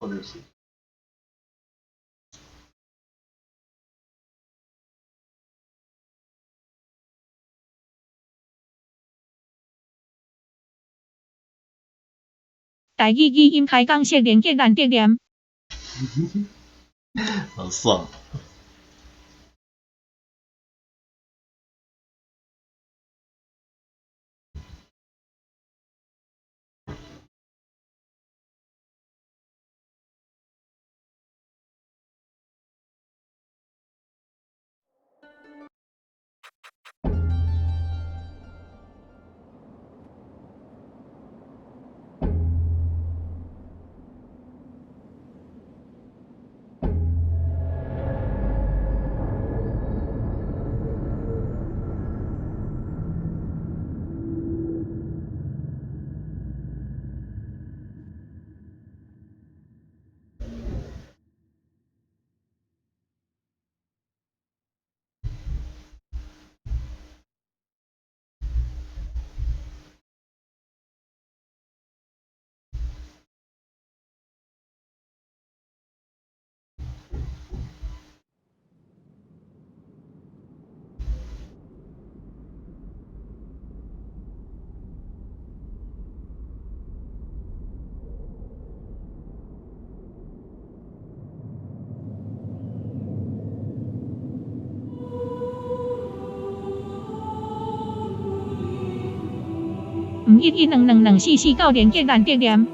就是台語語音開講式連結難得念。好爽。毋11222449連結難得念。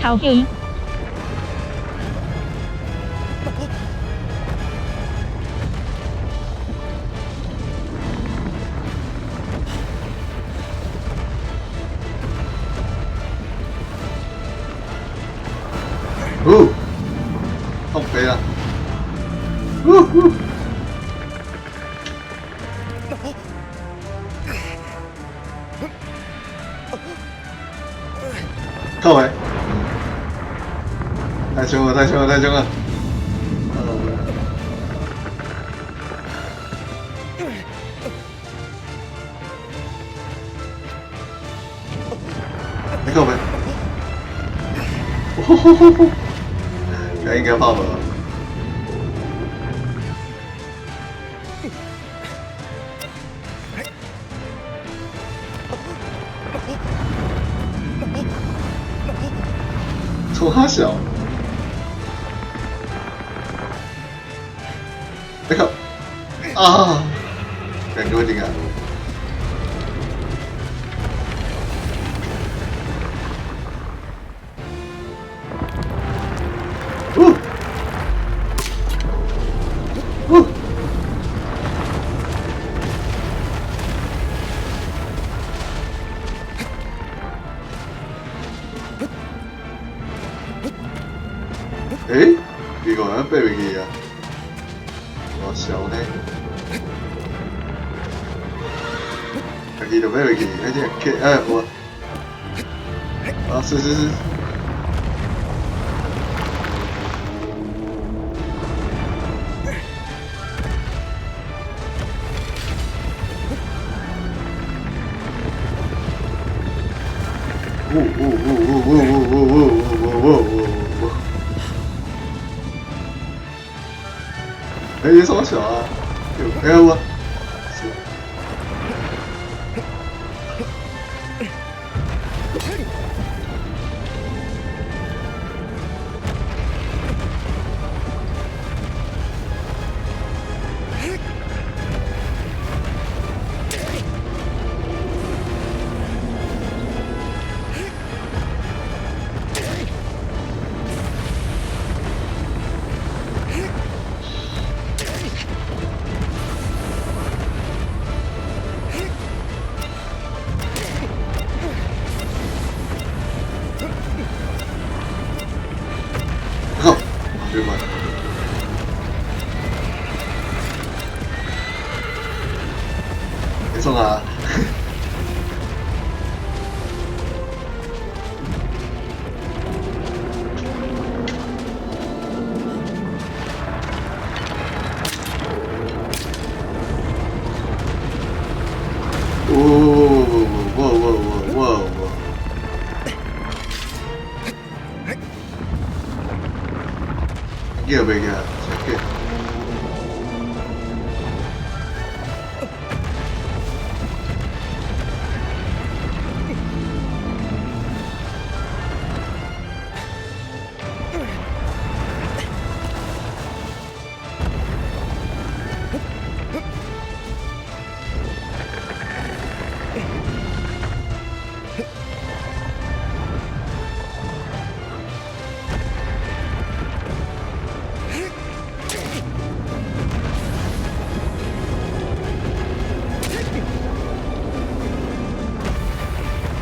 頭耳。哦，放飛啦！嗚呼！靠北！太凶了，太凶了，太凶了！你靠北！呼呼呼呼！應該怕無。衝啥小？你靠！啊！感覺點啊？哦！哦！欸？奇怪，爬袂去啊？偌痟呢？家己就爬袂去，而且哎我，啊是是是。呜呜呜呜呜呜呜呜呜呜呜！哎，你啥小啊？有哎我。好，别管。你创啥？哇哇哇哇哇哇！叫袂起來，真叫。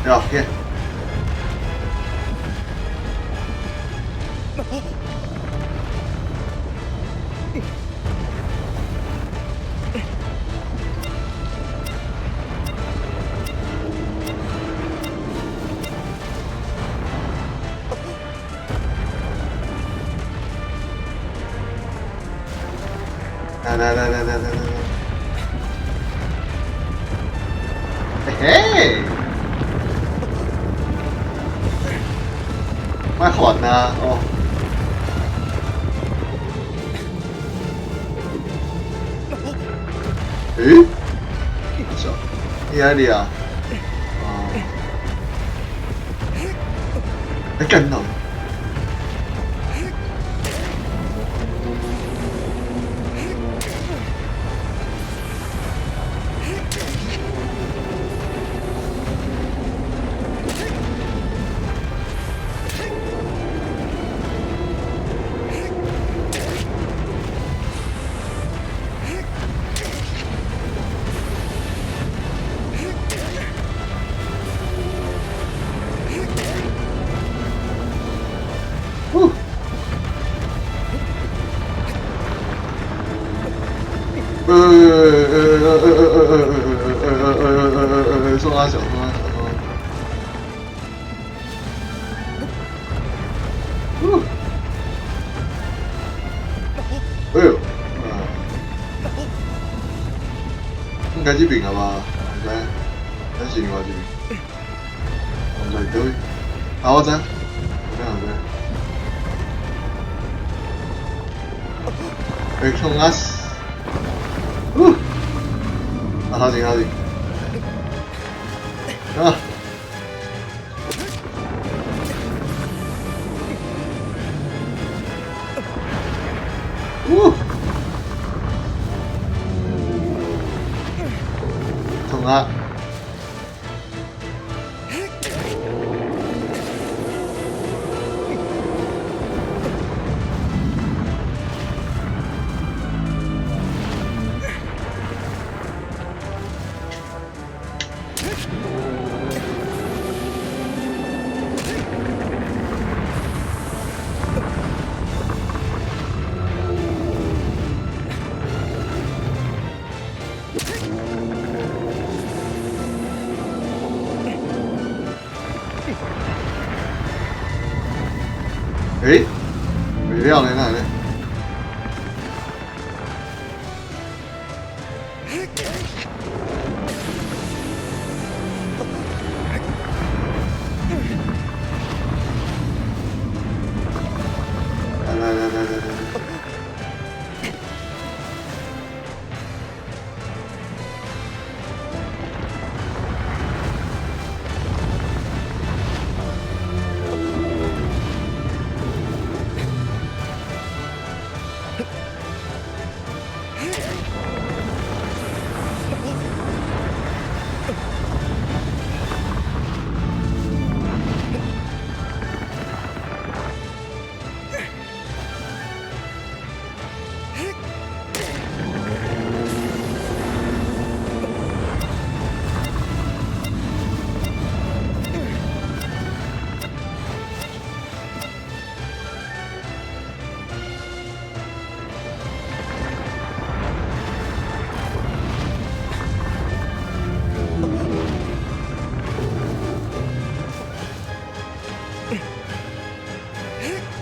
要去。來來來來來來來，嘿嘿，莫煩啊哦。欸？你哪裡啊？哦。欸，幹到。呃呃呃呃呃呃呃呃呃呃呃，送阿小，送阿小，送阿小。哎呦，應該這邊啊吧？唔知，咱是另外一邊。我唔知佗位。啊，我知，我知我知。欸，衝啊！嗚！啊，頭前頭前。啊！嗚！衝啊！欸，袂了呢，哪會呢？來來來來來來。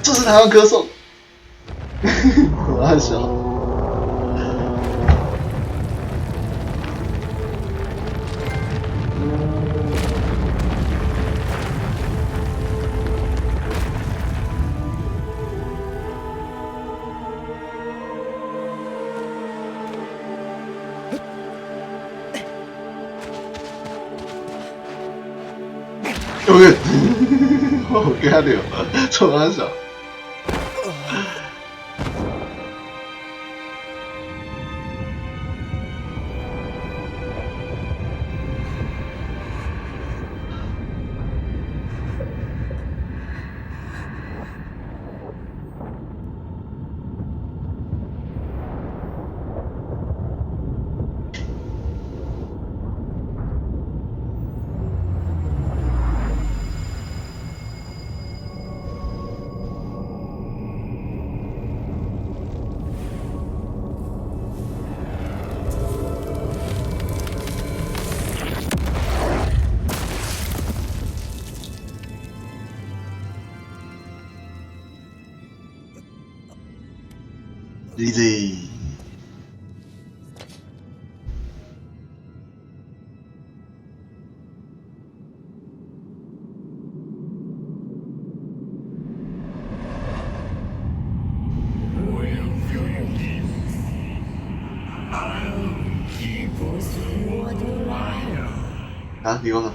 這是台灣歌手，我愛笑。我驚著，創啥小？Easy。啊，你講啥？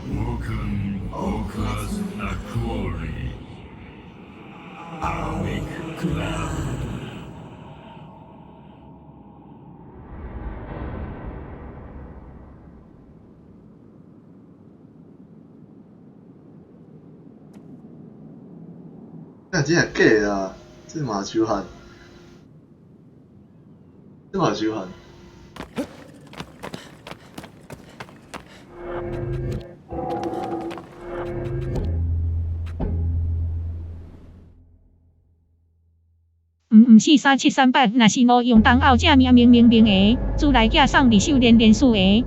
這真係假啊！這嘛手汗，這嘛手汗。毋毋四三七三八，若是吴用东后正名明明明的，自来寄送二手连连续的。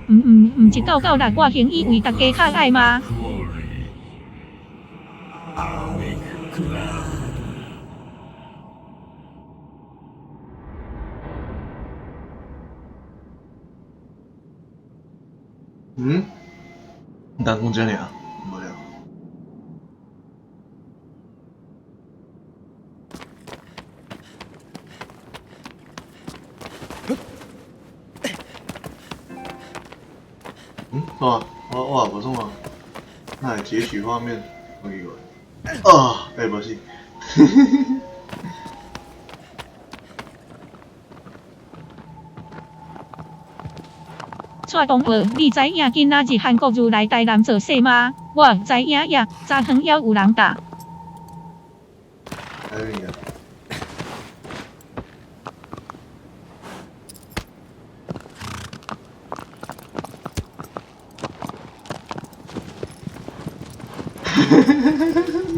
毋毋毋，1996我行以為大家較愛嗎？嗯？你当讲这尔，无聊。嗯，哇，我我也无创啊，那会截取画面，我奇怪。啊，欸，无是。蔡东学，你知影今仔日韩国瑜来台南造势吗？我知影呀，早昏犹有人搭。还有啊。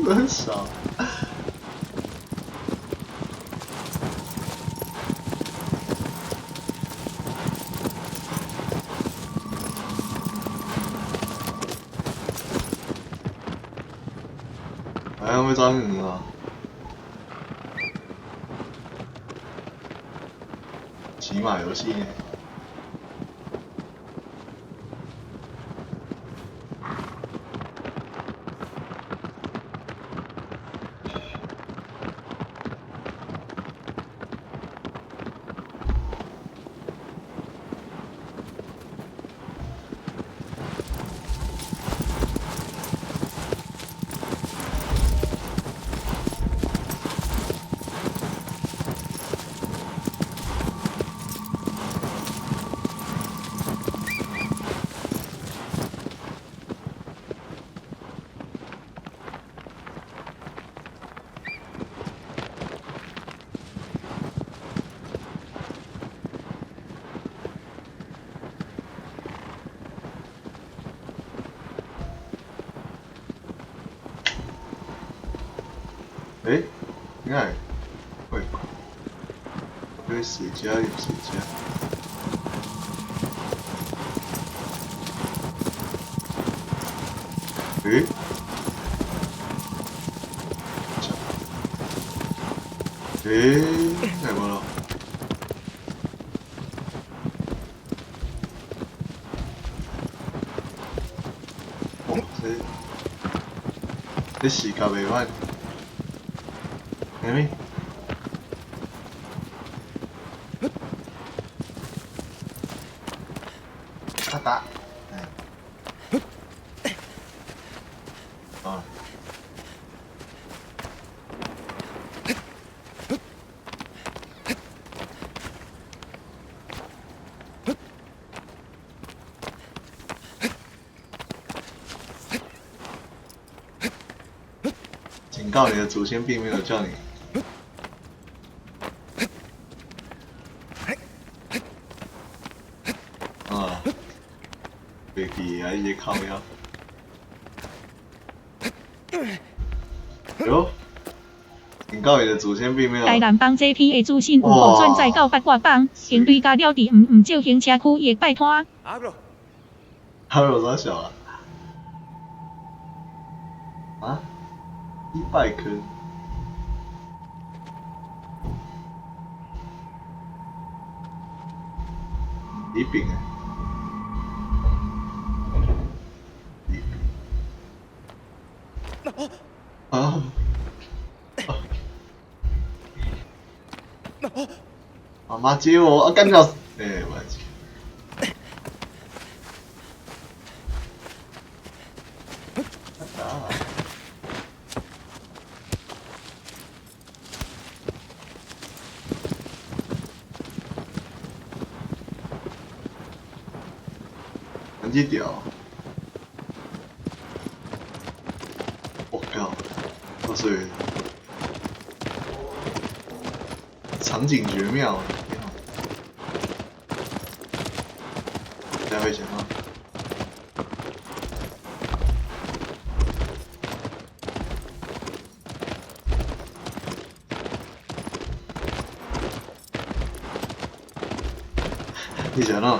很少。好像被抓进去了。骑马游戏呢？欸，你看，喂，这水车入水车。欸？欸？哪无咯？哇，这这视觉袂歹。啥物？阿达，啊。警告你的祖先并没有叫你。啊，袂记啊，伊个靠腰。哟，警告你的祖先并没有。台南帮这批的资讯有予转载到八卦帮，行对加了伫毋毋少行车区域摆摊。阿罗啥小啊？啊？100颗。礼饼哎。礼饼。啊！啊！媽媽接我，啊幹掉！欸，我來接。啊！很這條。我靠！哇塞！場景絕妙，這危險嗎？你想喏？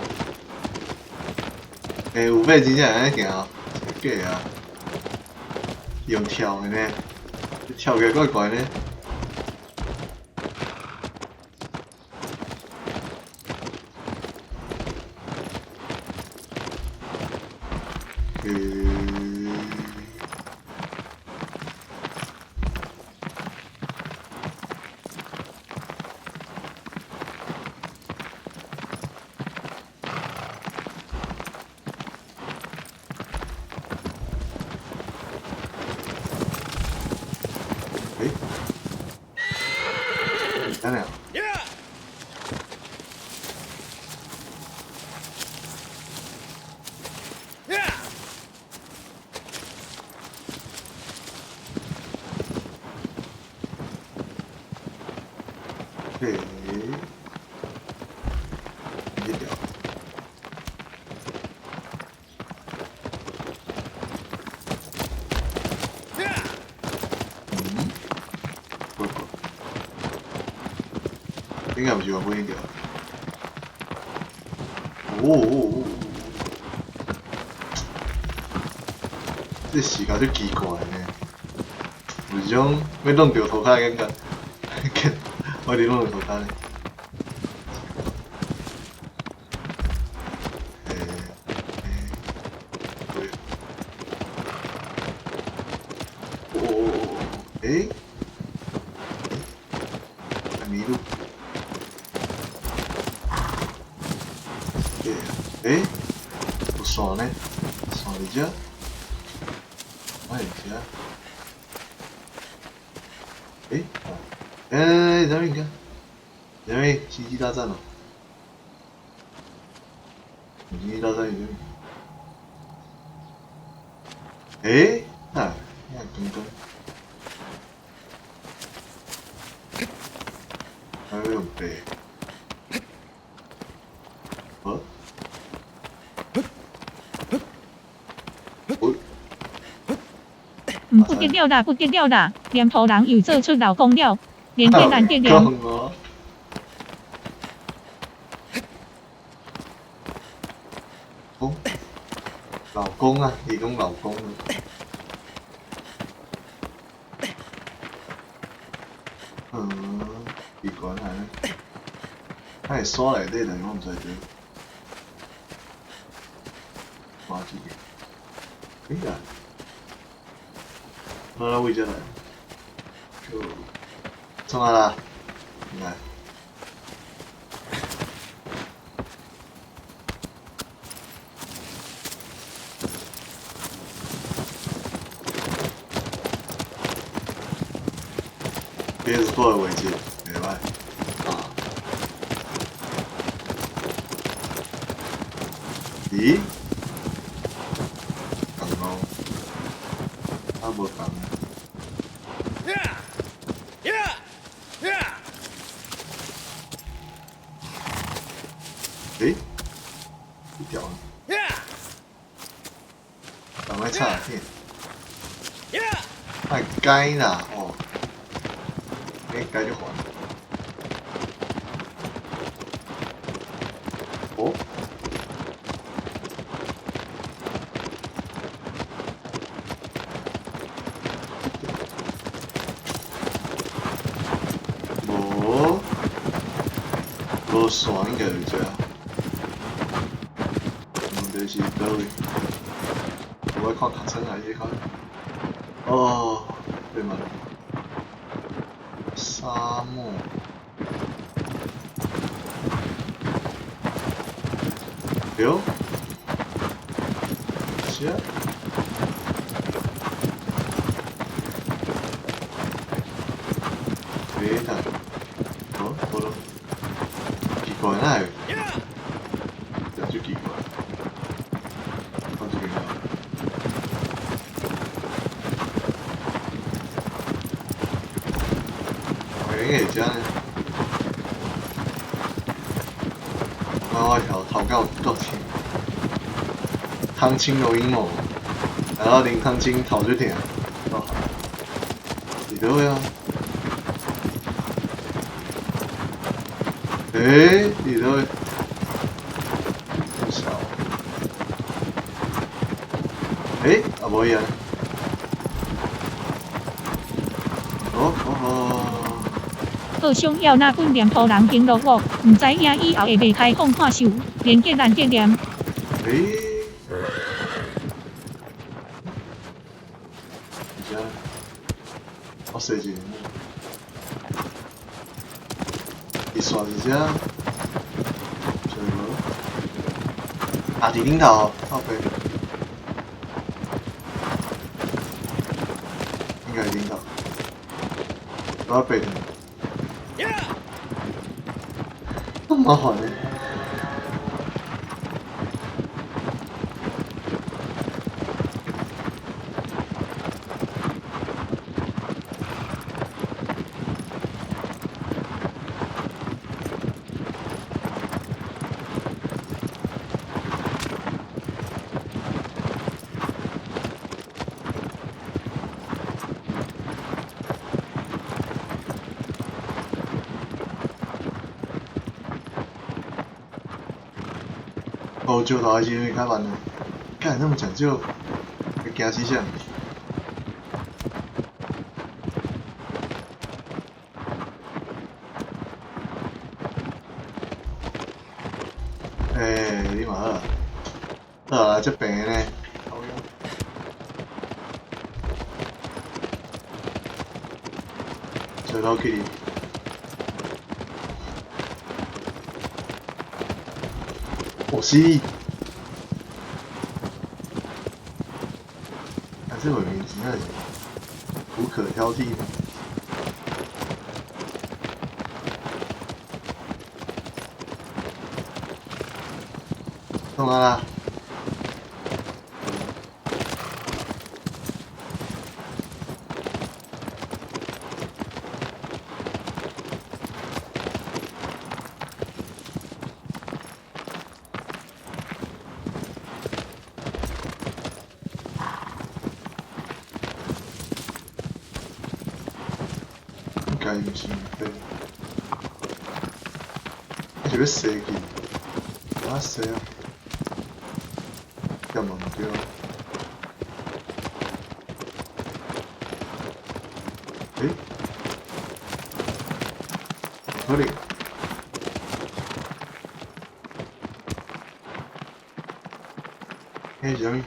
欸，有馬真正會使行，假啊！用跳的呢，跳起來怪怪呢。欸，等下。欸，這條。嗯？不不，應該毋是原本彼條。哦哦哦！這時間足奇怪呢，有一種欲弄著塗跤的感覺，我佇弄著塗跤呢。欸欸，對。哦哦哦，欸？迷路。欸？有線呢？線佇遮？我佇遮。欸？欸，啥物件？啥物？星際大戰哦？星際大戰是啥物？欸？啊，遐剛剛。還要用白。哦？哦？毋不得了啦，不得了啦！黏土人又做出老公了，連結難得了。哦，老公啊，你講老公啊。嗯，奇怪啊，他會山內底，但是我毋知佇。看這個，欸呀，我來位這來，就創啊啦，來。PS4 的位置，袂歹啊。咦？仝路，啊無仝。欸？這條？趕快插片。愛改啦，哦。欸，改就還。哦？無，無線應該就這。問題是佗位？我愛看卡車還是看？哦，對嘛？沙漠。對？是啊。別等，哦，無咯，奇怪，哪會？真足奇怪。放這邊啊。我應該會遮呢。我頭頭夠夠青，湯清有陰謀，然後林湯清頭就疼，哦，佇佗位啊？欸，佇佗位？這麼小？欸，啊無伊啊？哦哦哦。好想要那本臉譜人行落雨，毋知影以後會袂開放販售，連結咱結念。欸？這我踅一下，伊煞佇遮，就無。啊，佇頂頭，靠北。應該佇頂頭。我爬轉。這麼麻煩呢？哦，石頭還是有點較慢的，幹那麼講究，會驚死啥？欸，你嘛好，好啊，這平的呢。石頭去。哦是，啊這畫面真正是無可挑剔。創啊啦！應該毋是對，這是欲踅去，哪踅啊？這嘛毋對。欸？可能。彼是啥物？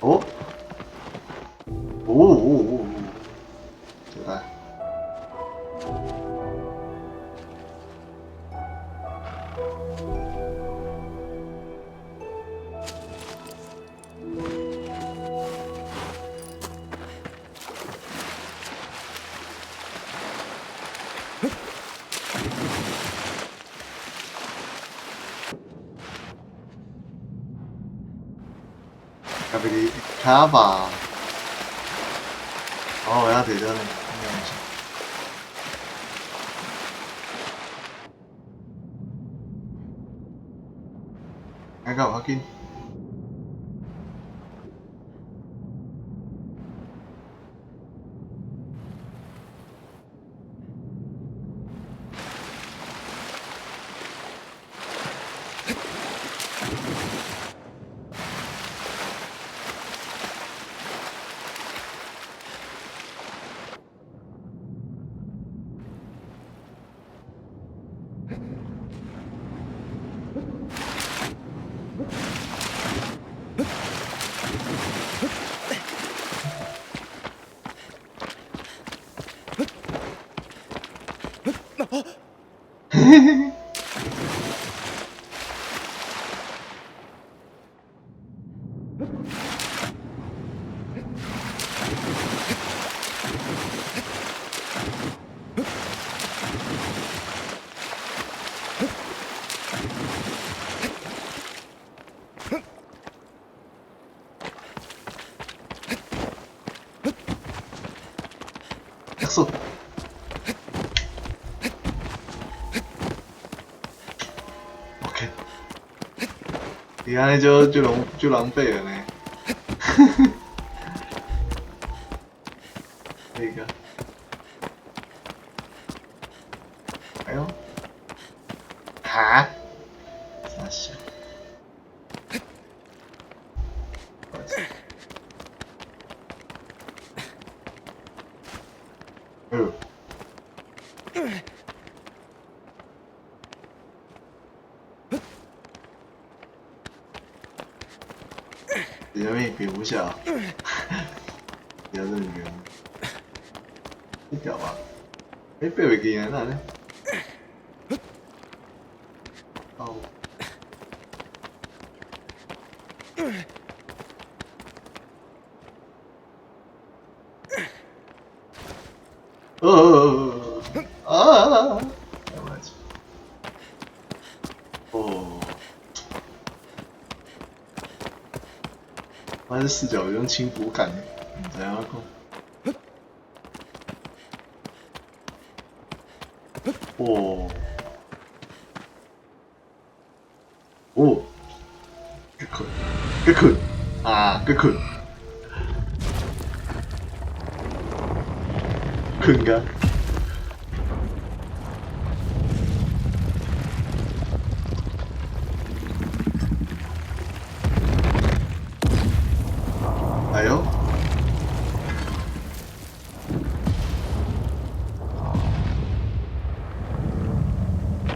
哦？哦哦哦哦！就來。特別卡吧。哦，我要提到呢，應該毋是。應該有較緊。死。OK，伊按呢就就狼就狼狽了呢。那个，哎呦，哈，啥小？嗯。是啥物？蝙蝠侠？也是蝙蝠。這條吧？欸，爬袂起來，哪按呢？哦。哦啊！哦，它這視角有種輕浮感，毋知影講。哦，哦，去睏，去睏，啊，去睏，睏甲。哎喲！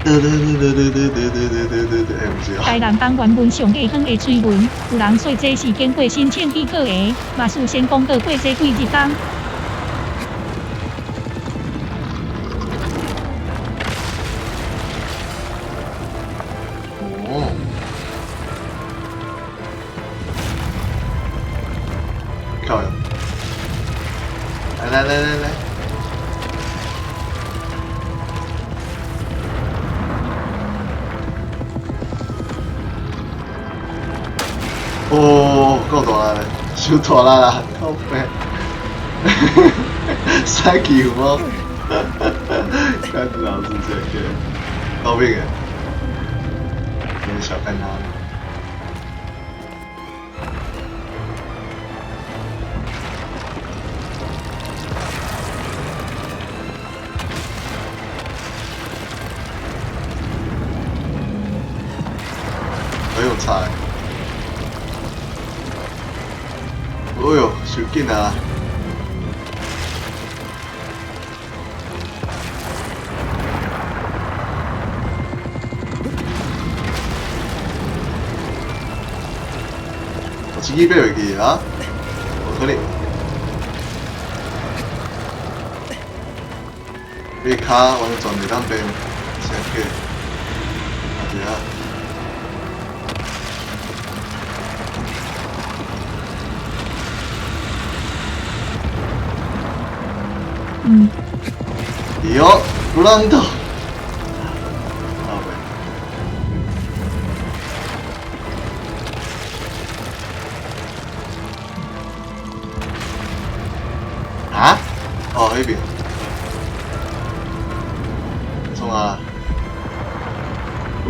對對對對對對對對對對對，欸，毋是啊。台南方原文上過遠的推文，有人說這是經過申請許可的，嘛事先公告過這幾日工。哦。漂亮！來來來來來。哦，夠大力，傷大力啦，靠北，使去有無？看老子這個，高病的，有點小看他。很有才。哎喲，傷緊啊！我自己爬袂去啊，無可能。你跤完全袂當變，真假？啊對啊。嗯。哟，不讓動。好呗。啊？哦，那邊。衝啊！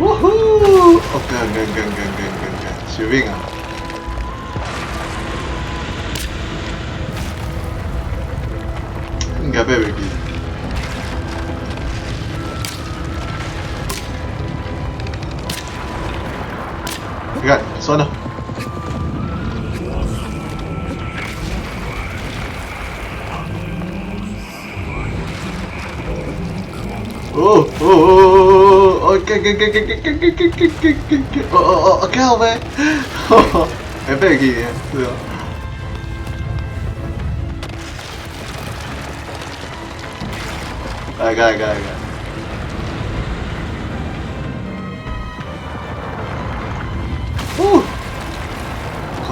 嗚呼！哦，幹幹幹幹幹幹幹，救命啊！應該爬袂去。你看，算了。哦哦哦哦！干干干干干干干干干干干！哦哦哦，靠北！還爬袂去，是哦。來，來，來，來。哦，靠！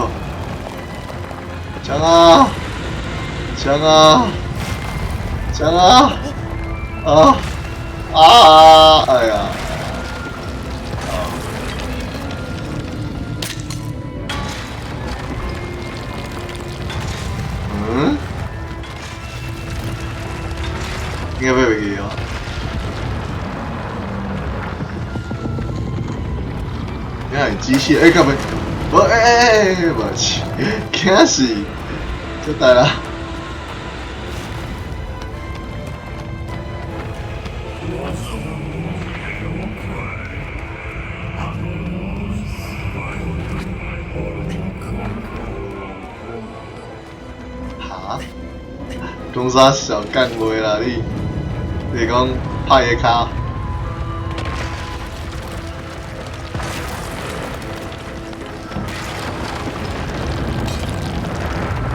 強啊！強啊！強啊！啊！啊！哎呀！嗯？你係機械？欸，幹嘛？我欸欸欸，我去，驚死！這大啦！哈？講啥小幹話啦你？你講拍伊跤？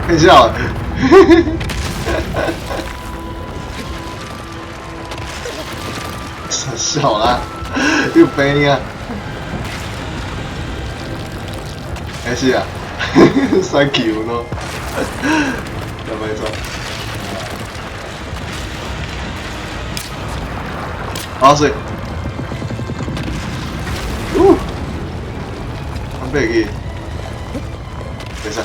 太笑了，傻笑啦，又飞你啊！没事啊，Thank you 喏，有没错？好水，呜，安倍去，没事。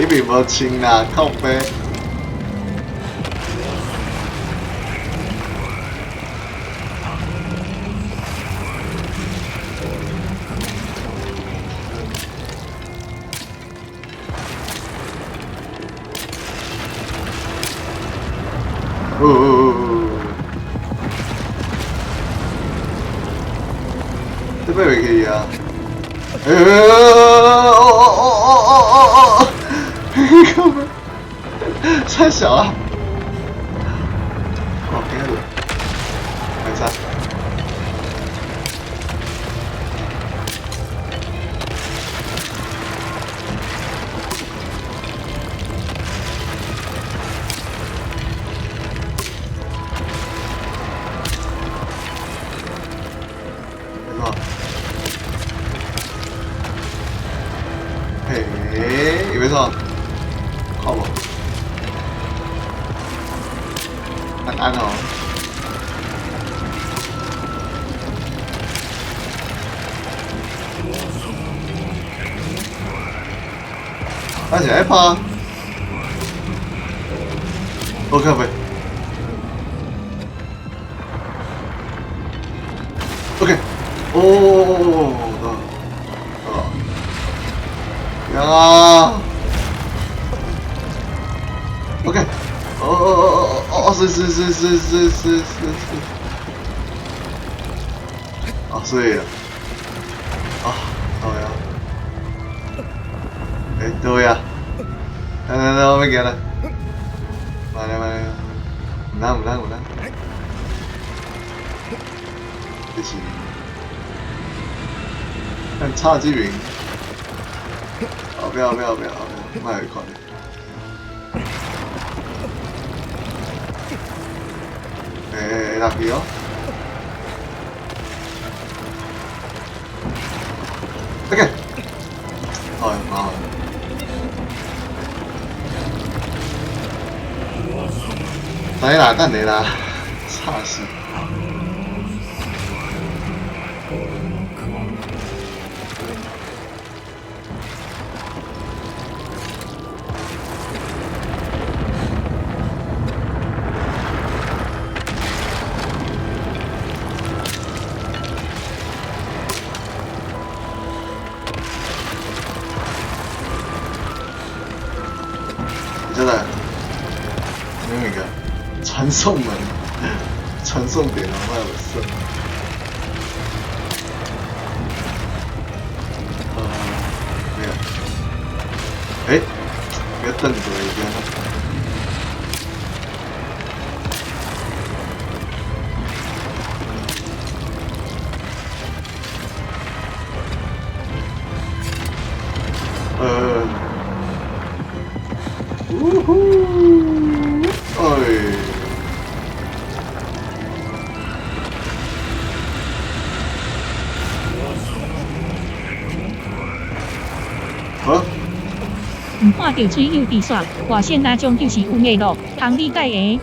你并无穿啦，靠北。哦哦哦哦！這邊袂去啊！欸哦哦哦哦哦哦哦！靠北，太小了。哦，惊到，沒事。沒錯。嘿，有沒錯？看無？安安哦。他是愛拍。我靠北。OK。哦哦哦。呀。OK。哦哦哦哦哦，是是是是是是是是。啊，水啦。啊，好呀。欸，對啊。來來來，我欲行啦。慢來慢來，毋通毋通毋通。這是，咱插這邊。哦，不要不要不要不要，莫去看。欸，落去哦。OK。哎，麻煩。等下啦，等下啦，吵死！真的，沒有一個傳送門，傳送點啊，我有事。沒有。欸，別瞪着一邊。嗚呼！哎，好。毋看著水友佇煞，外線那種就是有藝咯，通理解的。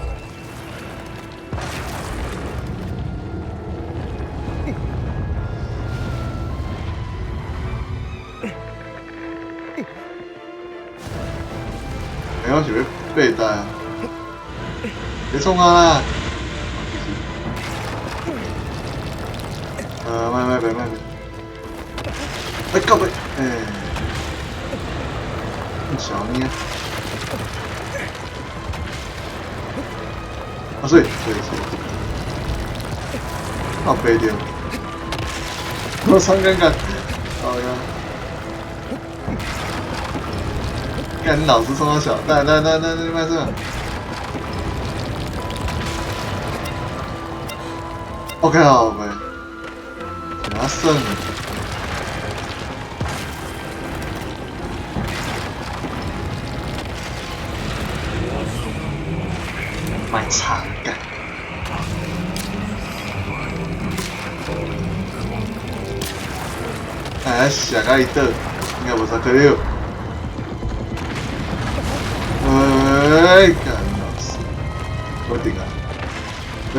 沒關係。是欲爬台啊？别创啊啦！莫莫别莫别！哎，靠北！哎，小呢？啊，水水水！啊，爬著！我超尴尬！哎呀！干你老师冲我小，来来来来来，麦这。OK 好呗，拿胜。买长干。哎，射到伊倒，应该无啥可能。哎，干老师，我顶啊！哎，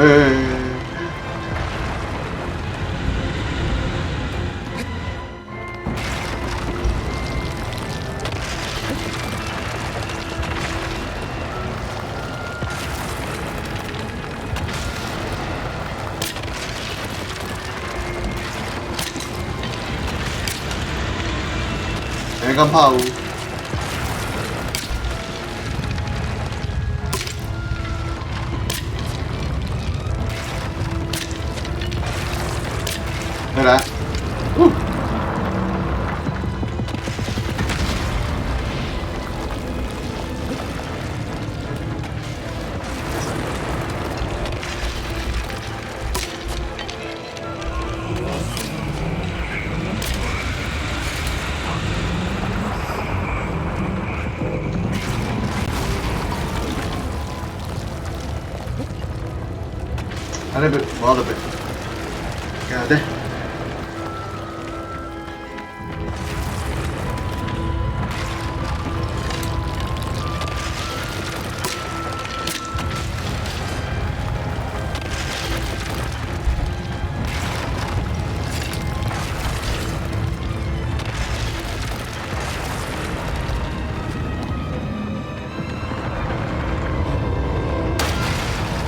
哎，敢拍有？回来，呜！按呢袂，无得袂，行得。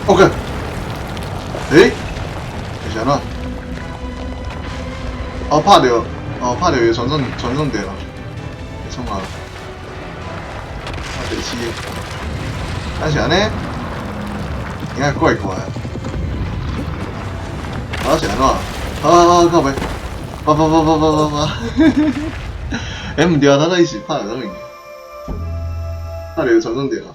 OK，欸，是按怎？哦，拍著，哦，拍著伊传送传送点了，创啊？啊，第四个，啊是按呢？应该怪怪。啊是按怎？好好好，靠北，叭叭叭叭叭叭叭，欸，毋对啊，咱伊是拍著啥物？拍著传送点啊？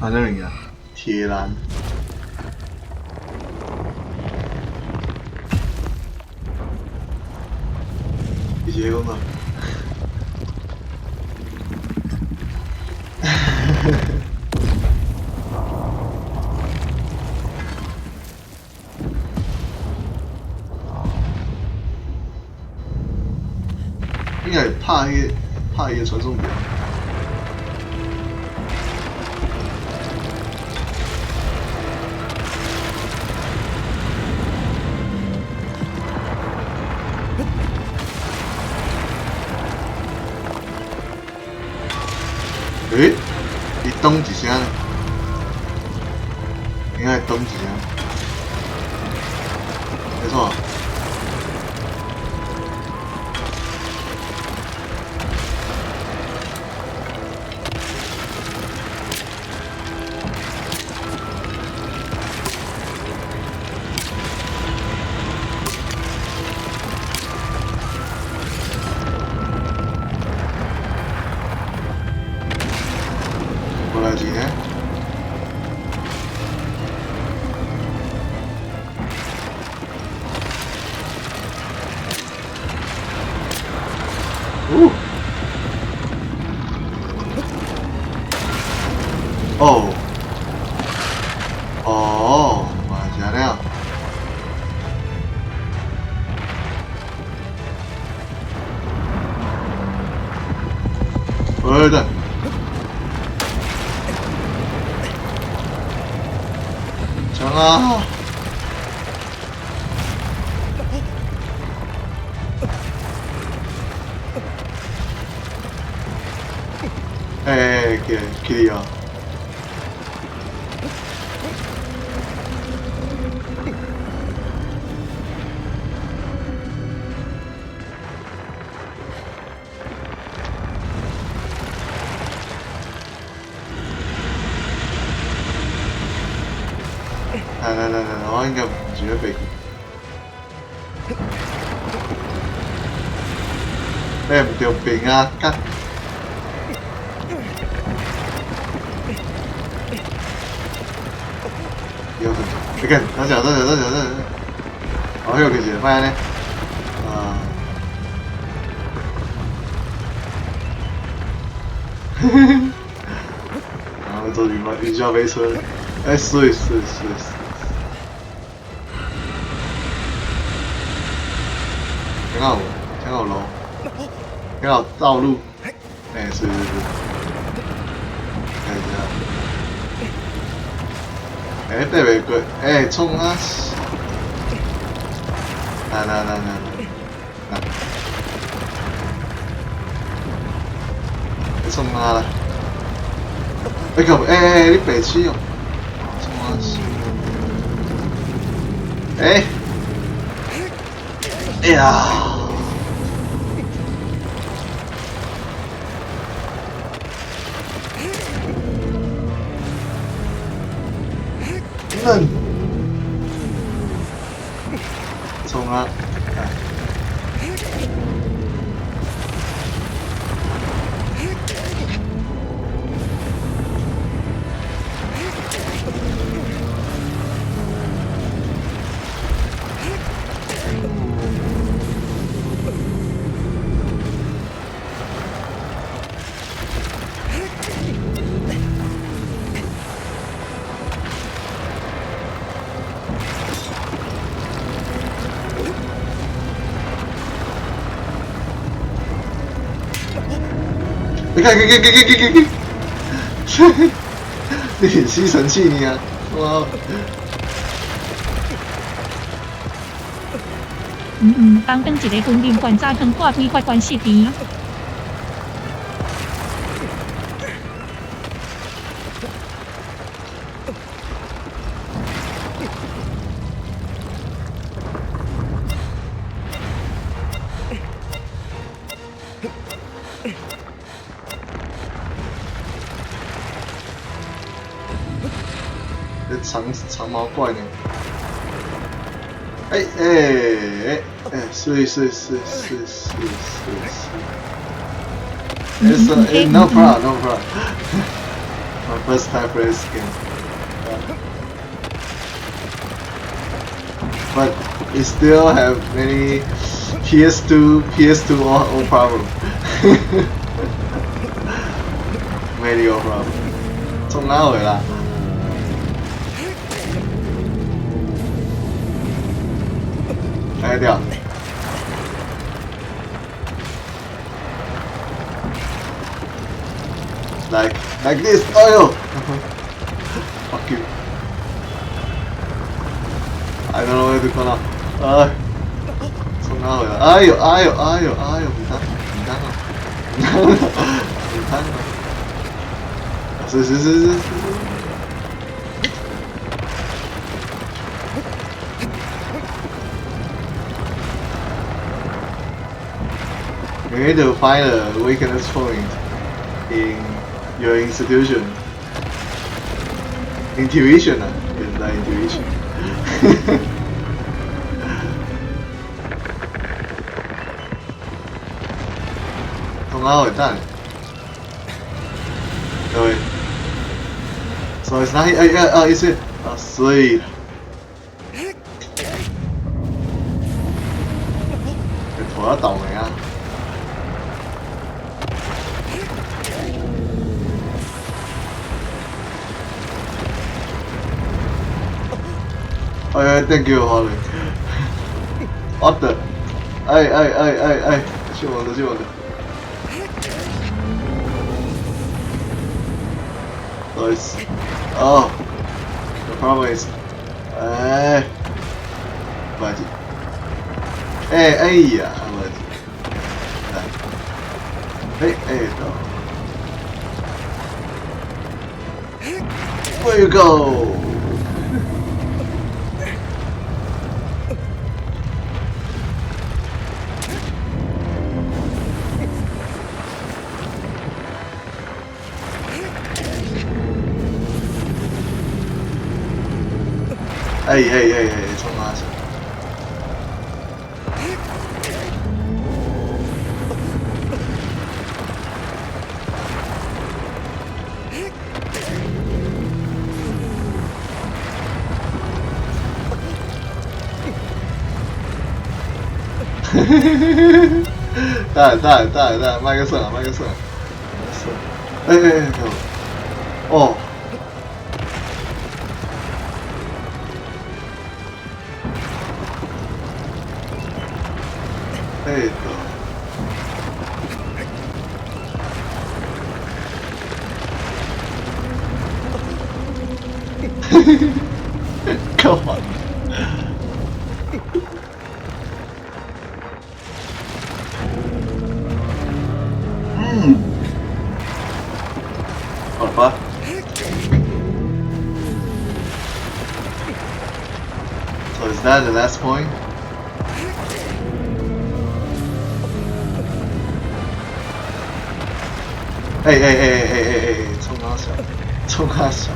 啊，啥物件？铁栏。伊是咧讲啥？应该拍彼个拍彼个传送点。欸，伊咚一声，应该咚一声，没错。无代志呢。哦。哦。哦，嘛是按呢啊。喂，等。强啊！欸，起起哦。來來來來，我應該毋是欲爬去。爬毋著爿啊！幹！有你看，等下等下等下等下，哦，歇個是，莫按呢，啊，然後坐雲霄飛車，欸，媠媠媠媠，挺好，挺好路，挺好道路，欸，是是是，看一下。欸，爬袂過，欸，創啊！來來來來來，來，你創啊啦！欸，靠！欸欸，你白痴哦！創啊！欸！哎呀！嫩！創啊！你看，看看看看看看看，你吸塵器你啊！哇！嗯嗯，當當一个軍人關早湯看規法關失甜。這長長毛怪呢？欸欸欸欸，媠媠媠媠媠媠媠。It's no problem, no problem. My first time play this game. But it still have many PS2, PS2 all, all problem. Many all problem. 從哪回啦？來掉。Like this, 哎喲！Fuck you. I don't know where to go now. 哎，從哪回來？哎喲哎喲哎喲哎喲！毋通毋通啊！毋通毋通啊！是是是是是。You need to find a weakness point in your institution. Intuition 啊，is that intuition? 從哪會等？對。So it's not 哎哎哎，is it? 啊，媠。你拖得倒未啊？哎，thank you，花蕾。What the？哎哎哎哎哎，救我的，救我的！Nice. Oh, the problem is，哎，不客氣。哎哎呀，不客氣。來，哎哎到。Where you go？哎哎哎哎，衝阿小！等等等等，莫閣耍啊，莫閣耍，耍！哎哎哎，哦！哎对。干嘛？嗯，好吧。So is that the last point? 哎哎哎哎哎哎哎，衝阿小，衝阿小。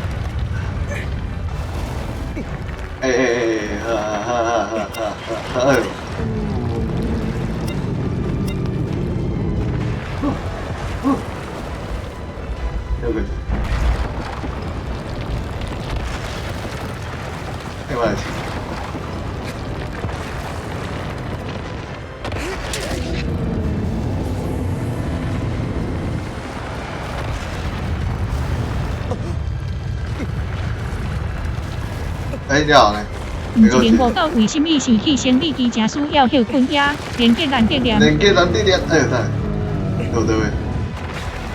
哎哎哎哎，哈哈哈哈哈哈！哎呦！有个，另外。哎，你好呢。毋一定無到為啥物生氣生理期誠需要歇睏呀？連結難得念。連結難得念，哎呦，等下，對對對，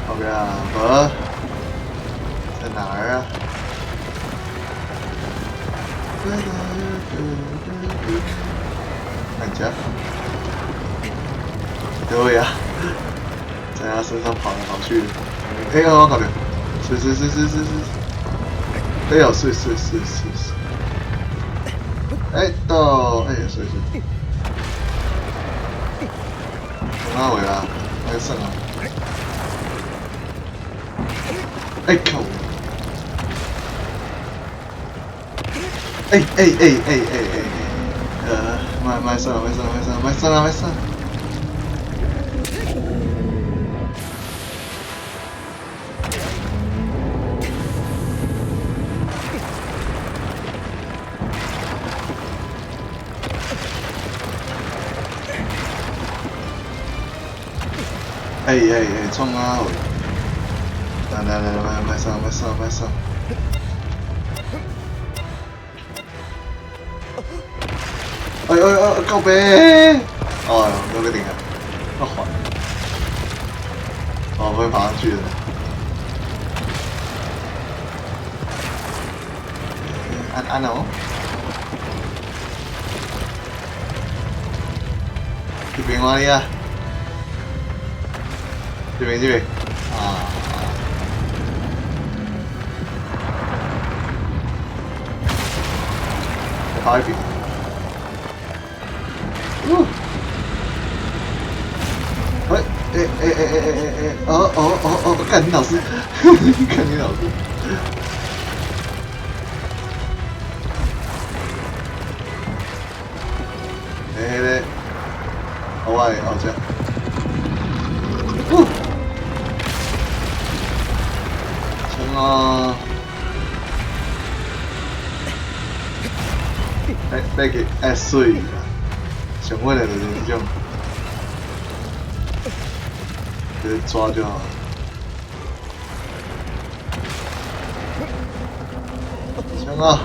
後邊啊，無，在哪兒啊？看一下，對呀，在他身上跑來跑去。哎呦，我靠！是是是是是是，哎呦，是是是是是。哎，到，哎，是是。從哪位啊？那個剩啊？哎靠！哎哎哎哎哎哎！莫莫算了，莫算了，莫算了，莫算了，莫算。哎哎哎，創啊！來來來來，莫算，莫算，莫算。哎哎哎，靠北！哎呦，那個頂啊，好煩。哦，會爬上去的。按按哦。這邊哪裡啊？這邊這邊啊。跑一邊。喂，哎哎哎哎哎哎，哦哦哦哦，幹你老師，幹你老師。哎嘞，好喂，好這。衝啊！哎，那個哎水啦，上穩的就是這種。直接抓就好了。行啊！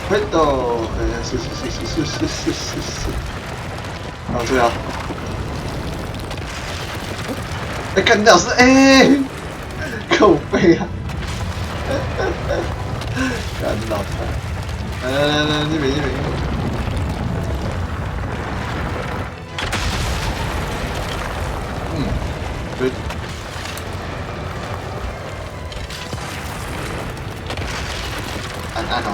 嘿到，哎，是是是是是是是是是，啊對啊。哎，幹你老師！哎，靠！靠北啊！干老师，来来来来，这边这边。嗯，对。按按哦。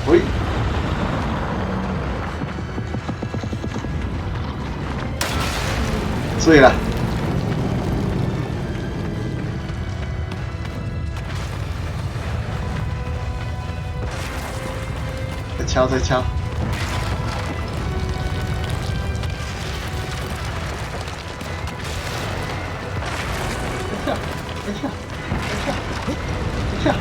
喂。醉了。再敲，再敲。再跳，再跳，再跳，再跳。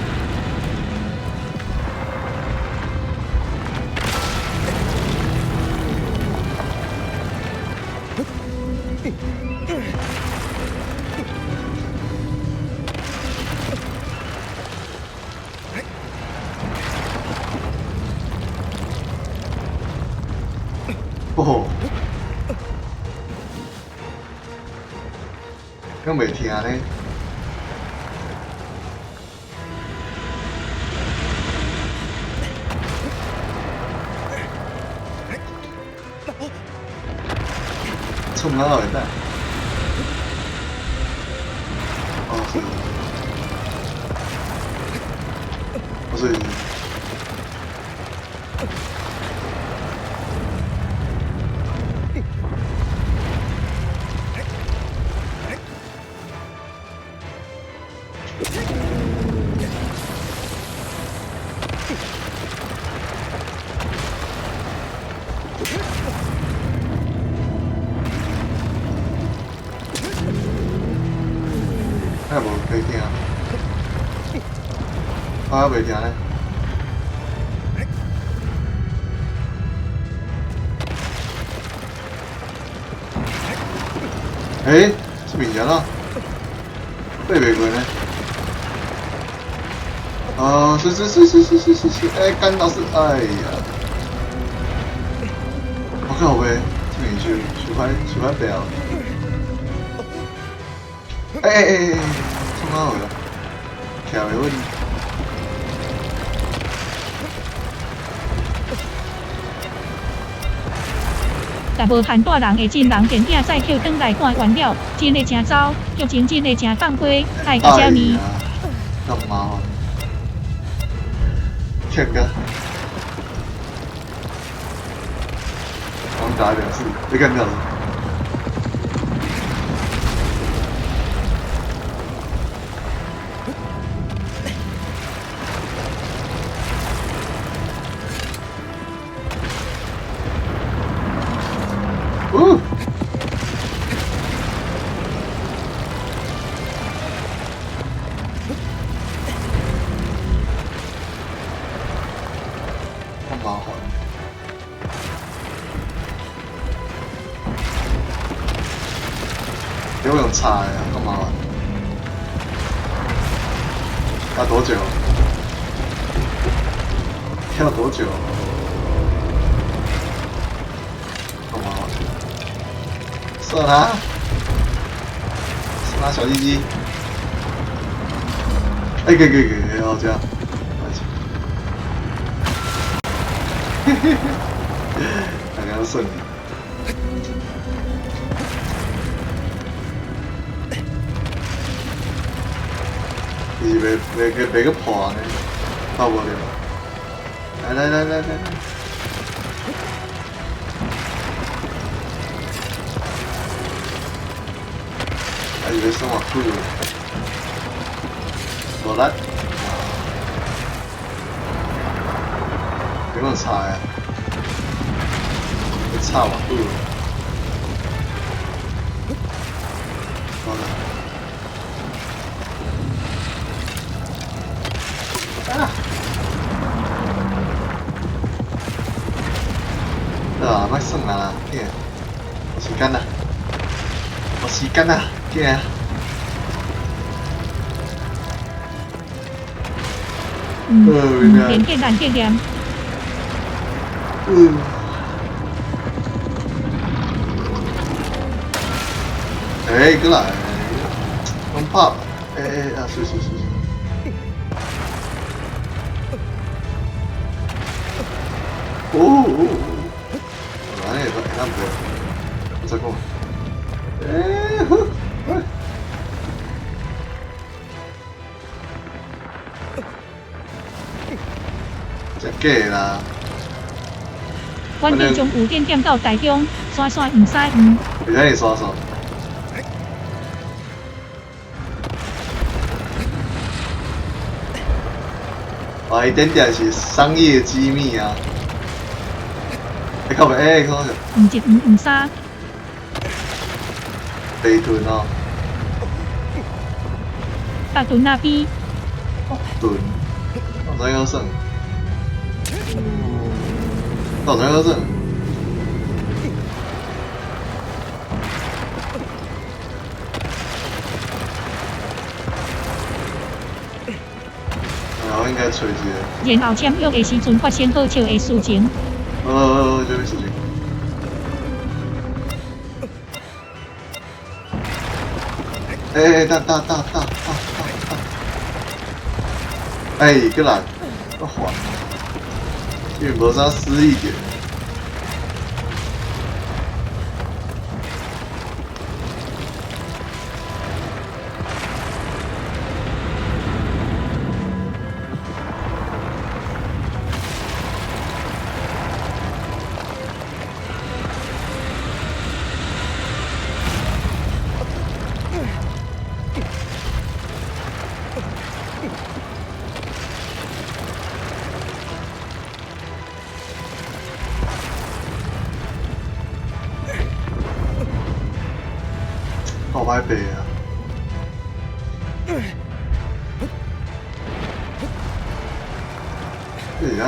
哦，敢袂听呢？冲哪会得？哦，是，哦是。敢无袂听？我袂听呢。欸，這邊人啊，爬袂過呢？啊，是是是是是是是是，欸，干老師，哎呀，我靠北，這邊傷傷歹傷歹爬哦。欸欸欸欸，創哪去啊？徛袂穩。若無限大人的真人電影再抾轉來看完了，真的誠糟，劇情真的誠放飛，愛甲啥物？哎呀，咁麻煩，欠噶，狂打2次，你幹掉。哦！好麻煩，給我用叉呀，好麻煩。要多久？要多久？好麻煩。射他！射他小雞雞！哎，給給給，好這樣，嘿嘿嘿，剛剛順利。伊是袂袂個袂閣破呢，破無著。來來來來來來。還是欲耍偌久？無力，別講插啊，欲插偌久？好啦。啊！啊，莫耍啦，囝，無時間啦，無時間啦，囝。嗯，連結難結念。嗯。欸，過來，攏拍，欸欸啊，是是是是。哦哦哦，按呢會當袂？我再講。欸好，欸。真假的啦！館長將有點點到台中，刷刷毋使毋。為啥你刷刷？哇，一點點是商業機密啊！欸，靠北，欸，靠北。毋一毋毋三。北屯哦。北屯那邊。北屯，我知影算。我知影算。我應該揣一個。然後簽約的時陣發生好笑的事情。哦，啥物事情？欸欸，大大大大大大大！欸，過來，我還。因為無啥私一點。好歹爬啊！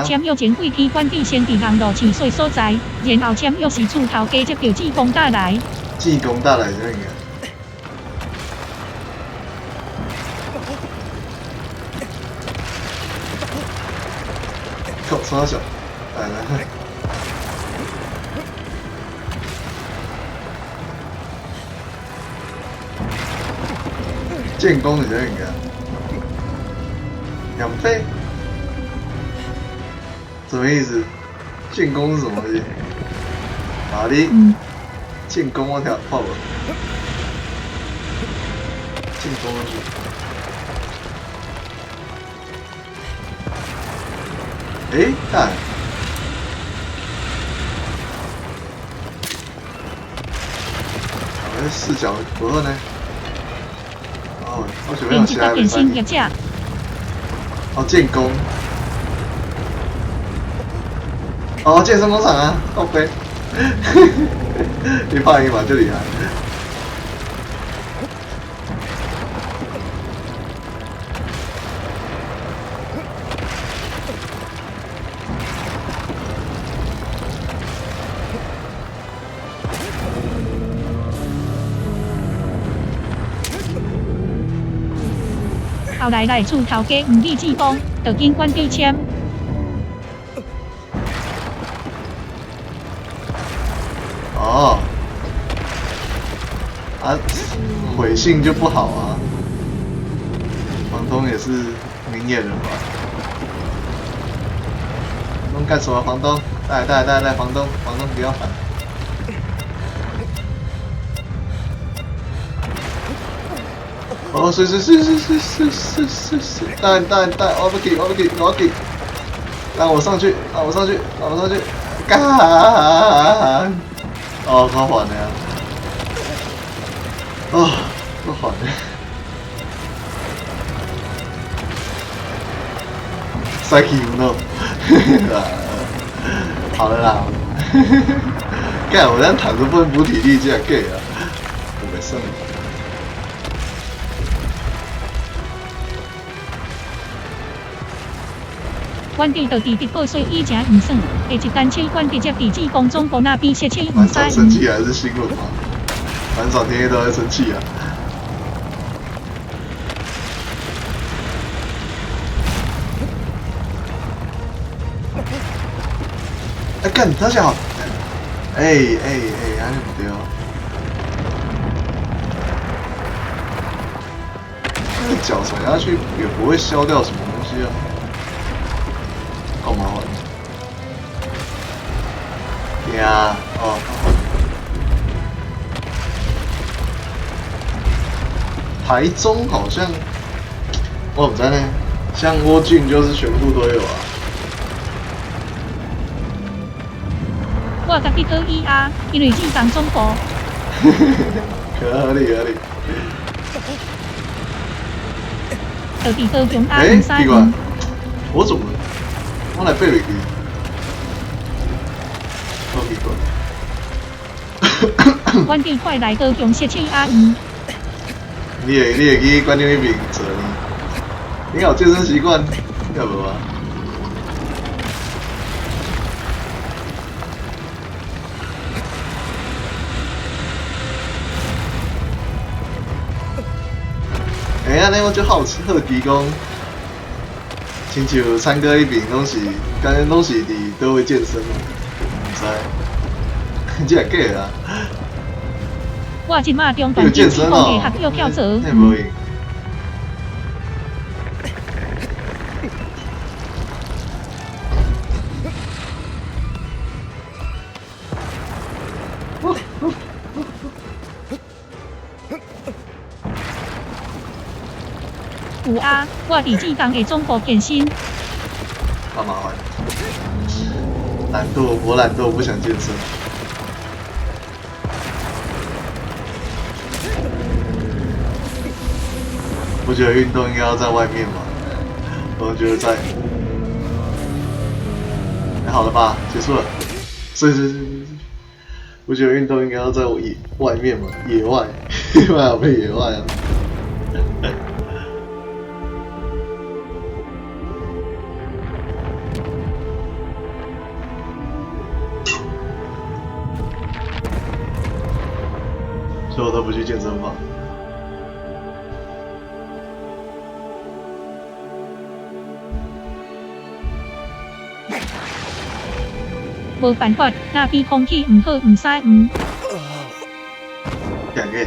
簽約前幾天，館長先佇網路試說所在，然後簽約時厝頭家接著志工打來。志工打來啥物件？靠，啥小？來來。建功是啥物件？两倍？什麼意思？建功是什麼東西？哪裡？建功我聽看無。建功是？欸，等下。啊，視角不好呢。哦，我想要寫電信業者。哦，建工。哦，健身工廠啊，靠北。你怕一把就厲害。後來來厝頭家毋理志工，就緊館長簽。哦，啊，回信就不好啊。房東也是明眼人吧？房東幹什麼？房東，來來來來，房東，房東不要煩。哦，是是是是是是是是是，蛋蛋蛋，我不給，我不給，我給，讓我上去，讓我上去，讓我上去，幹！哦，好煩的呀！哦，好煩的。塞氣唔到，好了啦，幹，我這樣躺著不能補體力，這樣假啊，我沒算。館長就佇得報稅以前毋算，下一單車館直接佇志工總部那邊設車毋使。生氣還是新聞嘛？團長天天都在生氣啊！哎幹，他小，哎哎哎，按呢毋對。腳踩下去也不會消掉什麼東西啊，夠麻煩。呀，哦。台中好像，我毋知呢，像窩俊就是全部都有啊。我家己可以啊，因為志工總部。可合理合理。就佇高雄啊，欸，奇怪，我怎麼我來爬袂去？好奇怪。館長快來高雄實踐啊！嗯。你會去館長彼邊做呢？你有健身習慣，應該無啊？欸，按呢我足好奇好奇講，親像參哥彼邊攏是，敢若攏是佇佗位健身啊？毋知，這會假的啊？我這馬中斷健身哦，學叫跳槽。那無用。有啊，我佇志工的總部健身。好麻煩，懶惰，我懶惰，不想健身。我覺得運動應該要在外面嘛，我覺得在。欸，好了吧，結束了。是是是是是，我覺得運動應該要在我野外面嘛，野外，外被野外啊。所以我都不去健身房。無辦法，那邊空氣毋好，毋使毋。兩個，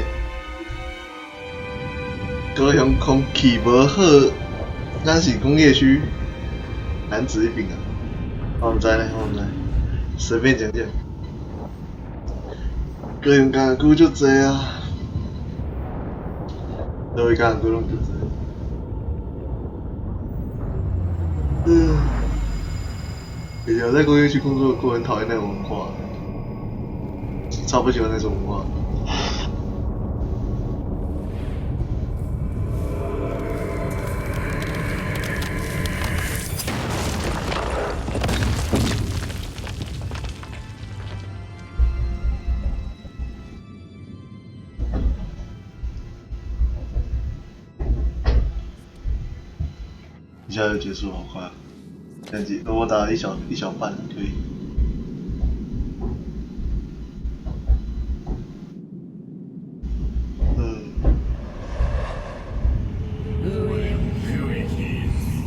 高雄空氣無好，咱是工業區，楠梓彼邊啊。我毋知呢，我毋知，隨便講講。高雄工業區足濟啊，佗位工業區攏足濟。嗯。以前我在工業區工作過，很討厭那種文化，超不喜歡那種文化。一下就結束，好快。兩集，我打了一小半，可以。嗯。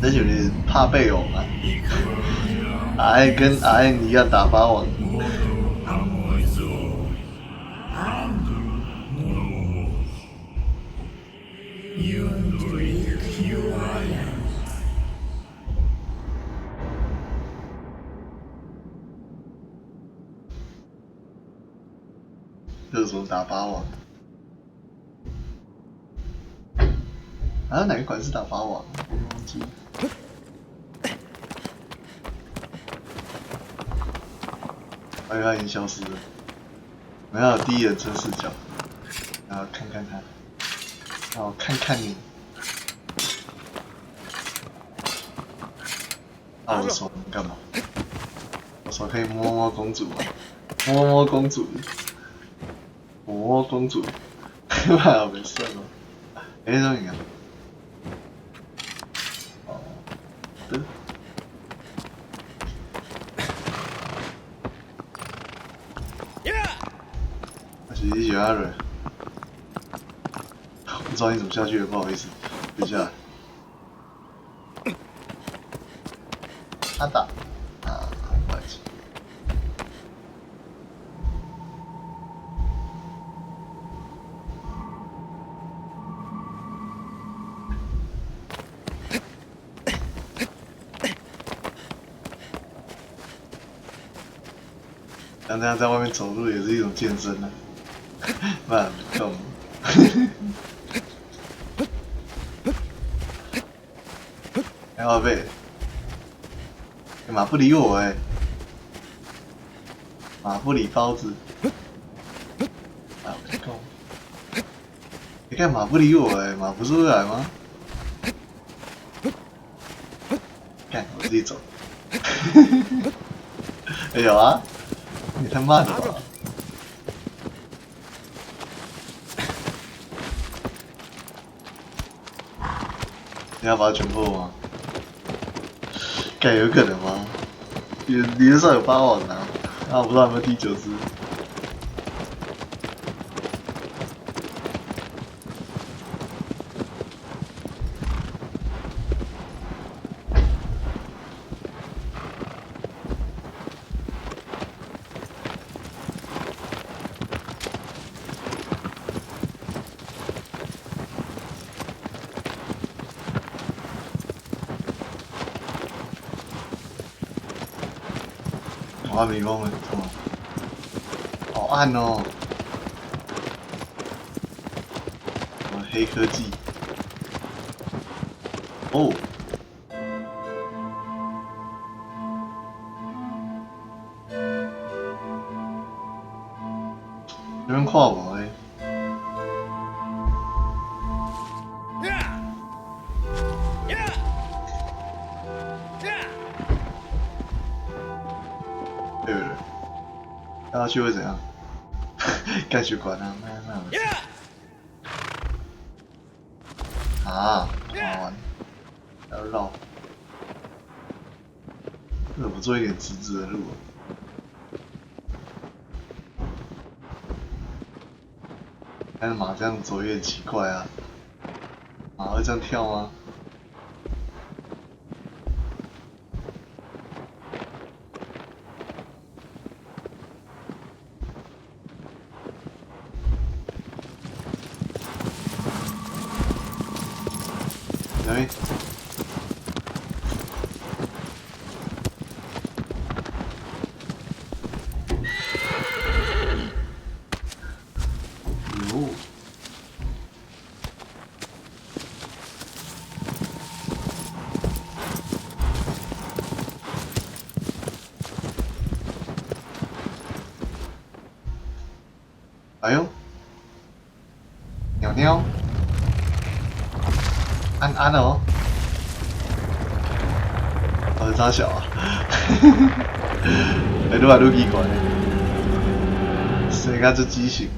那是不是怕被偶啊？阿跟阿 N 一樣打八王。各種打八王，啊，哪個款是打八王？忘記。哎呀，他已經消失了。我要有第一人稱視角，然後看看他，然後看看你。啊，我的手能幹嘛？我手可以摸摸公主嗎？摸摸公主。摸公主，哈沒事咯。欸，怎樣？哦，對。那是你喜歡阿瑞？不知道你怎麼下去的，不好意思，等一下。阿達，啊，不好意思。像这样在外面走路也是一种健身啊，慢动。哎，阿贝，马不理我哎，马不理包子。啊，我讲，你看马不理我哎，马不是会来吗？干，我自己走。哎有啊，你太慢了吧！你要把它全破吗？干有可能吗？理论上有八网啊，啊我不知道有没有第九只。我迷宫了，怎么？好暗哦！什么黑科技？哦！这边看无诶？对不对？掉下去会怎样？盖血管啊，那那啊，好玩，要绕，怎么不做一点直直的路啊？但是马这样走有点奇怪啊，马会这样跳吗？哎，哟，哎呦，尿尿，安安哦。我是啥小啊？欸，愈来愈奇怪，生甲这畸形。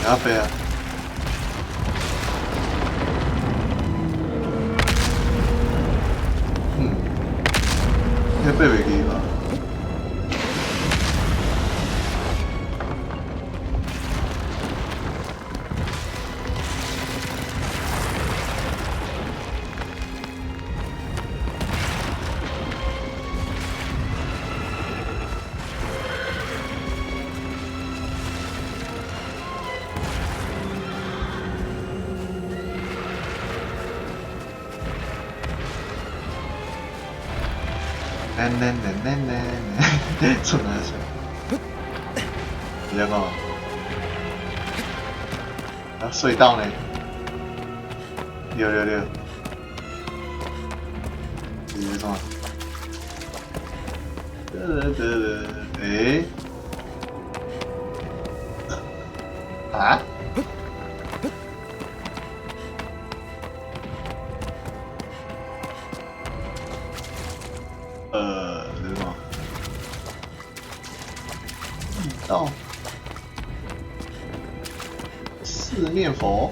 阿飞啊！嗯，应该爬袂去吧？呢呢呢呢呢呢，从哪想？你在干嘛？啊，隧道呢？六六六，你在干嘛？得得得，欸？啊？这是什么？到四面佛，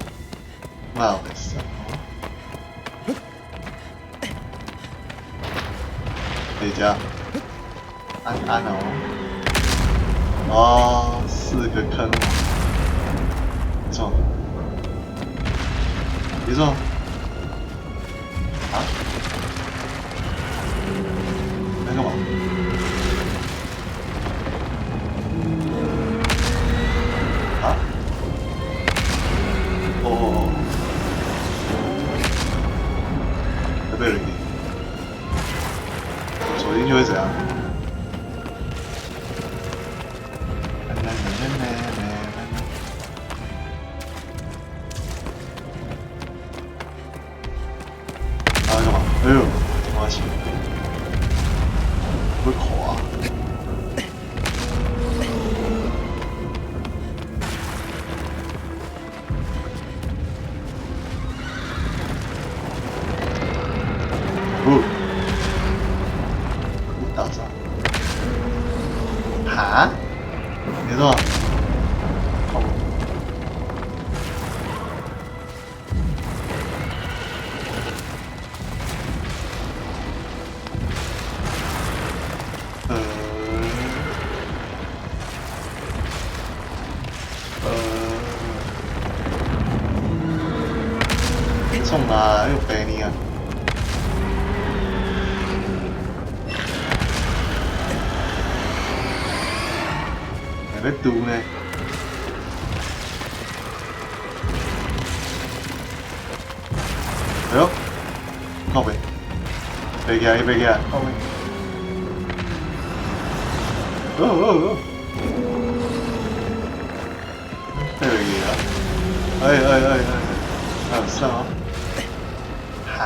那回事？可以加，安安哦，哦，四个坑，没错，没错，啊？在干嘛？啊？哦哦哦！創啊！你有病你啊！還欲拄呢？哎喲，靠北，飛起來，飛起來，靠北。哦哦哦！飛袂去啊！哎哎哎哎，還有上哦！哈？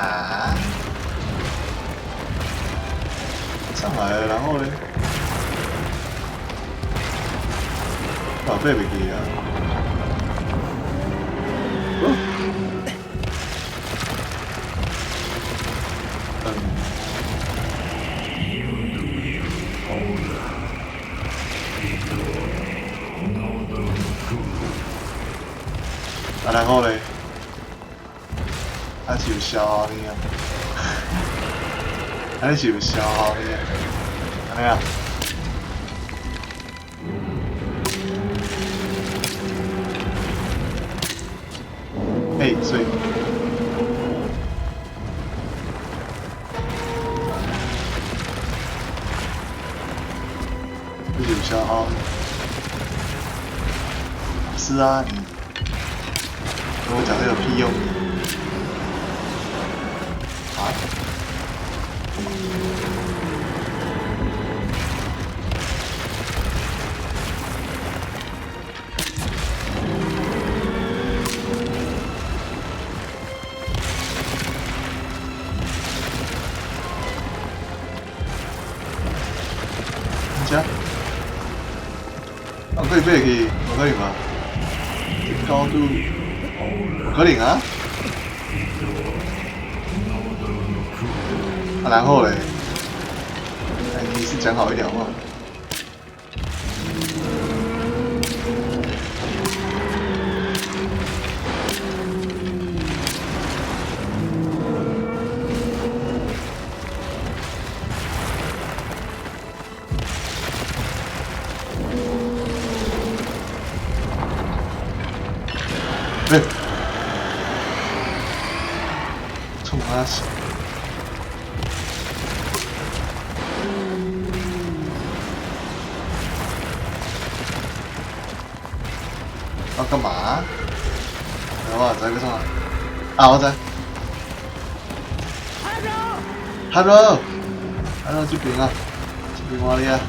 上來了，然後咧？啊，飛袂去啊！哦。嗯。啊，然後咧？啊是有消耗你啊？啊是有消耗你啊？按呢啊？欸，所以。這是有消耗。是啊，你跟我講這個屁用？啊？幹嘛？這？啊，可以飛去，無可能吧？這高度，無可能啊！啊，然後嘞？哎，你是講好一點好不好？欸，衝阿小！要幹嘛？我知欲創啊？啊，我知。Hello，Hello，這邊啊，這邊我哩啊。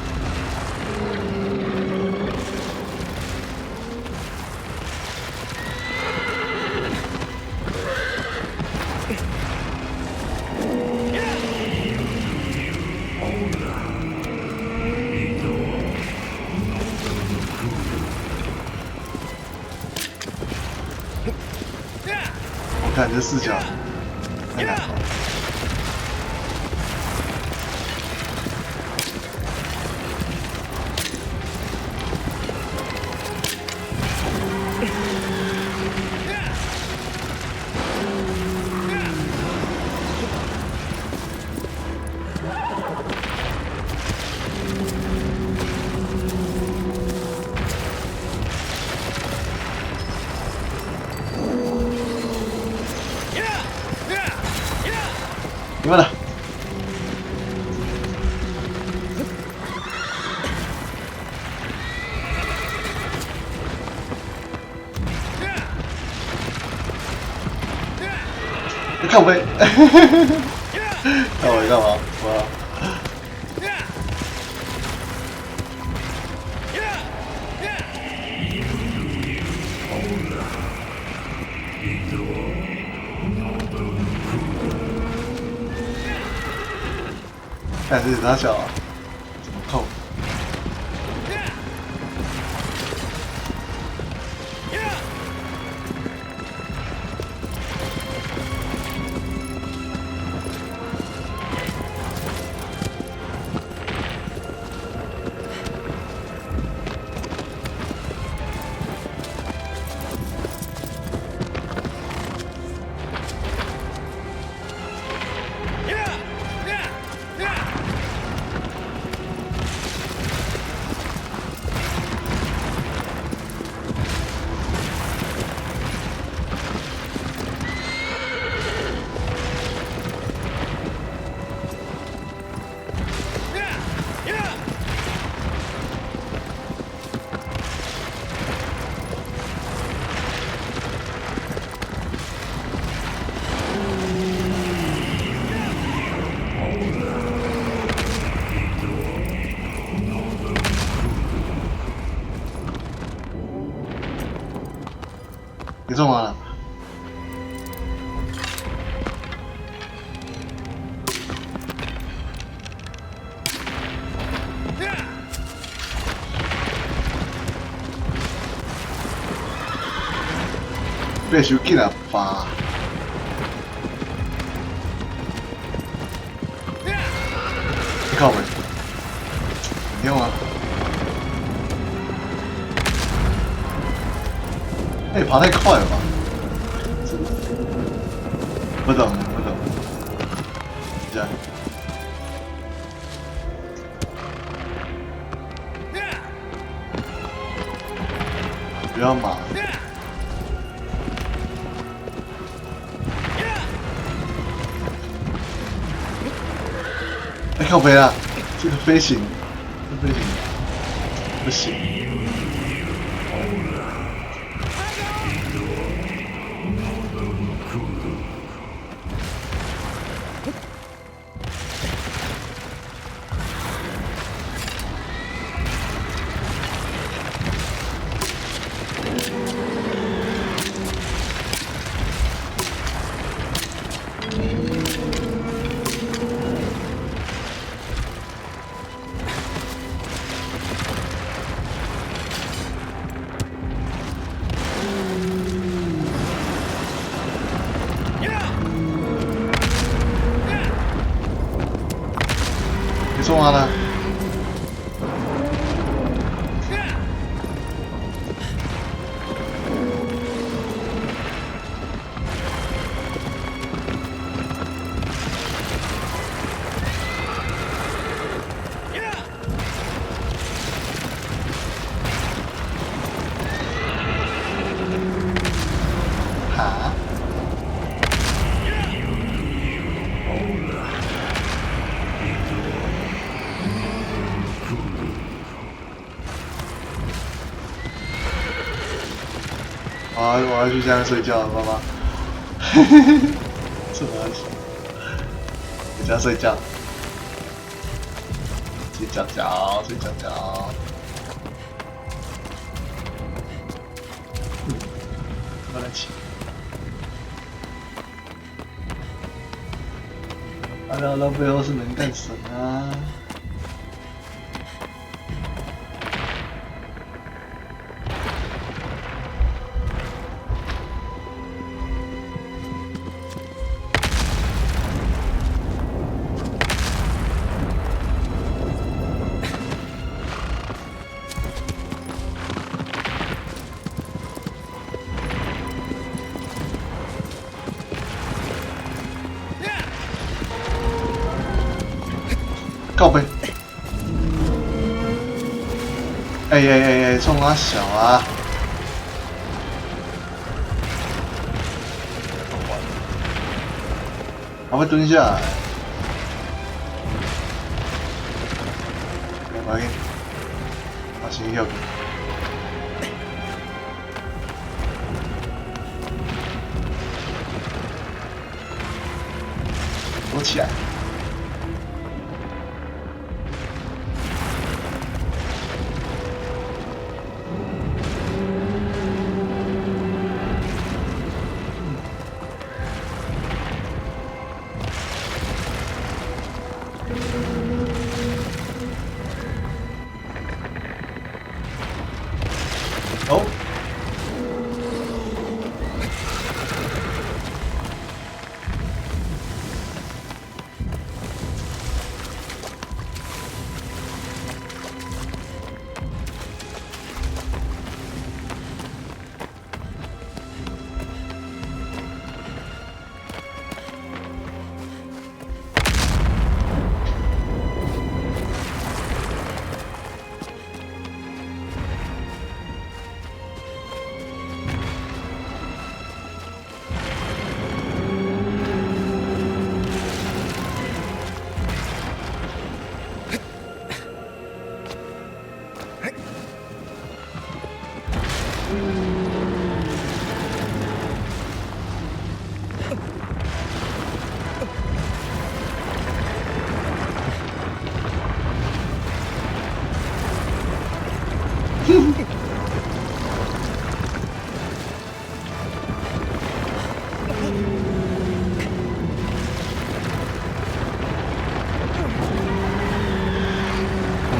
我看這視角太難了。明白了。靠北，靠北幹嘛？哇！看這是啥小啊？怎麼扣？你做嘛啦？變傷緊啊吧？你靠北，你用啊？欸，爬太快了吧？不懂，不懂。這樣。不要馬。欸，靠北啊！這個飛行，這個飛行不行。你做嘛啦？哈？好，我要去下面睡覺了，爸爸。什麼？回家睡覺。睡覺覺，睡覺覺。嗯，我來起。阿廖到背後是能幹什麼啊？靠北！欸欸欸欸，衝阿小啊！還會蹲下來。來，快緊，阿先休。躲起來。哦。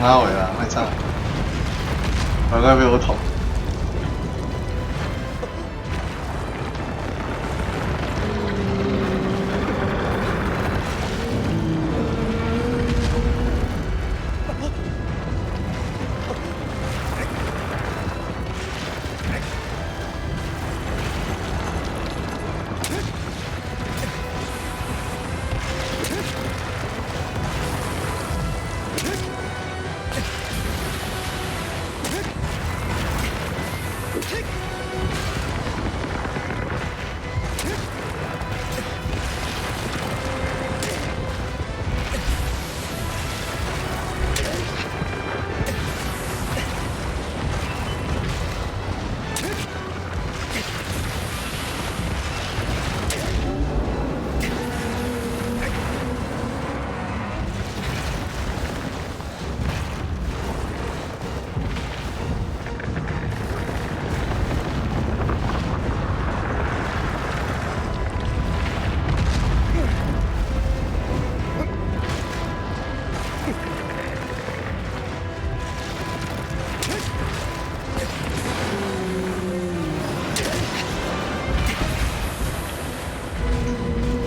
阿話啦，莫吵。難怪被我捅。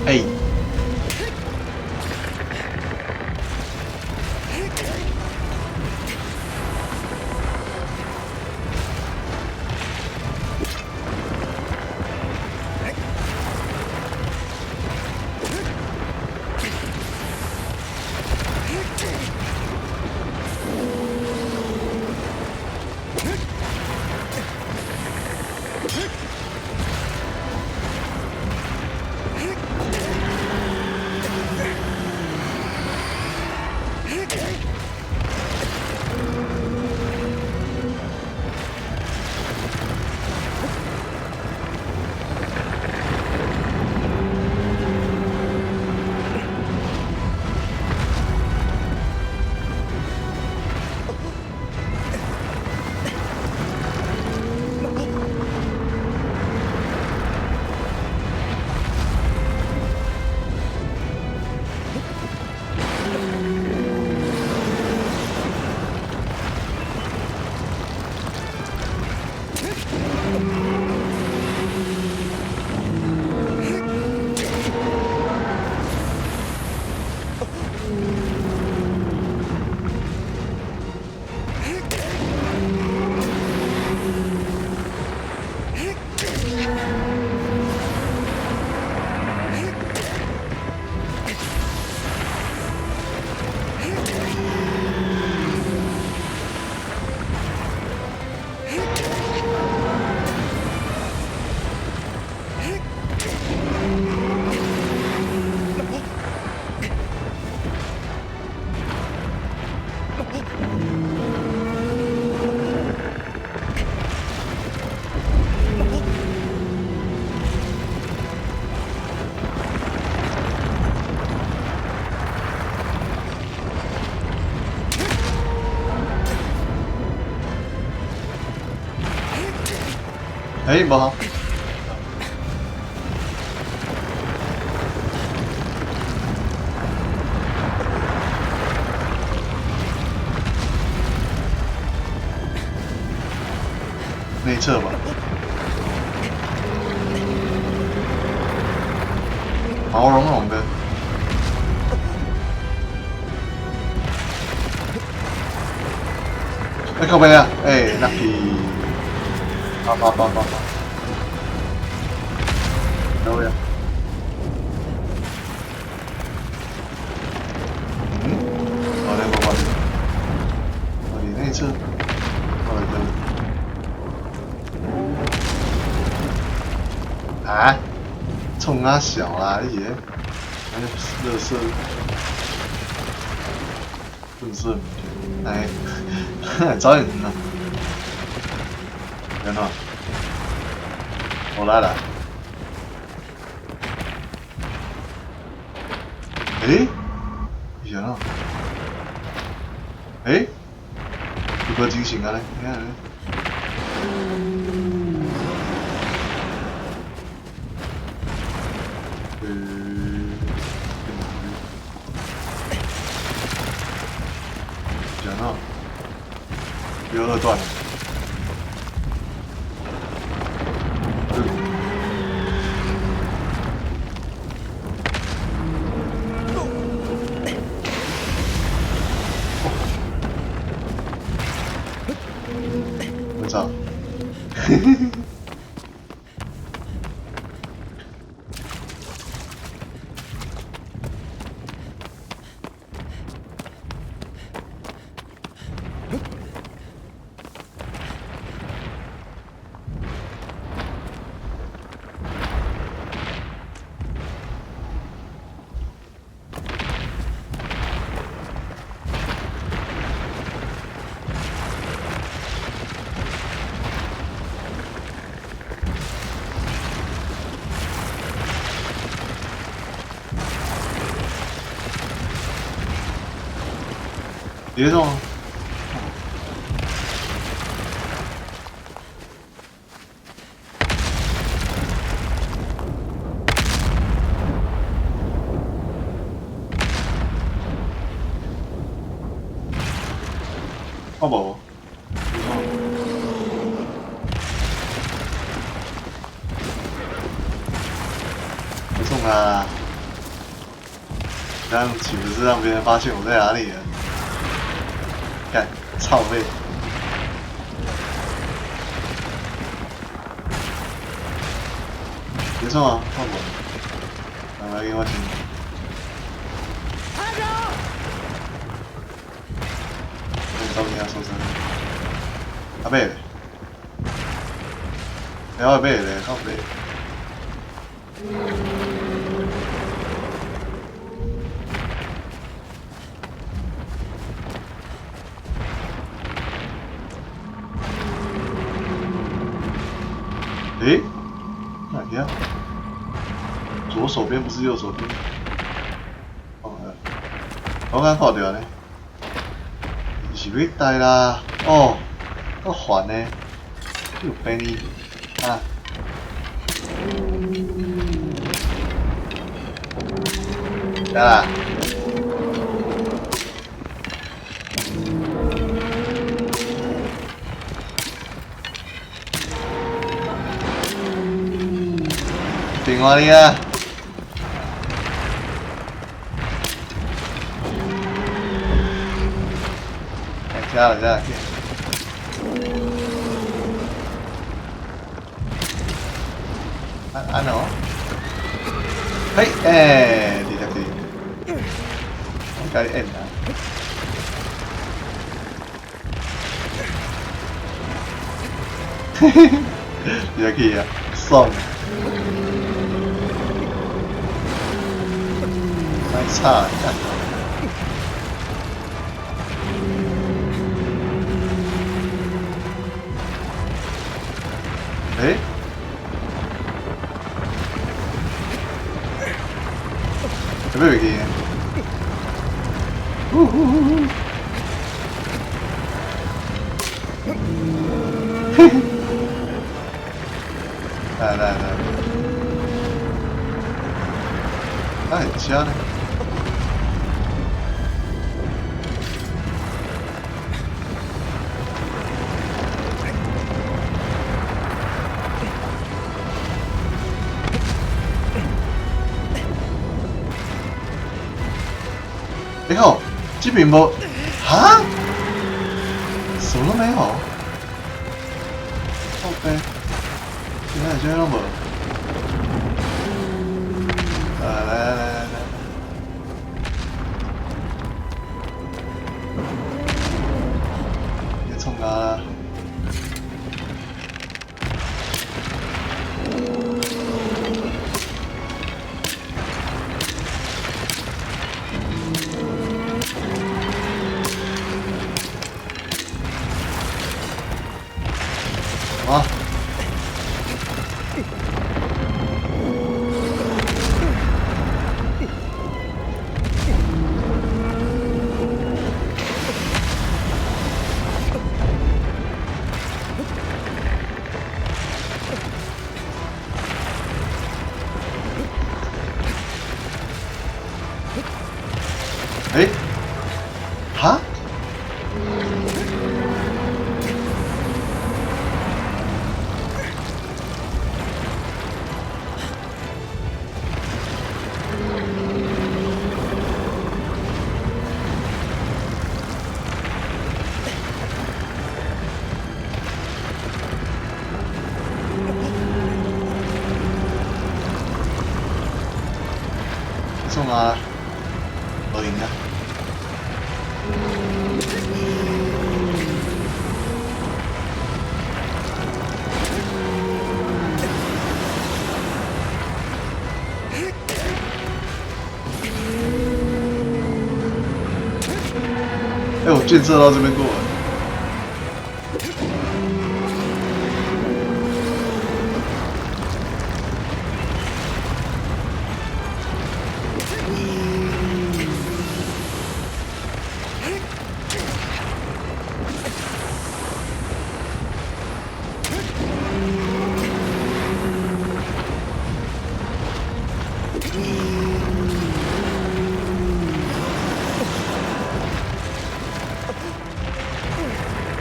欸。欸，無效。內側吧。毛茸茸的。欸，靠北啊！欸，lucky。好好好好好。到位啊。嗯？好嘞，我我你內側，好嘞，可以。啊？衝阿小啊！你是？哎，垃圾，垃圾，哎，早點呢。然後，我來了。欸？是按怎？欸？有無精神啊咧？你看。是按怎？又二段了。我操！别动！我无，别冲啊！这样岂不是让别人发现我在哪里了？干，臭屁！别冲啊，放我！来给我钱。我照片要收身。阿伯，欸，我买咧，靠北。诶，哪里啊？左手邊不是右手邊？哦，我剛看到呢，是欲帶啦，哦，夠煩呢，有病呢，啊！得啦。平安你啊！哎，加了加了。按按哦。嘿，哎，直接去，我该按啊。嘿嘿，直接去啊，爽！太差了！哎，有没有给？呜呼呼呼！嘿嘿，来来来，他很香呢。你好，這邊無，哈？什麼都沒有。OK，現在這邊攏無。來來來來來。別衝啊！啊！哎，哈？创啊？無閒啊！欸，我建設到這邊過了。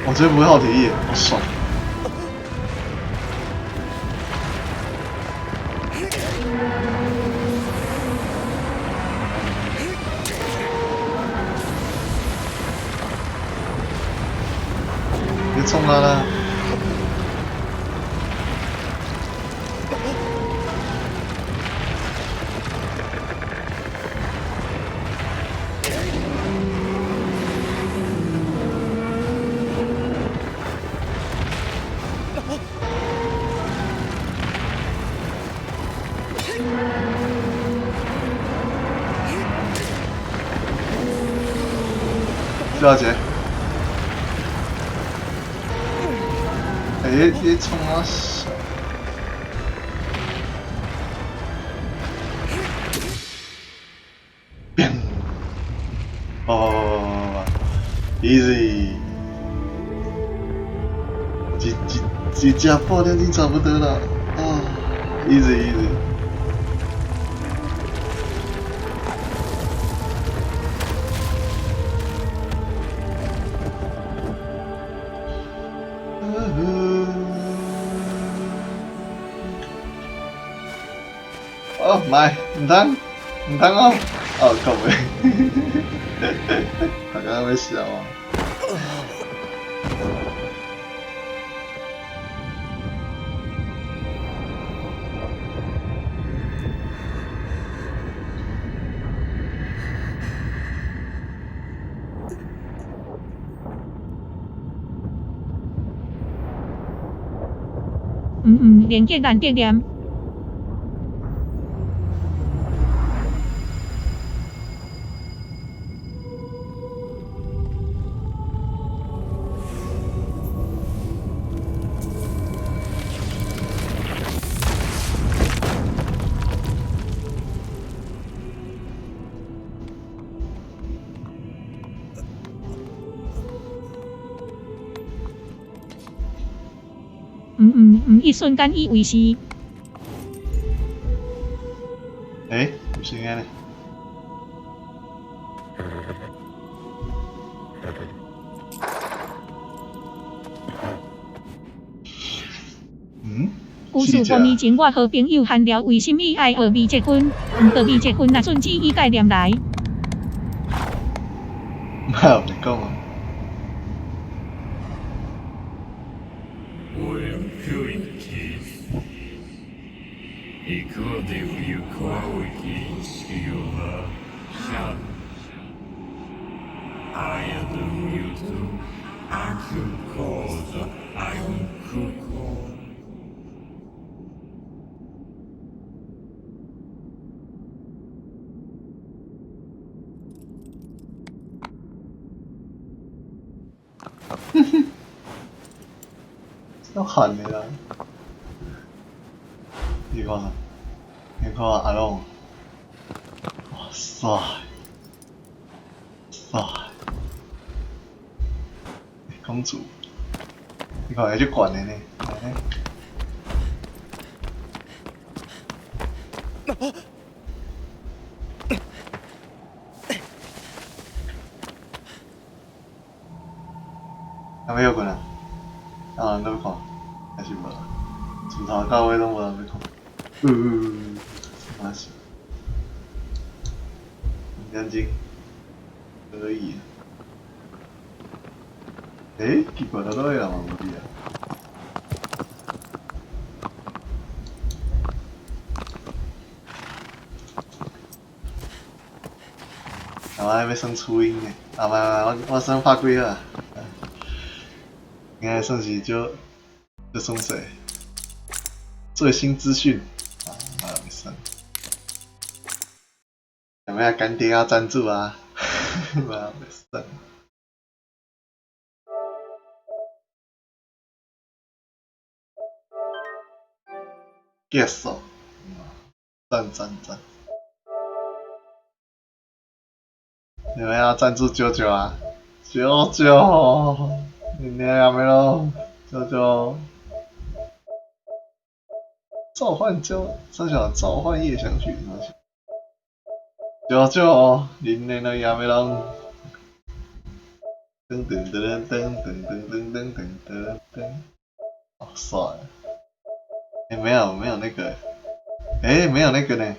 我這邊不會耗體力，好爽！別衝他啦！小姐，欸，你衝啊！變！哦，easy，一只半點鐘差不多啦，啊，easy easy。哦，唔係，唔通，唔通哦，哦，靠北，大家欲笑啊！嗯嗯，連結難得念。嗯，一瞬間以為是。欸，毋是按呢？嗯？故事5年前，我好朋友閒聊為啥物愛學微積分，毋過微積分若準只以概念來。莫有講啊！都喊的啦！你看，你看阿龍，哇塞，塞，公主，你看還足懸的呢，來。還沒有過來，啊，人閣欲看，還是無？從頭到尾攏無人欲看。嘛是，眼睛可以。欸，奇怪，佗落的人嘛無佇啊？啊，我還欲算初音呢，啊，無無，我算拍鬼好。應該算是足足爽勢。最新資訊啊，袂算。有沒有乾爹要贊助啊？無，袂算。結束，讚讚讚！你們要贊助啾啾啊？啾啾，你娘やめろ，啾啾！召喚啾，三小召喚夜想曲，啾啾，你娘やめろ！噔噔噔噔噔噔噔噔噔噔噔，好帥！欸，沒有沒有那個，欸，沒有那個呢，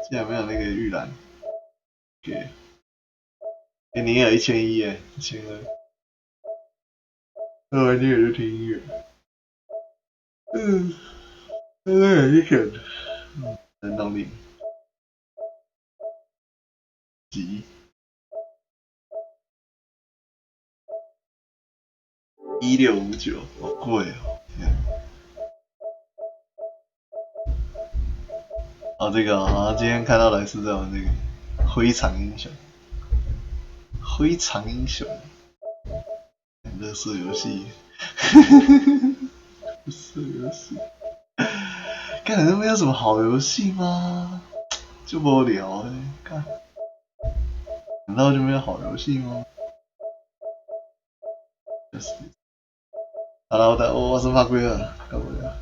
竟然沒有那個預覽，給，欸，你也有1100耶，1200，哦，你也在聽音樂，嗯，嗯，你看，嗯，能動力，幾，1659，好貴哦，天。哦，這個啊，今天看到來是在玩這個灰常英雄，灰常英雄，樂色遊戲，樂色遊戲，幹，這沒有什麼好遊戲嗎？就無聊欸，幹，難道就沒有好遊戲嗎？就是，好了，我先拍鬼了，夠無聊。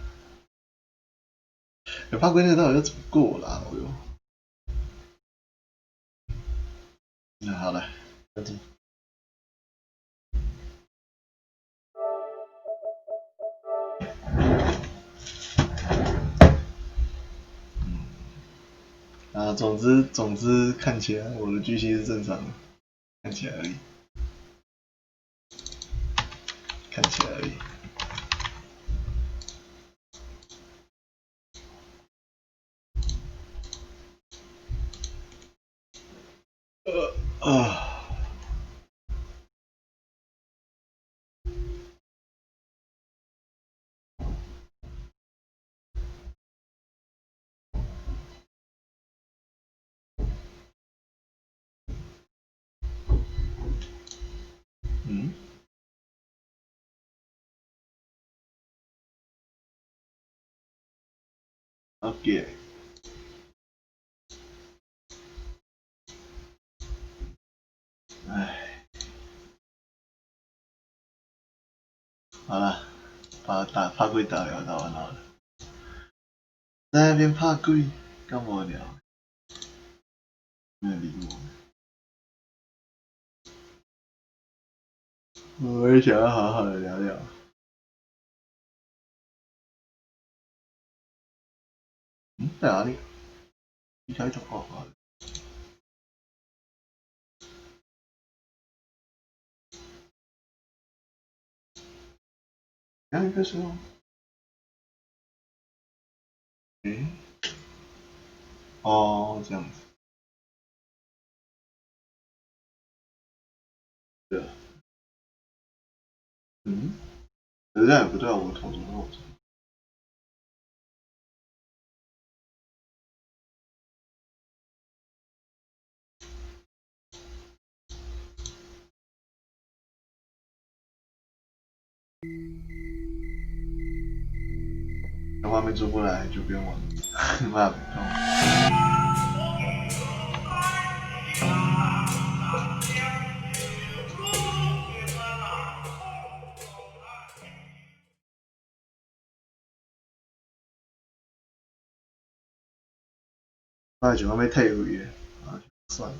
欸，拍鬼那個到底要怎麼過啦？哎喲，那好了，再見。啊，總之看起來我的巨星是正常的，看起來而已，看起來而已。啊。嗯？OK。唉，好了，把打拍鬼打了，打完了，在那邊拍鬼，夠無聊，沒有理我。我也想要好好的聊聊。嗯，在哪裡？一開頭哦，好。那個時候，欸，哦，這樣子，對啊，嗯，可是這樣也不對啊，我頭怎麼那麼長？畫面做不來就不用玩了，媽的！我就欲退位的，啊，算了。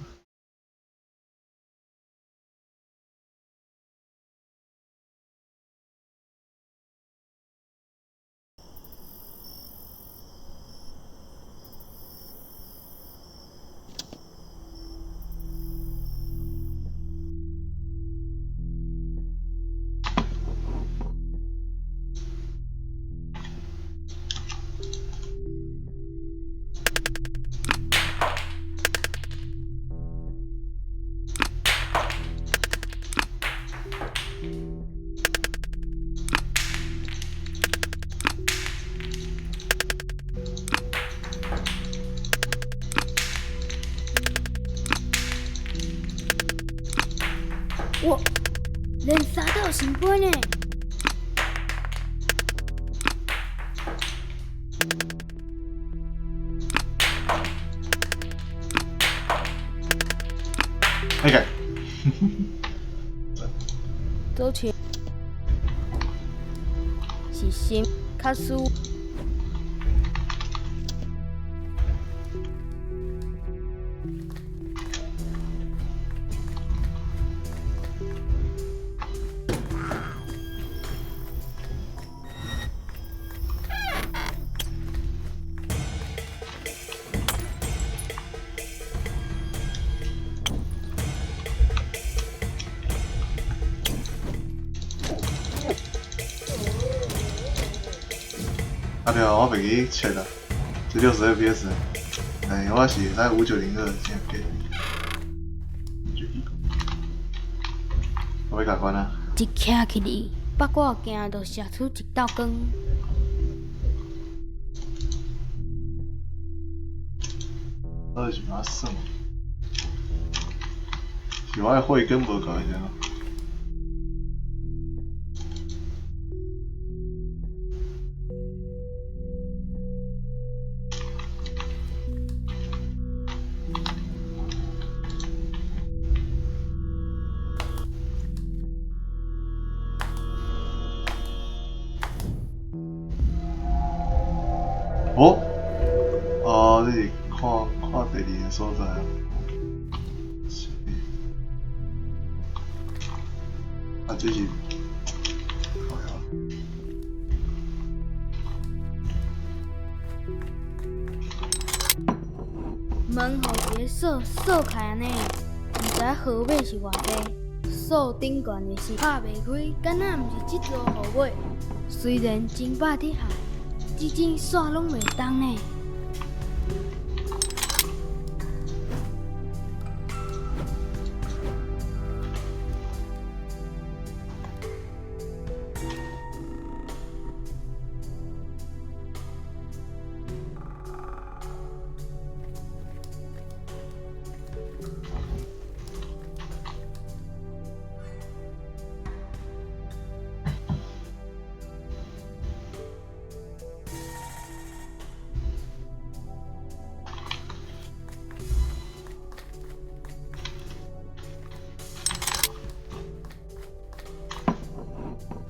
哇，連三都有聖杯呢！那個。早前是心較輸。啊對啊，我袂記切啦，這60 FPS，哎，我是會使5902先給。我欲共關啊！一徛起來，腹股鏡就射出一道光。到底是按怎耍？是我的慧根無夠是按怎？哦，哦，這是看看第二个所在啊。是。啊，這是。靠腰。門予一个鎖鎖開按呢，毋知號碼是偌濟，鎖頂懸的是拍袂開，敢若毋是這組號碼。雖然真百佇喊，至今煞攏袂動呢。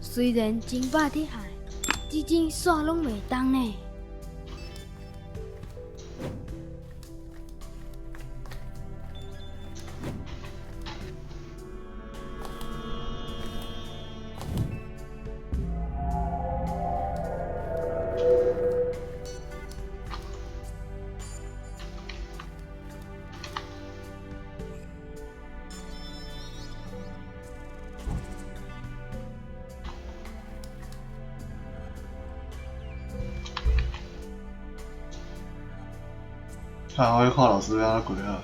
雖然真百佇喊，至今煞攏袂動呢。看我去看老師欲按怎過啊。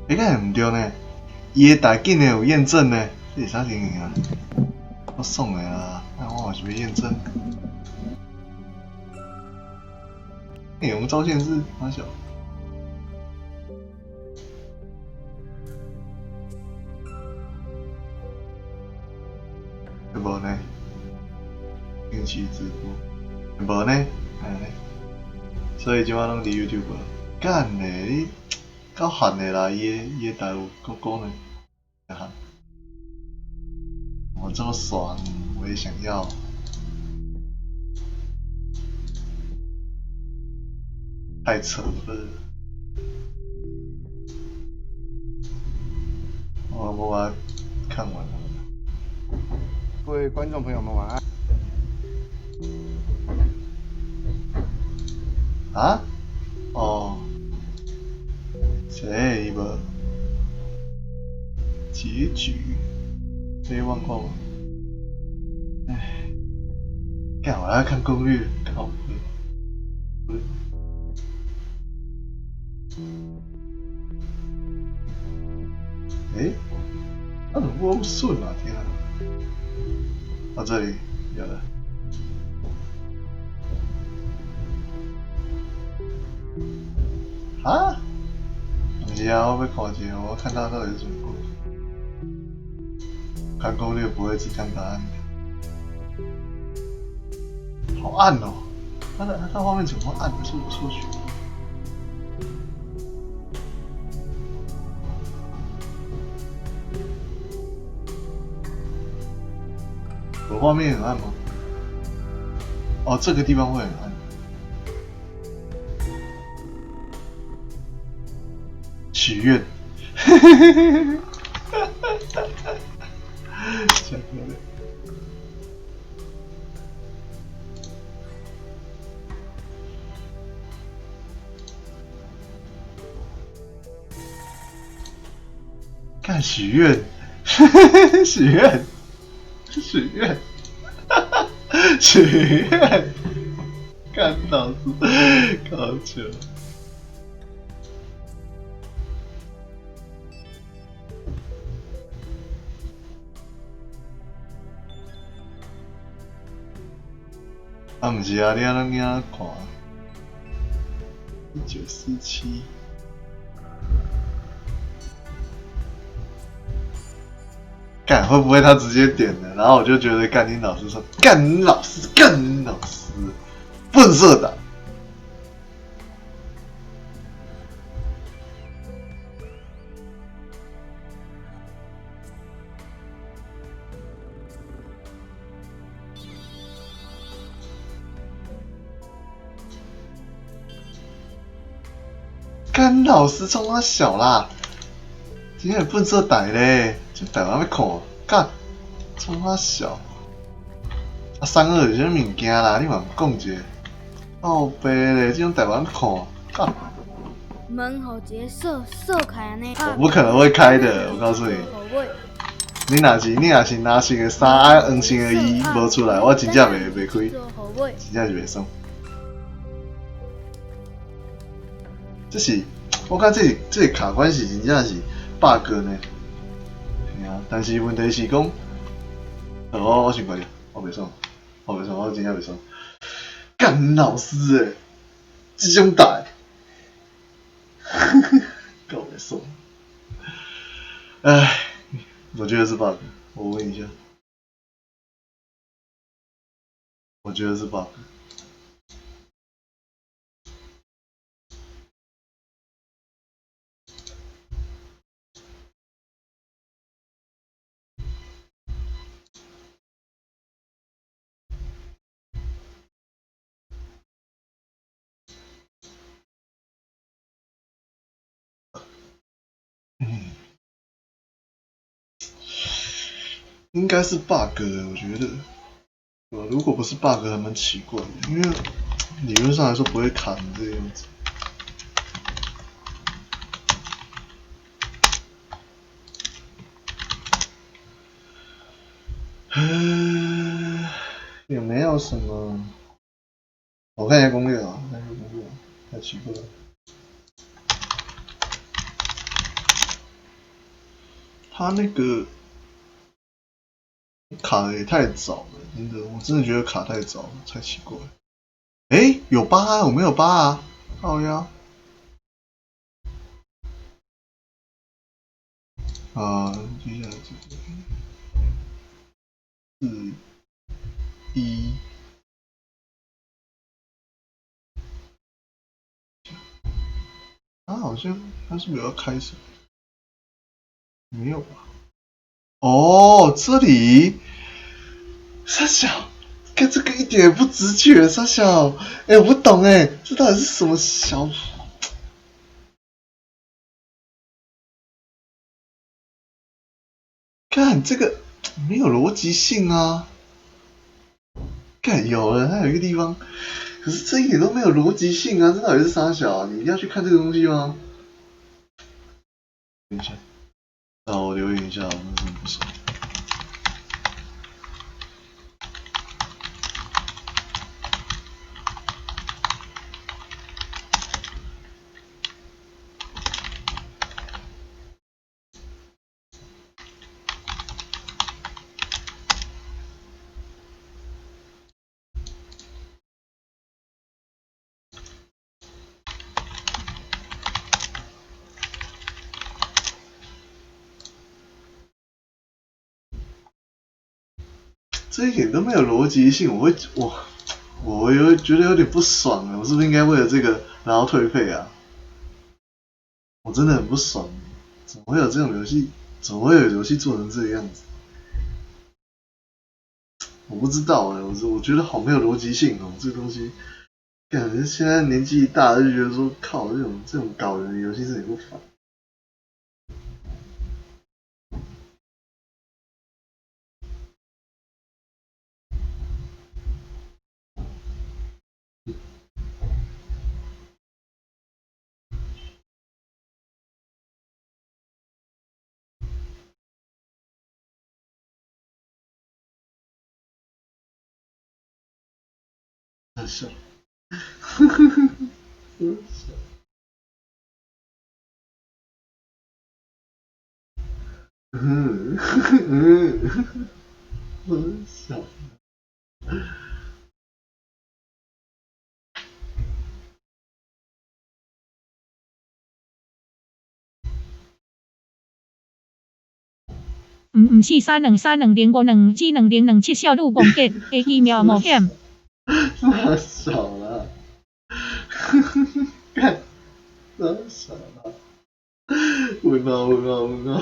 欸，敢會毋對呢？伊的台竟然有驗證呢？這是啥情形啊？我爽的啦，那我嘛是欲驗證。欸，我們照線是啥小？無呢？定期直播，無呢？按呢？所以這擺攏佇 YouTube。幹嘞，你夠狠的啦！伊的台有閣講呢，我這麼爽，我也想要。太扯了！我把它看完了。各位觀眾朋友們，晚安。啊？哦。這無結局，這忘光了。唉，幹，我還要看攻略，靠！欸，那怎么不順啊？天啊！到這裡有了。啊？不是啊，我欲看一下，我看他到底是什麼故事。看攻略不會只看答案的。好暗哦！他畫面怎麼暗？是我錯覺。我畫面很暗嗎？哦，這個地方會很暗。許願，哈哈哈哈哈哈！幹許願，許願，許願，許願，幹老子搞笑。啊，毋是啊，你按怎按看？1947。幹會不會他直接點了？然後我就覺得幹你老師說幹你老師，幹你老師，笨色的。幹老師衝三小啦！今天笨色歹咧，這台灣欲看，幹衝三小。啊，三二是啥物物件啦？你嘛毋講一下，靠北咧，這種台灣看，幹。門予一個鎖鎖開按呢。我不可能會開的，我告訴你。你若是藍色的三，啊黃色的二無出來，我真正袂開，真正是袂爽。這是，我感覺這個卡關是真正是 bug 呢。嘿啊，但是問題是講，我先關掉，我袂爽，我袂爽，我真正袂爽。幹老師欸，這種代，夠袂爽。唉，我覺得是 bug，我問一下，我覺得是 bug。嗯，應該是 bug，我覺得。如果不是 bug，還蠻奇怪的，因為理論上來說不會卡成這個樣子。有沒有什麼？我看一下攻略啊，看一下攻略，太奇怪了。他那個卡的也太早了，真的，我真的覺得卡太早了，太奇怪。欸，有八啊，我沒有八啊，靠腰。啊，接下來這個4、1，他好像他是不是要開什麼？沒有吧？哦，這裡，三小，看這個一點也不直覺，三小，欸，我不懂欸，這到底是什麼小？看這個沒有邏輯性啊！看有了，它有一個地方，可是這一點都沒有邏輯性啊！這到底是三小啊？你一定要去看這個東西嗎？等一下。那我留言一下，我真的不熟。這一點都沒有邏輯性，我會我我有覺得有點不爽啊！我是不是應該為了這個然後退費啊？我真的很不爽，怎麼會有這種遊戲？怎麼會有遊戲做成這個樣子？我不知道欸，我覺得好沒有邏輯性哦，這個東西，感覺現在年紀大就覺得說靠，這種搞人的遊戲是很不煩。笑，呵呵呵，笑。嗯嗯，嗯笑。毋是323205272027少女王杰的奇妙冒險。太少了，幹，太少了，問號問號問號。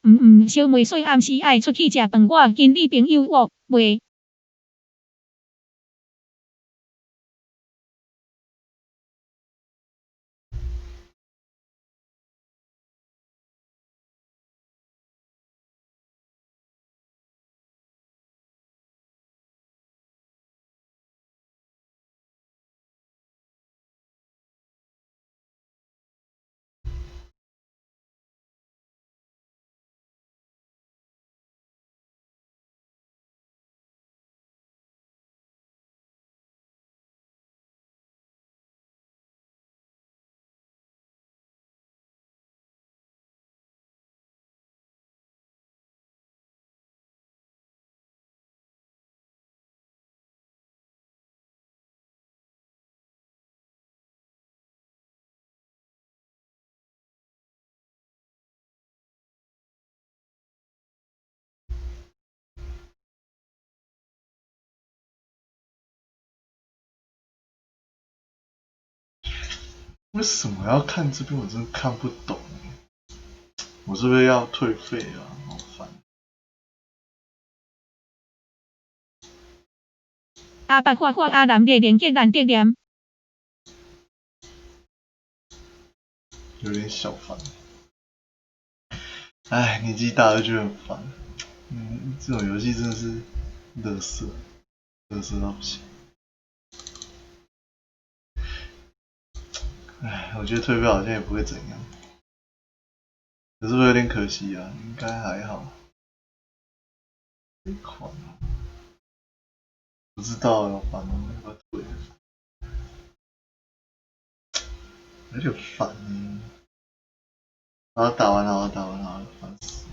毋小妹細暗時愛出去食飯，我跟你朋友約袂？為什麼要看這邊？我真的看不懂。我是不是要退費啊？好煩。阿伯畫畫阿南的連結難得念。有點小煩。唉，年紀大了就很煩。嗯，這種遊戲真的是垃圾，垃圾到不行。唉，我覺得退費好像也不會怎樣，可是會有點可惜啊，應該還好。這款不知道，好煩哦，要不要退？有點煩呢。好，打完了，打完了，煩死。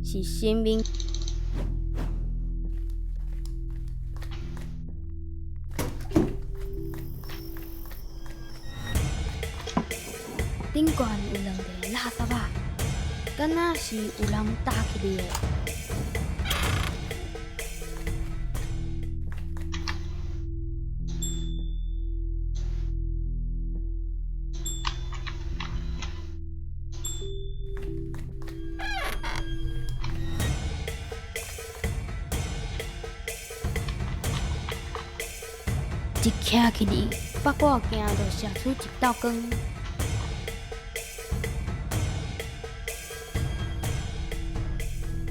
是神明。頂懸有兩個垃圾仔，敢若是有人搭起來的。一徛起哩，腹股镜就射出一道光。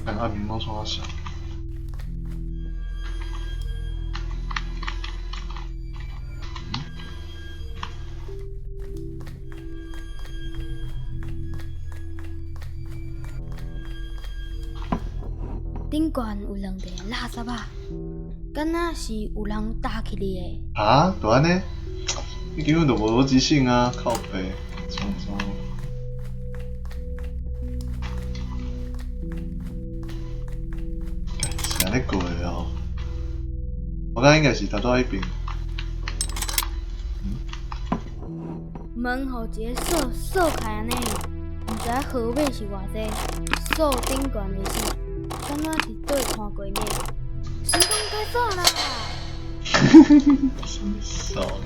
看阿明猫冲啥小？顶悬有两个垃圾仔，敢若是有人搭起哩的。啊，就按呢？你根本就无逻辑性啊！靠北，创啥？是按呢过的哦。我感觉应该是拄拄彼边。门予一个锁锁开按呢，毋知号码是偌济，锁顶悬的是，敢若伫佗看过呢？成功解锁啦！什么锁？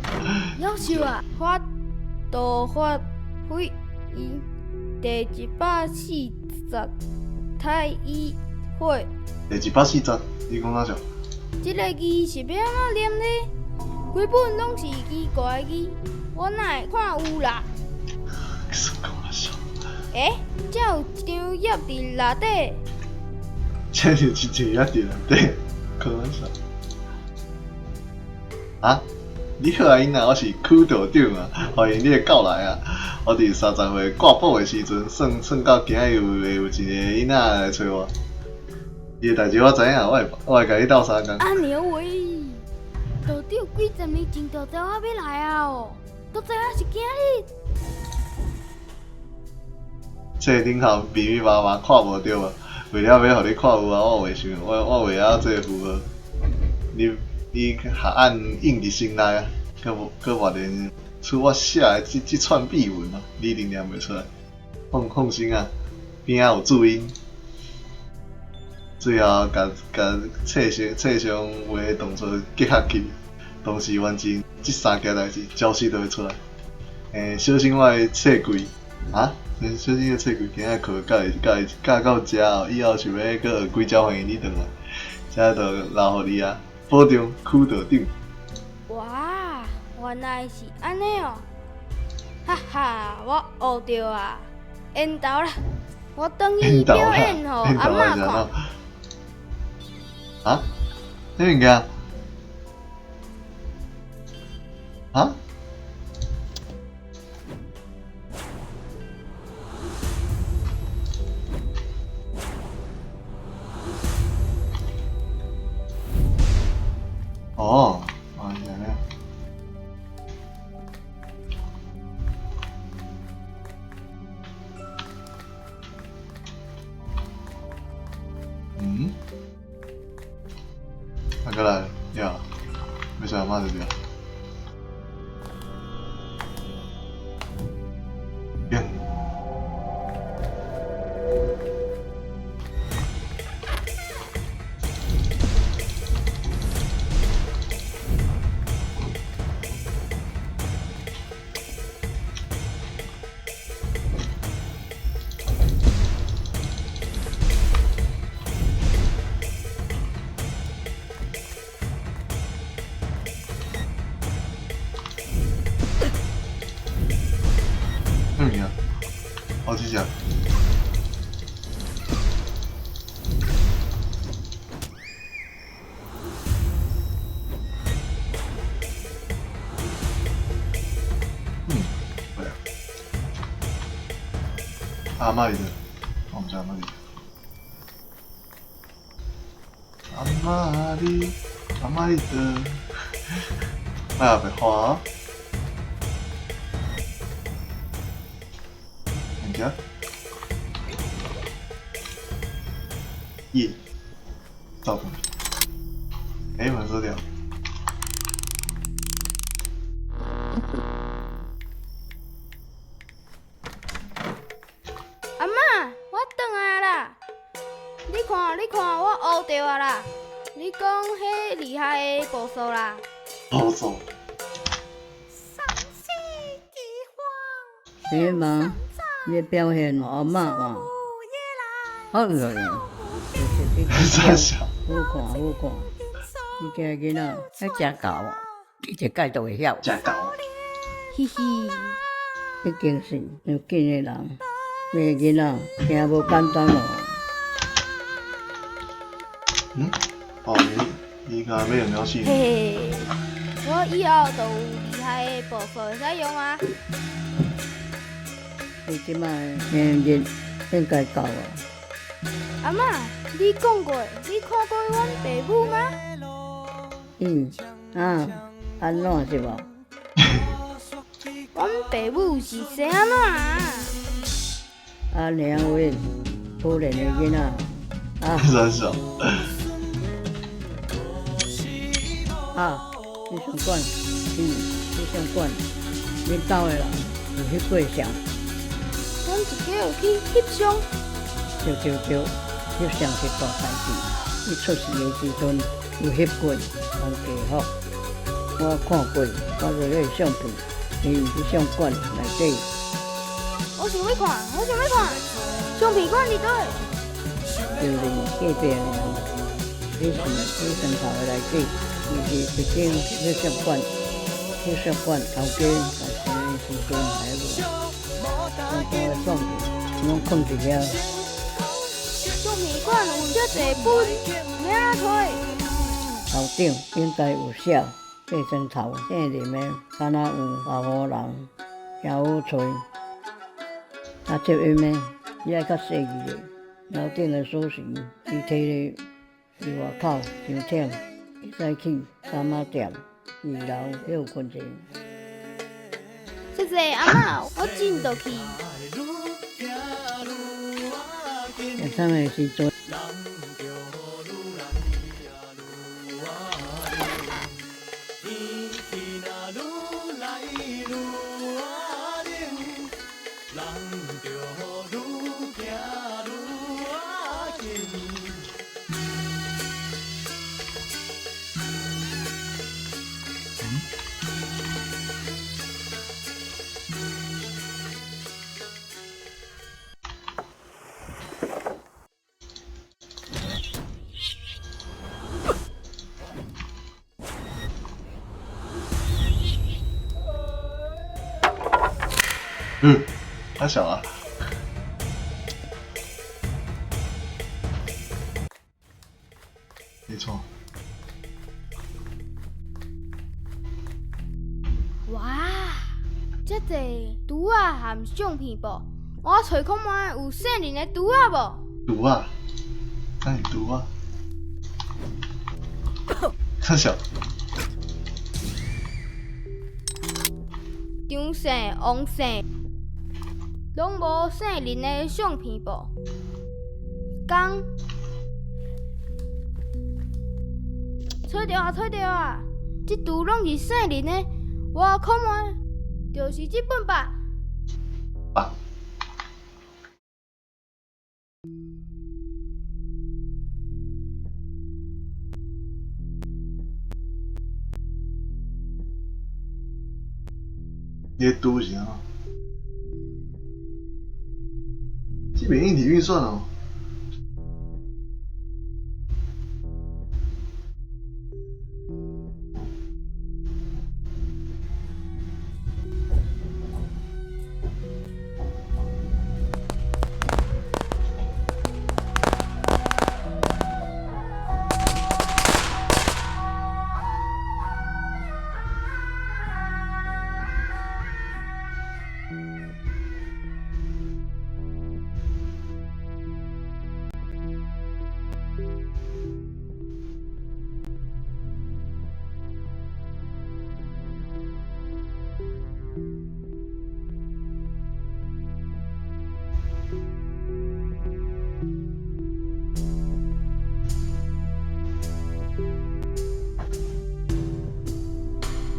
夭寿啊！发道发挥伊第140太医会。第140，你讲哪种？这个字是欲按怎念呢？规本拢是奇怪的字，我哪会看有啦？欸，这有一张页伫内底。这有一张页伫内底，开玩笑。啊？你好啊，囡仔，我是区道长啊，欢迎你的到来啊！我伫30岁挂簿的时阵，算算到今日会有一个囡仔来揣我。伊的代志我知影，我会共你斗相共。阿娘喂，道长几十年前就知我欲来啊哦，都知影是今日。册顶头密密麻麻看无著啊，为了欲予你看有啊，我画想，我画啊这个符号，你学按印伫心内啊，阁无阁偌连出我写的这串秘文啊，你一定念袂出来。放心啊，边仔有注音。最后，共册上画的动作结合起，同时完成这三件代志，消息就会出来。小心我的册柜啊！小心个册柜今仔课教伊教伊教到遮哦，以后想欲阁学几招，欢迎你转来，遮就留予你啊，保重区道长。哇，原来是按呢哦！哈哈，我学著啊，缘投啦，我转去表演予阿嬷看。啊？啥物件？啊？哦，哦，是按呢。啊，过来，呀，没事，阿嬷这边。变。什物件？好几只。对啊。阿嬷伫，我毋知阿嬷伫。阿嬷伫，阿嬷伫，莫后白花。耶，照片，哎，门锁掉。阿嬷，我转来啦！你看，你看，我学著啊啦！你讲彼厉害的步数啦？步数。是吗？你的表现阿嬷看，好个咧，啥小？好看好看，你今仔囡仔爱食狗。一擺就會曉。食狗。嘻嘻。已經是傷緊的人，罵囡仔誠無簡單哦。嗯？哦，你剛才沒有描寫。嘿嘿，我以後就有厲害的步數會使用啊！你這擺年日應該夠啊。阿嬤，你講過，你看過阮爸母嗎？嗯，啊，按怎是無？阮爸母是生按怎啊？阿娘話，可憐的囡仔，啊。三小。啊，你想管？嗯，你想管？恁兜的人有翕過相？阮一家有去翕相。對對對，翕相是大代誌。伊出世的時陣有翕過，人家福。我看過，我佇彼相片，伊佇相館內底。我想欲看，我想欲看，相片館佇佗？就是隔壁的人，彼是彼床頭的內底，伊是一間翕相館，翕相館頭家來生的時陣來無？我看的相片攏囥佇遐。相片館有遮濟本，欲按怎揣？頭頂應該有寫，爬床頭姓林的，敢若有5個人，誠好揣。啊，接音的，你愛較細膩咧。樓頂的鎖匙，伊提咧佇外口傷忝，會使去衫仔店二樓歇睏者。謝謝阿嬤，我這就去。食啥的時陣？嗯，太小了。沒錯。哇，這濟圖仔含相片簿，我揣看覓有姓林的圖仔無？圖仔？哪裡圖仔？太小。張姓、王姓，攏無姓林的相片簿。講，揣著啊，揣著啊！這櫥攏是姓林的，我看覓，就是這本吧。啊。你拄是啊？這邊硬體運算哦。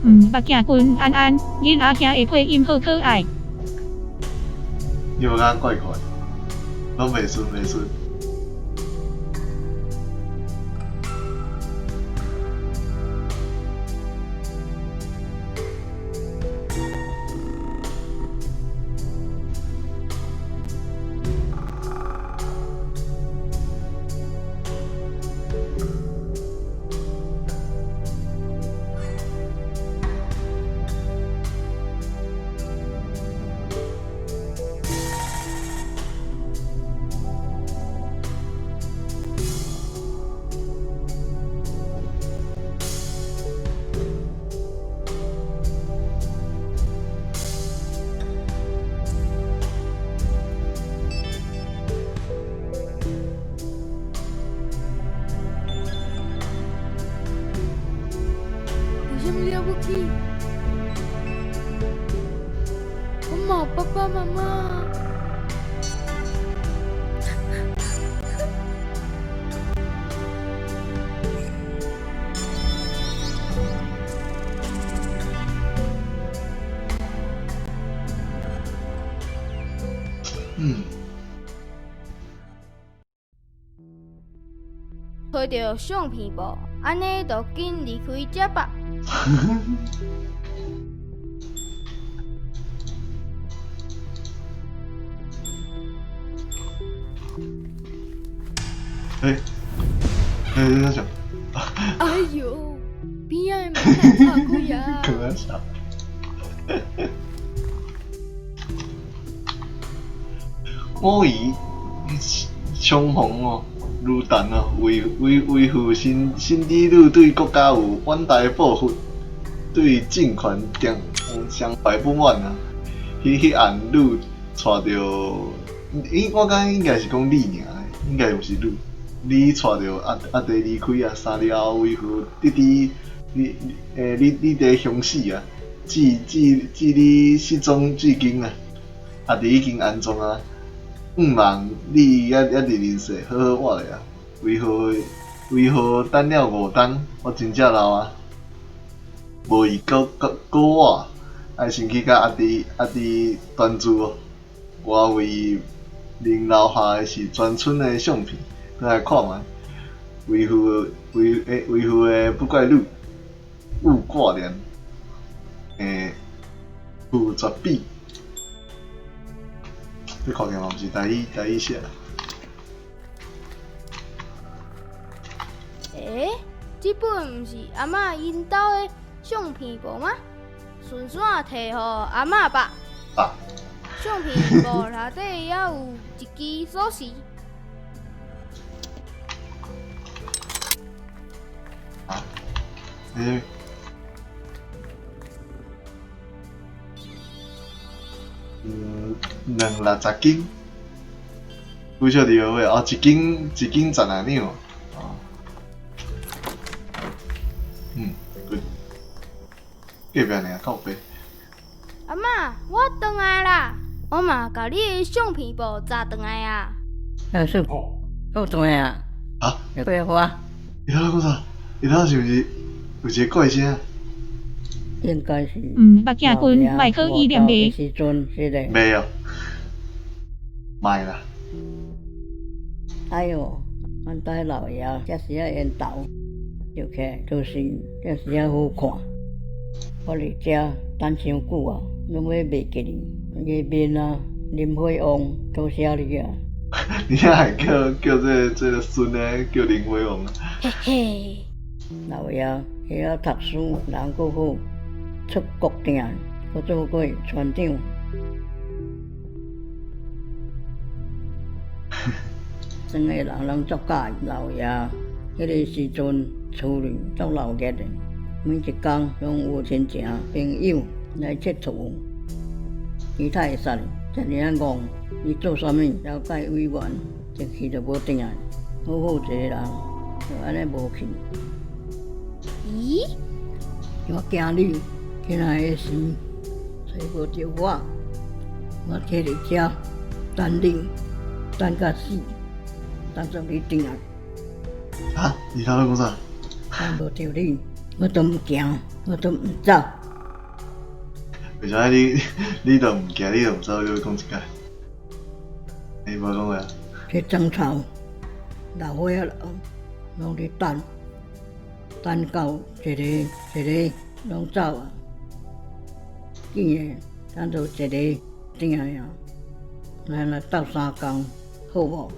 目鏡君安安，恁阿兄的配音好可愛。你有感覺怪怪，攏袂順袂順。啥物了不起？我嘛有爸爸妈妈啊。嗯。揣著相片簿，按呢就紧离开遮吧。欸，欸，你在想？哎哟，边仔的门哪拆开啊？可能想。我以相逢哦，如旦哦，维维维护新新纪录对国家有远大的抱负，对政权定相怀不满啊。彼彼案女带著，咦，我感觉应该是讲你尔，应该毋是女。你带著阿阿弟离开啊，3日后为父弟弟，你欸你你弟凶死啊，至至至你失踪至今啊，阿弟已经安葬啊。毋望你犹犹伫人世好好活咧啊！为何为何等了5冬，我真正老啊，无伊阁阁阁我，爱先去佮阿弟阿弟团聚哦。我为恁留下的是全村的相片，倒来看觅。为父为欸为父的不怪女，有挂念，欸，负绝笔。你看见嘛？毋是台语台语写。欸，这本毋是阿嬷𪜶兜的相片簿吗？顺线提予阿嬷吧。啊。相片簿内底犹有一支锁匙。啊？欸？嗯，两六十斤，几少伫号哦，一斤一斤十来两，哦，嗯，对，隔壁尔靠北。阿嬷，我转来啦！我嘛共你的相片簿查转来啊！老师，我转来啊！啊？有对话？伊头讲啥？伊头是毋是有一个怪声？应该是。毋捌行军，莫考伊念袂。时阵，是个。袂哦，莫啦。哎哟，阮兜老爷这时仔缘投，笑起来就是这时仔好看。我伫遮等伤久啊，拢欲袂记哩，伊面啊，林火旺，多谢你啊！你遐还叫叫这个这个孙的叫林火旺啊？嘿嘿。老爷会晓读书，人阁好，出国定，阁做过船长。庄的人拢足佮意老爷，彼个时阵厝里足闹热的，每一工拢有亲情朋友来𨑨迌。伊太会使，遮尔仔戆，伊做啥物了解委员，一去就无转来，好好一个人，就按呢无去。咦？我惊你起来的时揣无著我，我徛伫遮等你，等甲死，等到你转来。啊？你头咧讲啥？等无著你，我都毋行，我都毋走。为啥你你都毋行，你都毋走，你欲讲一摆？你无讲话啊？去庄头，老岁仔人拢伫等，等到一个一个拢走啊，见的等到一个转来啊，咱来斗相共，好无？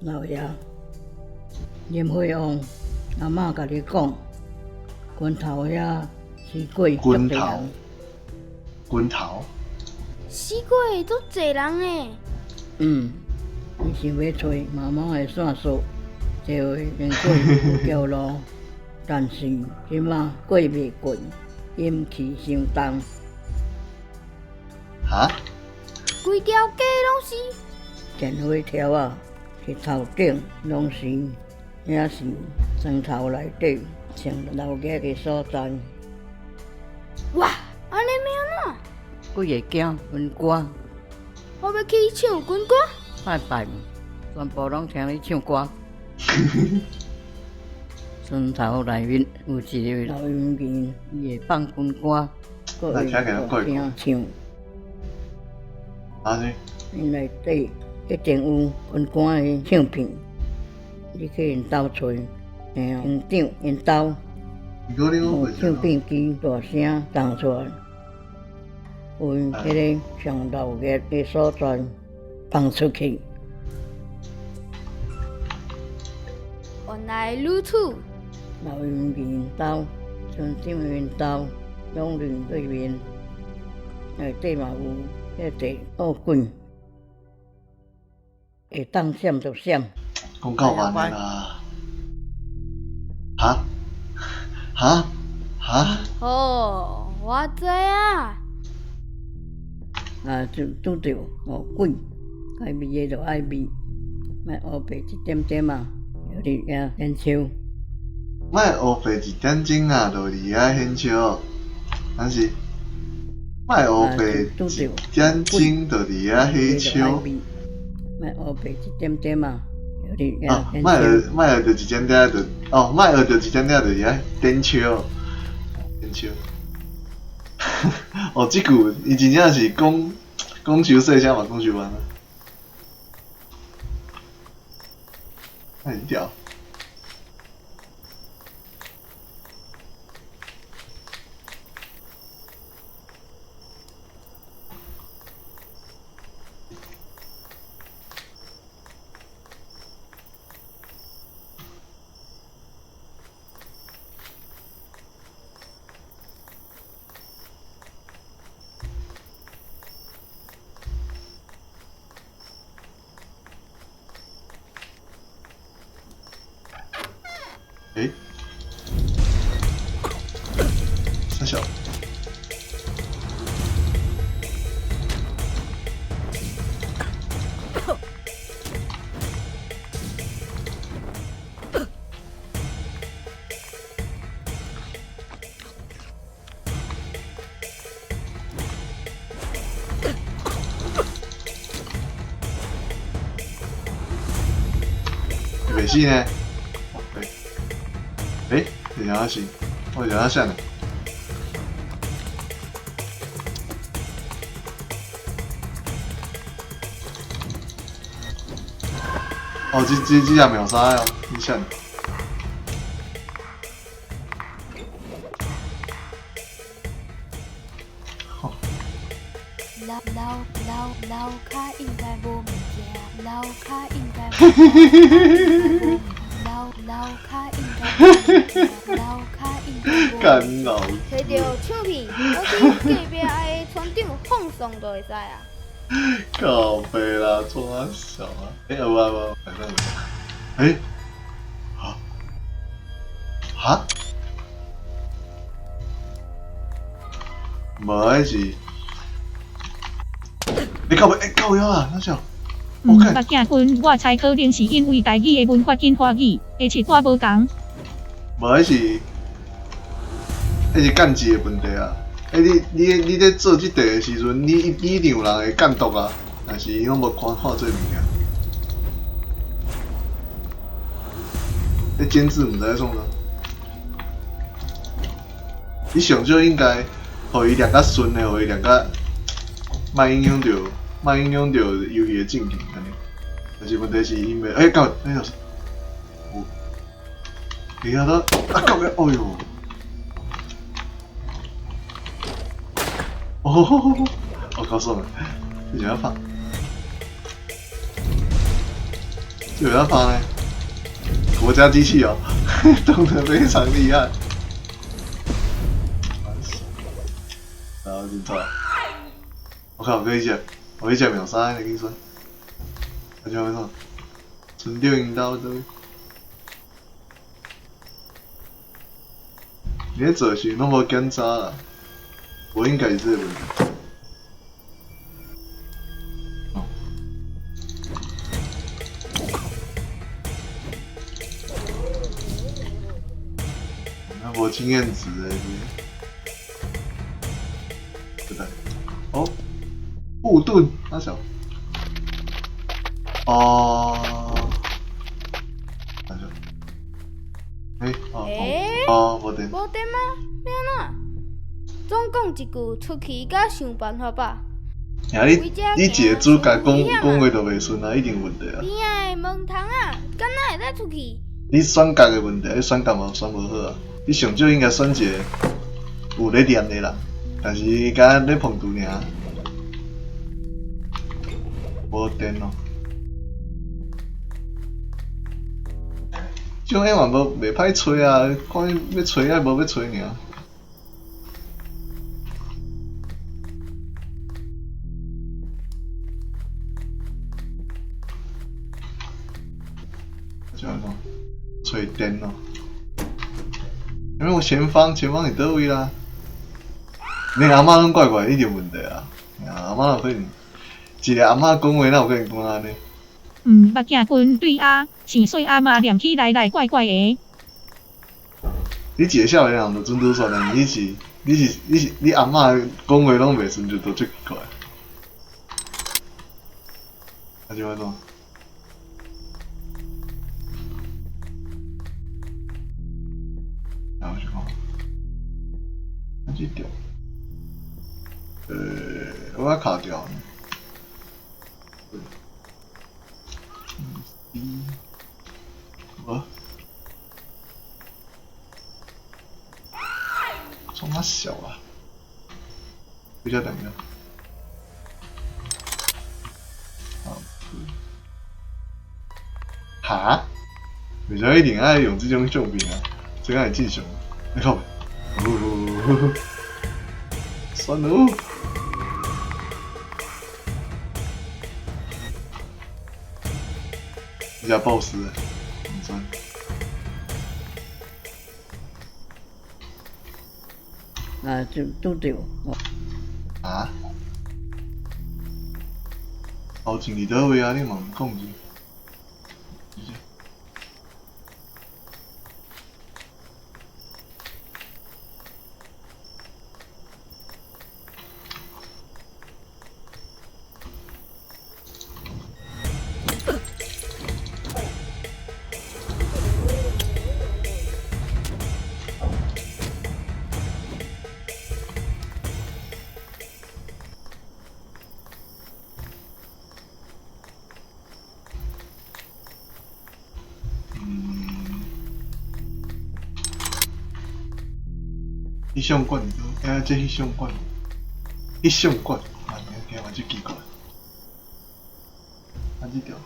老爷，林火旺，阿嬷共你讲，拳头遐死过足济人。拳头。死过足济人欸。嗯，伊想欲揣妈妈的线索，这回经过有条路，但是这马过袂过，阴气伤重。哈？规条街拢是。电火柱仔是头顶拢是，遐是床头内底上闹热的所在。哇，按呢欲按怎？规个囝分歌。我欲去唱军歌。拜拜，全部攏聽你唱歌。村頭內面有一個老音機，伊會放軍歌，閣會聽唱。啊是。𪜶內底一定有軍歌的唱片，你去𪜶兜揣，嘿啊，村長𪜶兜有唱片機大聲放出來，為彼個上鬧熱的所在放出去。原來如此。老音機兜，村長𪜶兜，兩鄰對面內底嘛有彼個惡棍，會當閃就閃。講夠慢的啦！哈？哈？哈？哦，我知影。啊，就拄著惡鬼，該味的就愛味，莫烏白一點點啊，就佇遐顯笑。莫烏白一點鐘啊，就佇遐顯笑，但是莫烏白一點鐘就佇遐顯笑。莫烏白一點點啊，就佇遐顯笑。莫學莫學著一點點就哦，莫學著一點點就佇遐點笑，點笑。哦，這句伊真正是講講傷細聲嘛，講傷慢啊，很屌。欸？三小。袂死呢？欸，你想要死？我想要下呢。哦，這只秒殺哦，你下呢？樓樓樓跤應該無物件，樓跤應該。樓樓跤應該。樓跤應該。幹老。摕著唱片，我去隔壁的村長放送就會使啊。靠北啦，創啥小啊？欸，有啊無，反正有。欸？哈？哈？無，彼是。你靠北，欸，靠腰啊，啥小？毋捌鏡君，我猜可能是因為台語的文法跟華語的習慣無仝。無，彼是監制的問題啊！欸，你咧做這塊的時陣，你一定有人會監督啊，但是伊攏無看看這物件。欸，監制毋知咧創啥？你上少應該，予伊練較順的，予伊練較，莫影響著，莫影響著遊戲的進程按呢。但是問題是因為，欸，到，欸，有，你看他，啊，靠！哎喲。哦，我告訴你，這怎樣放？這怎樣放呢？國家機器哦，動得非常厲害。然後就走。我靠，我跟你講，我一講秒殺，你跟你說，我就會說，村長𪜶兜都，你咧做時攏無檢查啦。我應該是這個問題。哦。那無經驗值的。对对。哦，护盾，阿小。哦。阿小。欸，哦，哦，无电。无电吗？欲按怎？总讲一句，出去佮想办法吧。啊，你一个主角讲讲话就袂顺啊，一定有问题啊。边仔的门窗仔，敢若会使出去？你选角的问题，你选角无选无好啊。你上少应该选一个有咧念的人，但是敢若咧碰拄尔，无电咯。这种演员无袂歹揣啊，看欲揣也无欲揣尔。揣电咯，因为我前方前方伫佗位啦？恁阿嬷拢怪怪，一定有问题啊！阿嬷哪有可能一个阿嬷讲话，哪有可能讲按呢？毋捌行军对啊，生细阿嬷念起来来怪怪的。你一个少年人就准拄煞，但是你是你是你是你阿嬷讲话拢袂顺，就都足奇怪。啊，就按怎？然后就讲，这条，我卡掉。无，创啥小啊？比较等一下。好，哈？为啥一定爱用这种相片啊？这敢会正常？你看，哦，算了。这只 boss，唔算。啊，就拄著。啊？头前伫佗位啊？你嘛毋讲者？翕相馆，哎，这翕相馆，翕相馆，啊，听嘛足奇怪，啊，这条，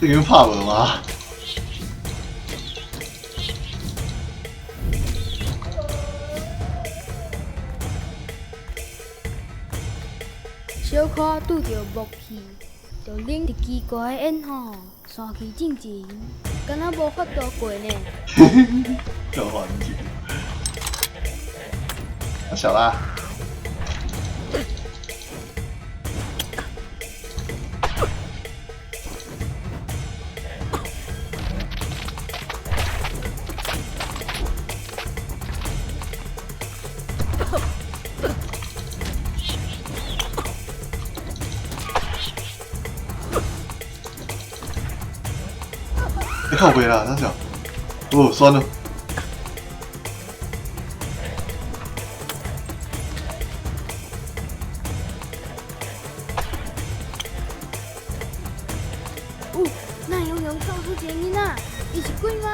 这个拍无吗？小可拄著木器，就拎一奇怪的烟吼，山去进前，敢若无法度过呢。够环境，阿小啦。靠北啦，大小，哦，算了。有，那雄雄跳出一个囡仔，伊是鬼吗？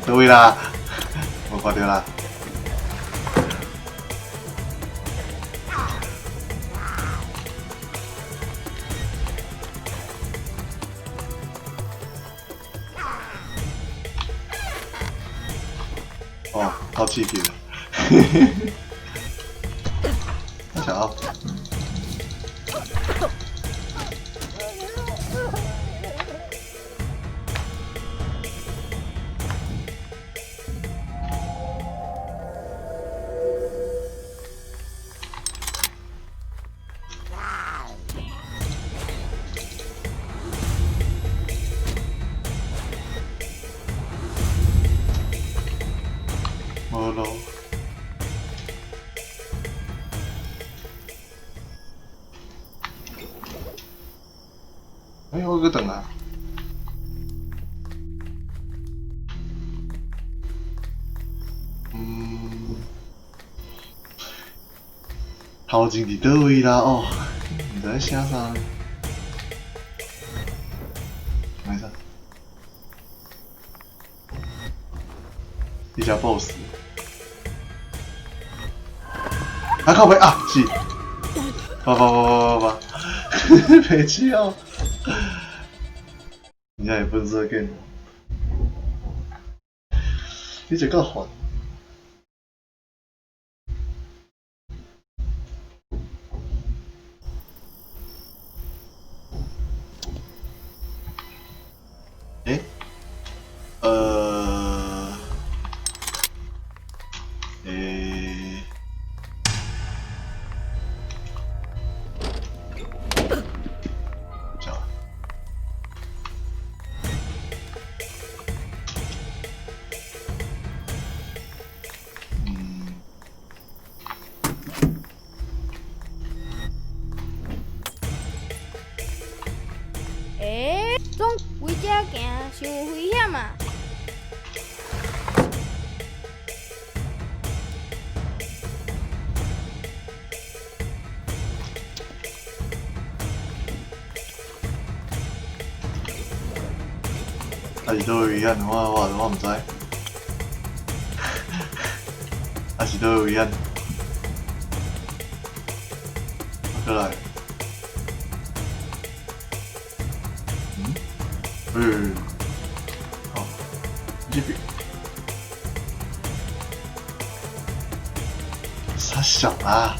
对啦，无看著啦。哦，好刺激！大小。路。欸，我閣轉來。頭前佇佗位啦？哦，毋知咧寫啥。沒事。一只 boss。啊靠北啊！是。叭叭叭叭叭叭，白痴哦！人家也不是这个，你这够烦。欸？欸？欸，总为这行伤危险啊！啊是佗位危险？我毋知。啊是佗位危险？过来。好，这边。啥小啊？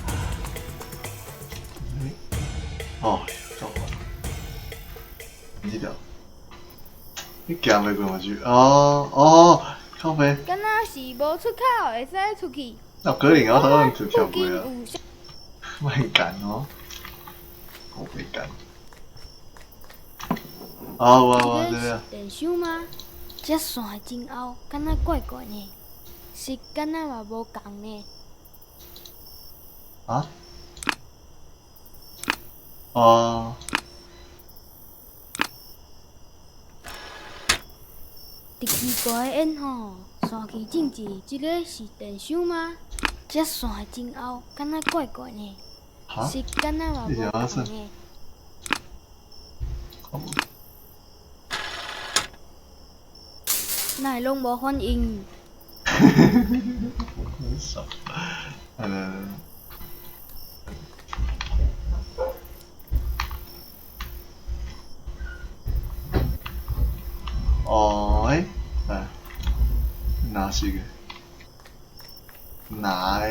哦，够了。你这条，你行袂过嘛就哦哦，靠北。敢若是无出口，会使出去。那可能我头先就跳过啊。莫干哦，我袂干。哦，我这个。电箱吗？这线真厚，敢若怪怪呢？是敢若嘛无仝呢？啊？哦。伫奇怪的烟吼，山去政治，这个是电箱吗？这线真厚，敢若怪怪呢？是敢若嘛无仝呢？哪会拢无反应？很少。哦，欸，来，哪是个？哪个？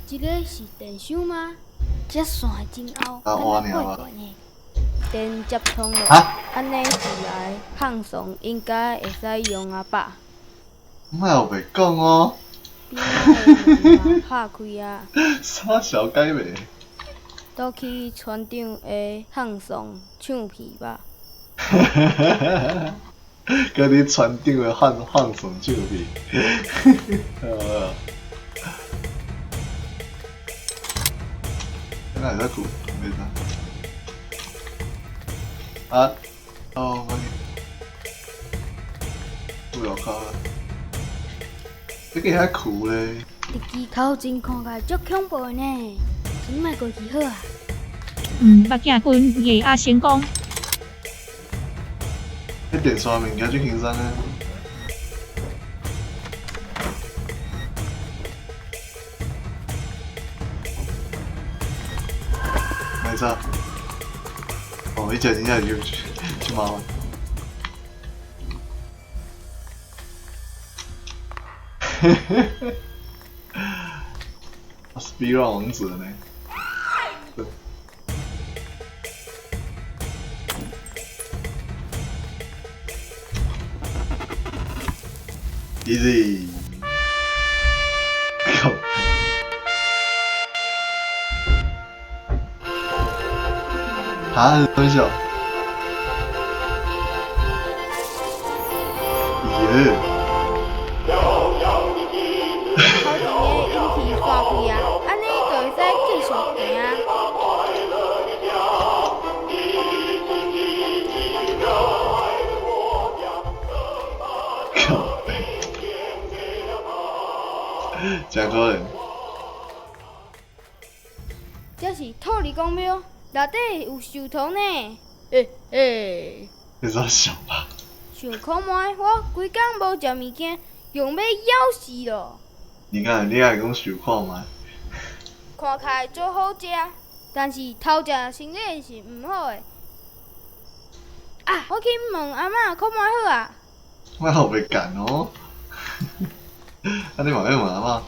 这个是电箱吗？这线真厚，敢若怪怪呢？电接通了，按呢一来放送应该会使用啊吧？莫有白讲哦。边仔的门嘛拍开啊。啥小解袂？倒去船长的放送唱片吧。哈哈哈哈！佮你船长的放送唱片，哪会使睏？袂使。啊！哦，我去。有靠啊！你去遐睏咧？伫机头前看起来足恐怖的呢，先莫过去好啊。毋捌行军会阿成功。彼电线物件足轻松啊！没错。哦，彼只真正是足麻烦。嘿嘿嘿，Speedrun 王子呢？Easy，靠！哈，多少？耶！真可怜。这是土地公庙，内底有寿桃呢。嘿嘿。你煞小吧？想看觅，我规工无食物件，用欲枵死咯。你敢你爱讲想看觅？看起来足好食，但是偷食身体是毋好的。啊，我去问阿嬷看觅好啊。我好袂干哦。啊，你嘛欲问阿嬷？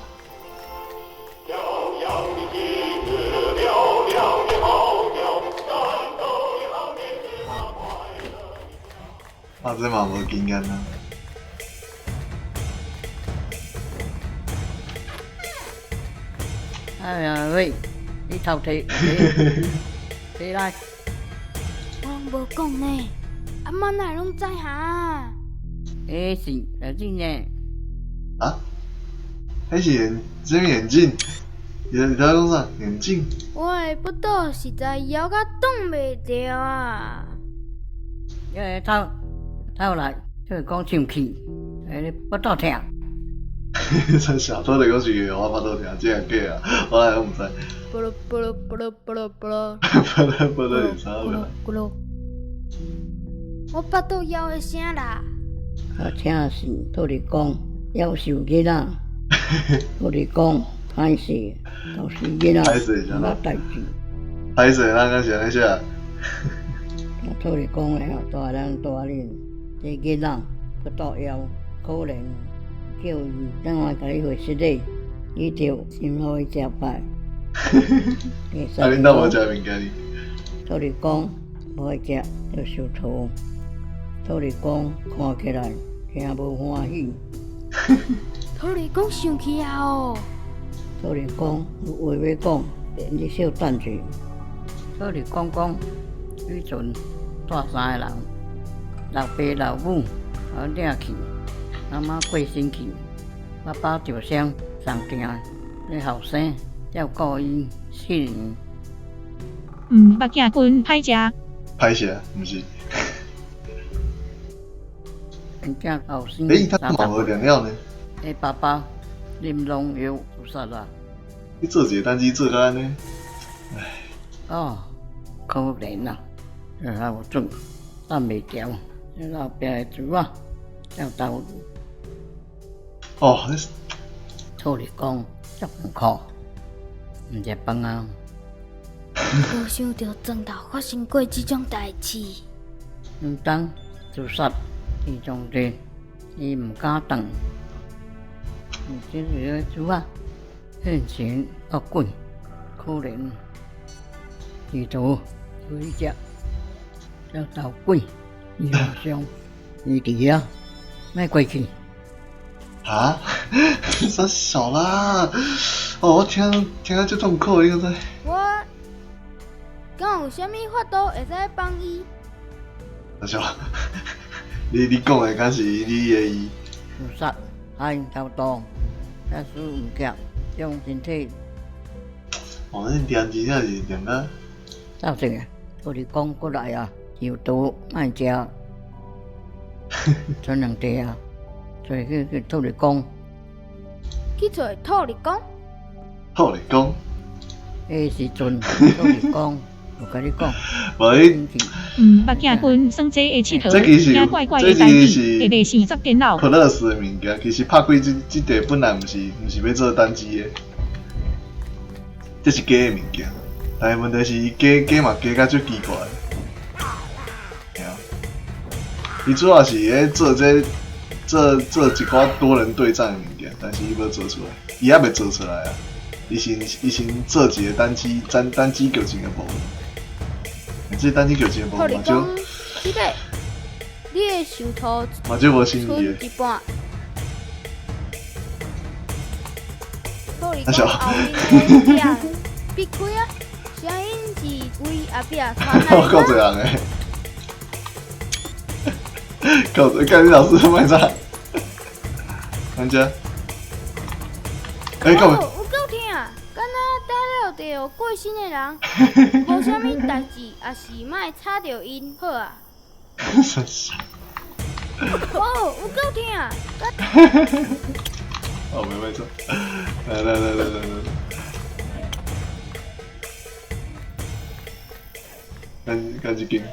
啊，这嘛无经验啊。哎呀喂，你偷提提来。我拢无讲呢，阿嬷哪会拢知哈？彼是眼镜呢？啊？彼是眼啥物眼镜？你在讲啥？眼镜？我的腹肚实在枵甲挡袂牢啊！你偷偷来，就是讲生气，哎，腹肚疼。啥小土地公是我腹肚疼，真的假啊？我来拢毋知。咕噜咕噜咕噜咕噜咕噜。咕噜咕噜是啥物？咕噜。我腹肚枵的声啦。我听是土地公夭寿囡仔，土地公歹势，都是囡仔无代志。歹势，咱敢是按呢写？土地公的大人大人，这囡仔腹肚枵，可怜，叫伊等下共你回失礼，你就先予伊食饱。啊，恁兜无食物件哩？土地公无爱食，就受吐。土地公看起来诚无欢喜。土地公生气啊哦！土地公有话欲讲，你小等者。土地公讲，以前带三个人，老爸老母予掠去，阿妈过身去，爸爸受伤送定，咧后生照顾伊4年。目镜君歹食。歹食，毋是。因囝后生。欸，他嘛无凉了呢。欸，爸爸啉农药自杀啦。你做一个单机做到按呢？唉。哦，可怜啊，这还有准，等袂牢，这老爸的猪仔，要斗。哦，那是。土地公足艰苦，毋食饭啊。无想到砖头发生过这种代志。毋当自杀，伊从这，伊毋敢转。这个猪仔，现前恶棍，可怜。地图有一只叫头鬼，伊好伤，伊伫遐，莫过去。啊？啥小啦？哦，我听听啊足痛苦，你知？我敢有啥物法度会使帮伊？阿小，你讲的敢是你的伊？自杀，害头毒，假使毋夹，将身体。哦，恁念真正是念甲。走这个，土地公过来啊，有毒莫食，剩两块啊，所以去土地公。去揣土地公。土地公。彼时阵，土地公有共你讲。无伊。目镜君耍这个𨑨迌，听怪怪的代志，会袂生十电脑。 Plus 的物件，其实拍开这块本来毋是欲做单机的，这是假的物件。但是问题是，伊假假嘛假甲足奇怪。对啊，伊主要是咧做这做做一寡多人对战的物件，但是伊无做出来，伊犹未做出来啊。伊先做一个单机单单机剧情的部分，这单机剧情的部分嘛就，这个你的寿桃嘛就无新意的。一半。土地公后面的壁开啊，声音是为后壁传来的。够济人的，够济，干你老师莫走，安怎？欸，干嘛？有够疼，敢若打扰著过身的人，无啥物代志，也是莫吵著𪜶好啊。哦，有够疼！哦，没没错。來來來來來來，趕趕這間，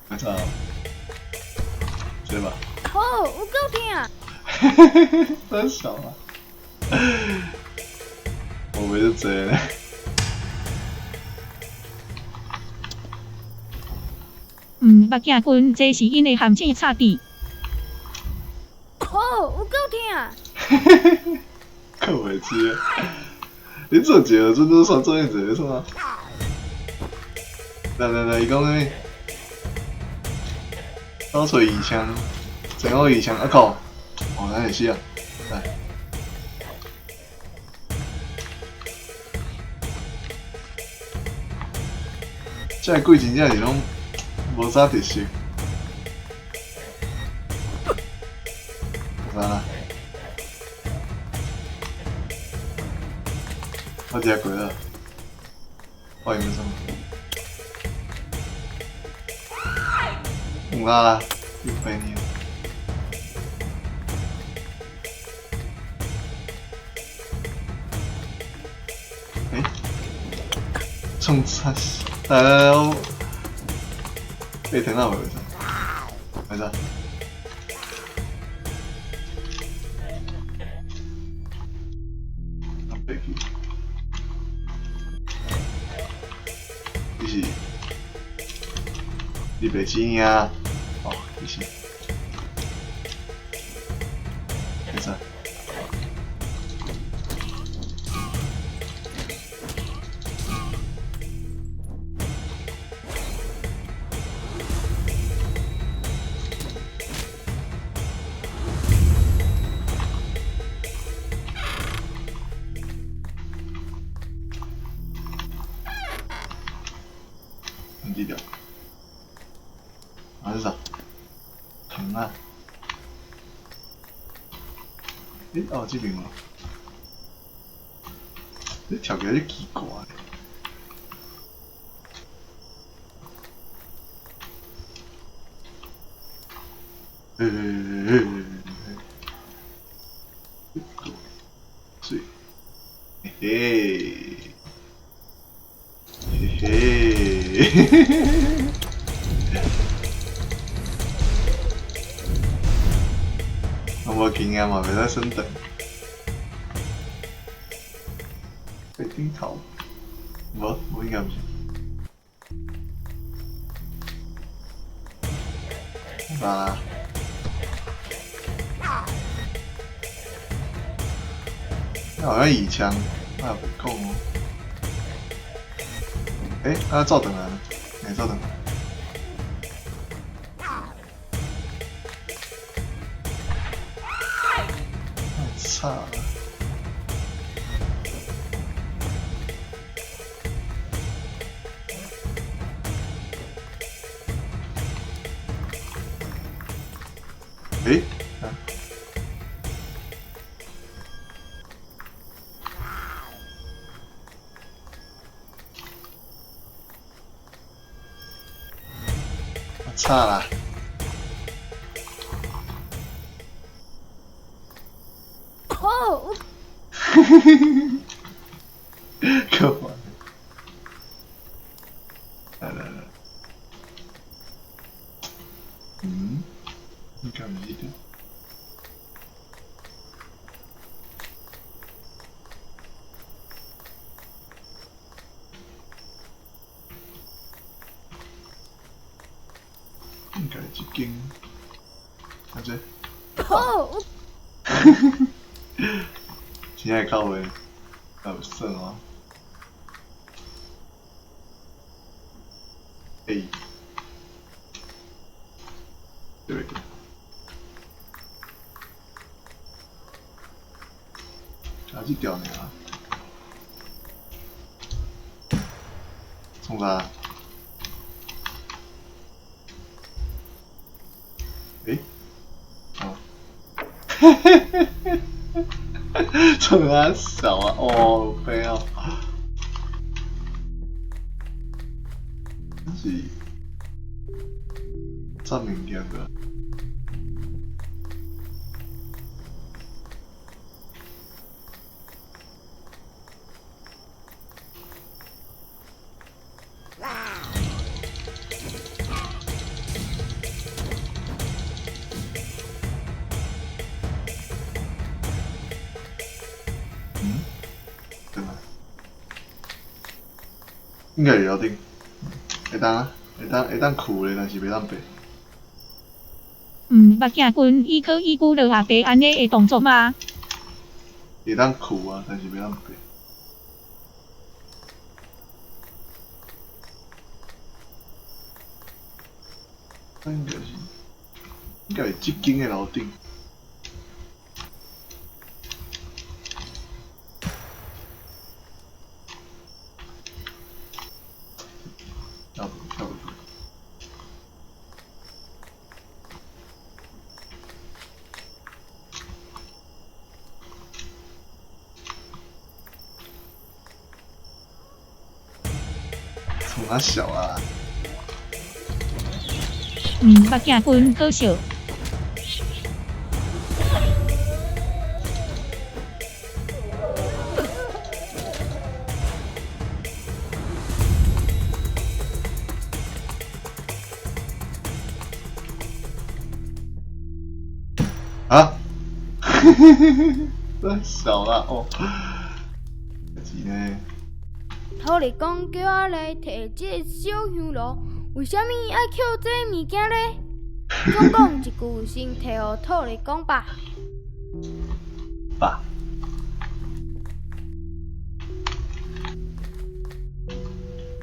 沒錯，這吧。好，有夠疼。真小啊！我袂就這咧。毋，目鏡君，這是𪜶的陷阱插佇。好，有夠疼。夠袂知啊！你做一個準做算做一個算啊？來來來，伊講啥物？找揣異槍，前往異槍，啊靠！哦，咱會死啊！來，這個鬼真正是攏無啥特色。有啥啦？我直接過了，我用什麼？有啦，又陪你。欸？衝啥？來來來，我被疼到沒？沒事。你是你袂死啊？哦，你是，沒事。唔記得，啊是啥？糖啊！欸，哦，這邊嘛，你跳起來就奇怪。欸欸欸欸！水，嘿嘿，嘿嘿，嘿嘿嘿。我無經驗嘛，袂使升等。被頂頭，無，無應該毋是。啊！那好像以前，那不夠哦。欸，他照等來了，沒照等來。太差了！欸？啊？差啦！哦，可烦！來來來，嗯，應該毋是這。應該這間，啊這。哦，真正靠話，那有算哦。欸，對不對？啊，這條爾。創啥？欸？哦。嘿嘿嘿嘿嘿，創啥小啊？哦，不要。是啥物件個？應該是樓頂，會當啊，會當跍咧，但是袂當爬。毋捌鏡君伊可以鼓勵阿伯按呢的動作嗎？會當跍啊，但是袂當爬。應該是這間的樓頂。跳不跳不。從哪小啊？毋捌鏡君好笑。啊！太小了哦。是呢。土地公叫我來提這个小香爐，為啥物愛抾這物件呢？總講一句，先提予土地公吧。吧。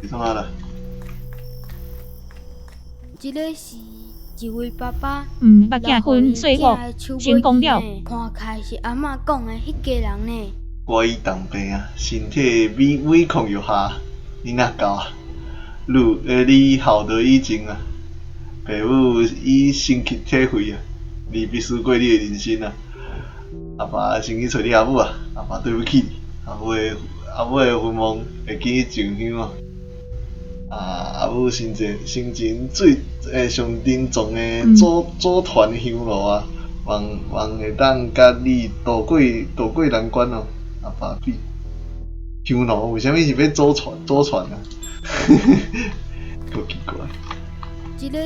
你創啥啦？這个是一位爸爸。毋捌鏡君說服成功了。看起來是阿嬤講的彼家人呢。我伊重病啊，身體每況愈下，你若到啊？你孝道以前啊，爸母已深刻體會啊，你必須過你的人生啊。阿爸先去揣你阿母啊，阿爸對不起你，阿母的願望會記去上香啊。阿母生前最上鄭重的組團香爐啊，望會當佮你渡過難關哦。阿爸比香爐為啥物是欲祖傳啊？夠奇怪。這个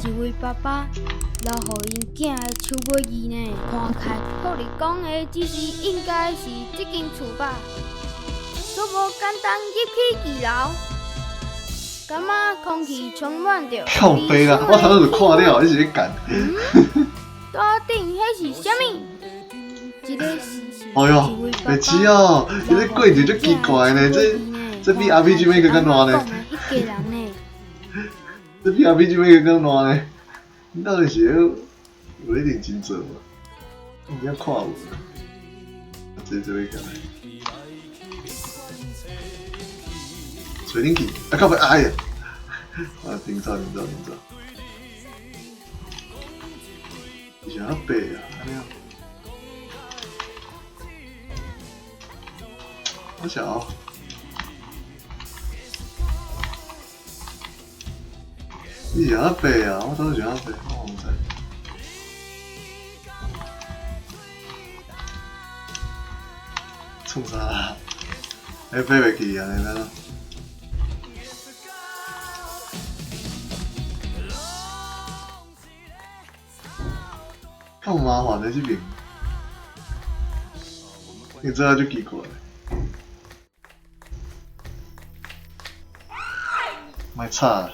是一位爸爸留予𪜶囝的手尾字呢。看起來土地公的指示應該是這間厝吧？煞無簡單入去二樓，感覺空氣充滿著。靠北啦！我頭拄就看了，你是咧幹？桌頂彼是啥物？這个是。哎喲，白痴哦！伊這過程足奇怪呢，這比 RPG Maker 閣爛呢。這比 RPG Maker 閣爛呢。你到底是有咧認真做無？你遐看有？這欲幹？吹冷氣，啊靠北！哎呀！啊，停走！是按怎爬啊？按呢啊？我想，你是按怎爬啊？我到底是按怎爬？我毋知。創啥啦？欸，爬袂去啊？你安怎？夠麻煩的這邊，你這就奇怪。莫吵。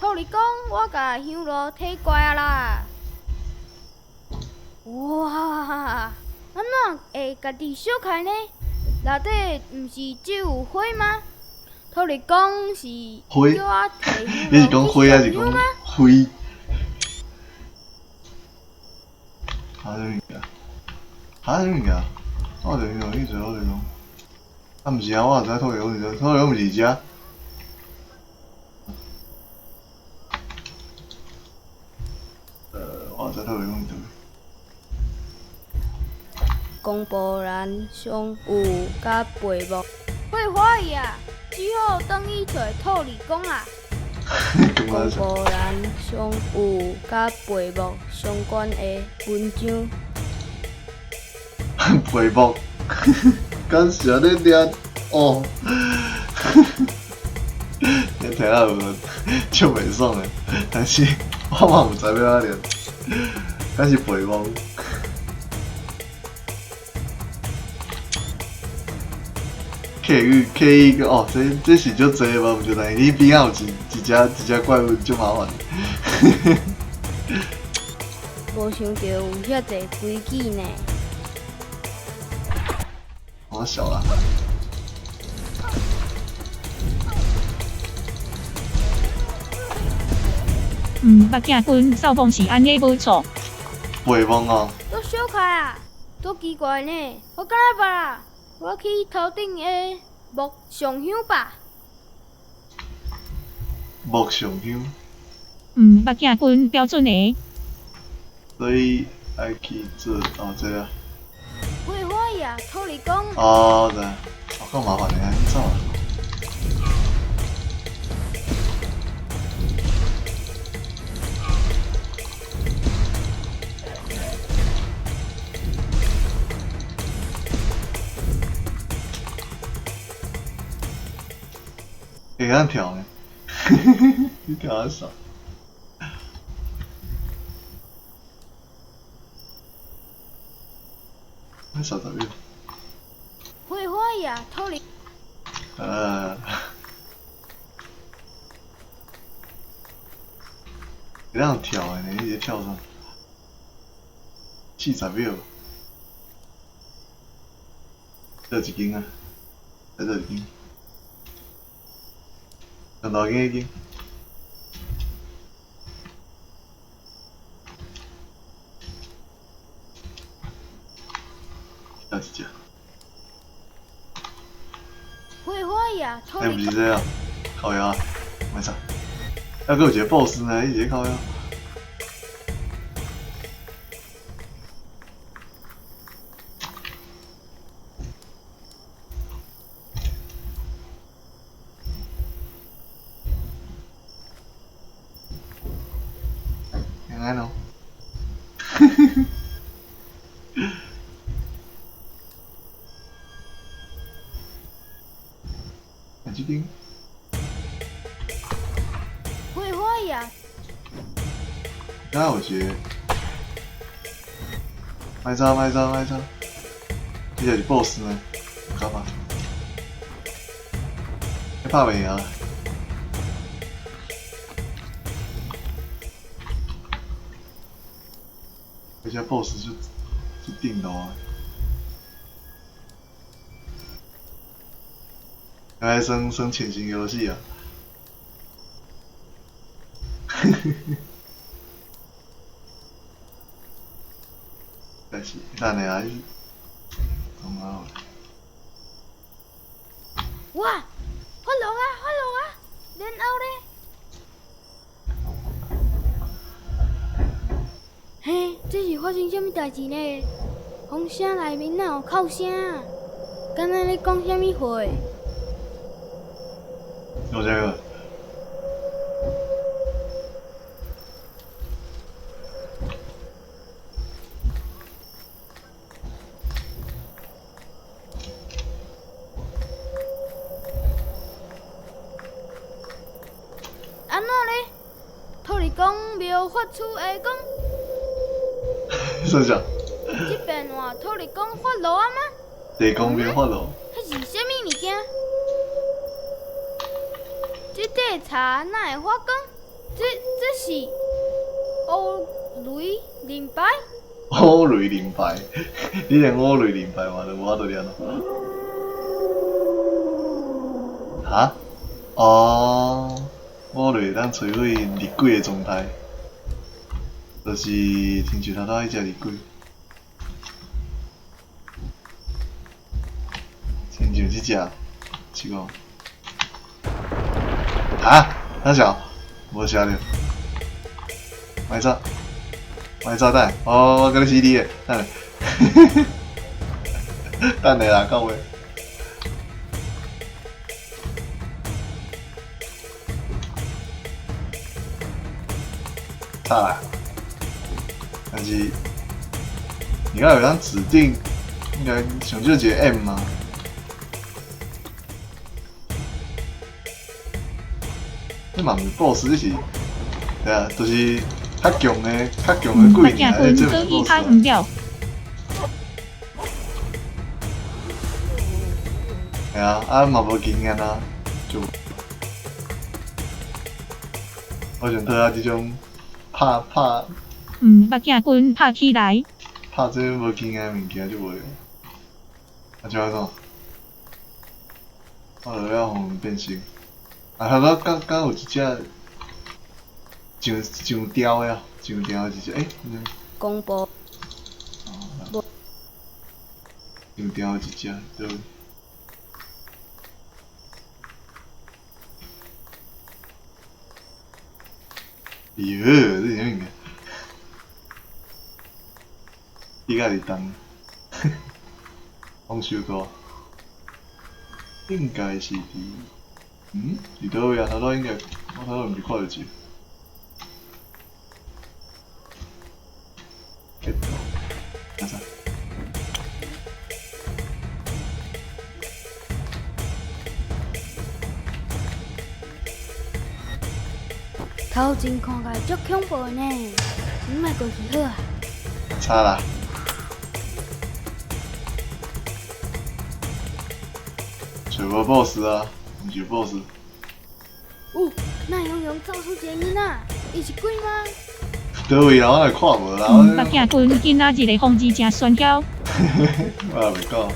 土地公，我共香爐提過來啦！哇，按怎會家己燒開呢？內底毋是只有火嗎？土地公是叫我提香你是講火還是講灰？啊，啥物件？啊，啥物件？我就讲，以前我就講，啊，毋是啊，我也知土地公是啥，土地公毋是遮。我也知土地公是佗位。公布栏上有佮背幕，会怀疑啊，只好转去揣土地公啊。公布栏上有佮背幕相关的文章。背幕。敢是按呢念哦？你听了有足袂爽的，但是我嘛毋知欲按怎念，敢是背摸。客语客语哦，这是足济无毋对，但是你边仔有一只怪物足麻烦。无想著有遐济规矩呢。我小啦。目镜君扫风是按呢无错。背摸哦。都小开啊，足奇怪呢，我敢若捌啊。我去头顶的木上香吧。木上香。目镜君标准的。所以爱去做哦，这个。会欢喜啊，土地公。哦，对，哦，够麻烦的，你走啊。会晓跳呢？你跳啊少。那少十秒。会欢喜啊，土地。会当跳的呢，你伫跳啥？40秒。倒一间啊？在倒一间。上大间迄间。倒一只。会欢喜啊！欸，毋是这啊，靠腰啊，没事。还阁有一个 BOSS 呢，伊伫咧靠腰。安咯。哪这间？会欢喜啊！敢有一个？莫走，莫走，莫走！这个是 BOSS 呢，有够吧？你拍袂赢。这只 BOSS 就定咯啊！来算算潜行游戏啊！但是等下啊，讲啊！哇！发落啊！发落啊！然后咧？嘿，这是发生啥物代志呢？风声内面哪有哭声？敢若咧讲啥物话？有这个。按怎咧？土地公庙发出的光。啥啥？这遍换土地公发落啊吗？地公庙发落。彼是啥物物件？这块茶哪会发光？这是乌雷灵牌？乌雷灵牌，你连乌雷灵牌嘛都无法度念咯。哈？哦，乌雷当摧毁厉鬼的状态。就是亲像头拄仔彼只厉鬼，亲像这只，是讲，哈？啥小？无写著，莫走，莫走，等下，哦，我共你死你的，等下，等下啦，到尾。惨啦！但是，你敢有当指定，应该上少一个 M 嘛？这嘛毋是 BOSS，这是，对啊，就是较强的、较强的鬼尔，这毋是 BOSS。系啊，啊嘛无经验啊，就我想讨下这种拍拍。目镜棍拍起来。拍这无经验的物件就无用。啊，就安怎？我就要予变形。啊，头拄刚刚有一只上上雕的，上雕的一只，欸。公布。上雕的一只，对。哟，这是啥物件？伊敢是重，丰收哥，应该是伫，伫佗位啊？头拄应该，我头拄毋是看著一个。阿啥？头前看起来足恐怖的呢，你莫过去好啊。差啦。找无 BOSS 啊，毋是 BOSS。有，那雄雄走出一个囡仔，伊是鬼吗？佗位啊，我来看无啦。目镜棍今仔日的风味真喧嚣。我也袂讲。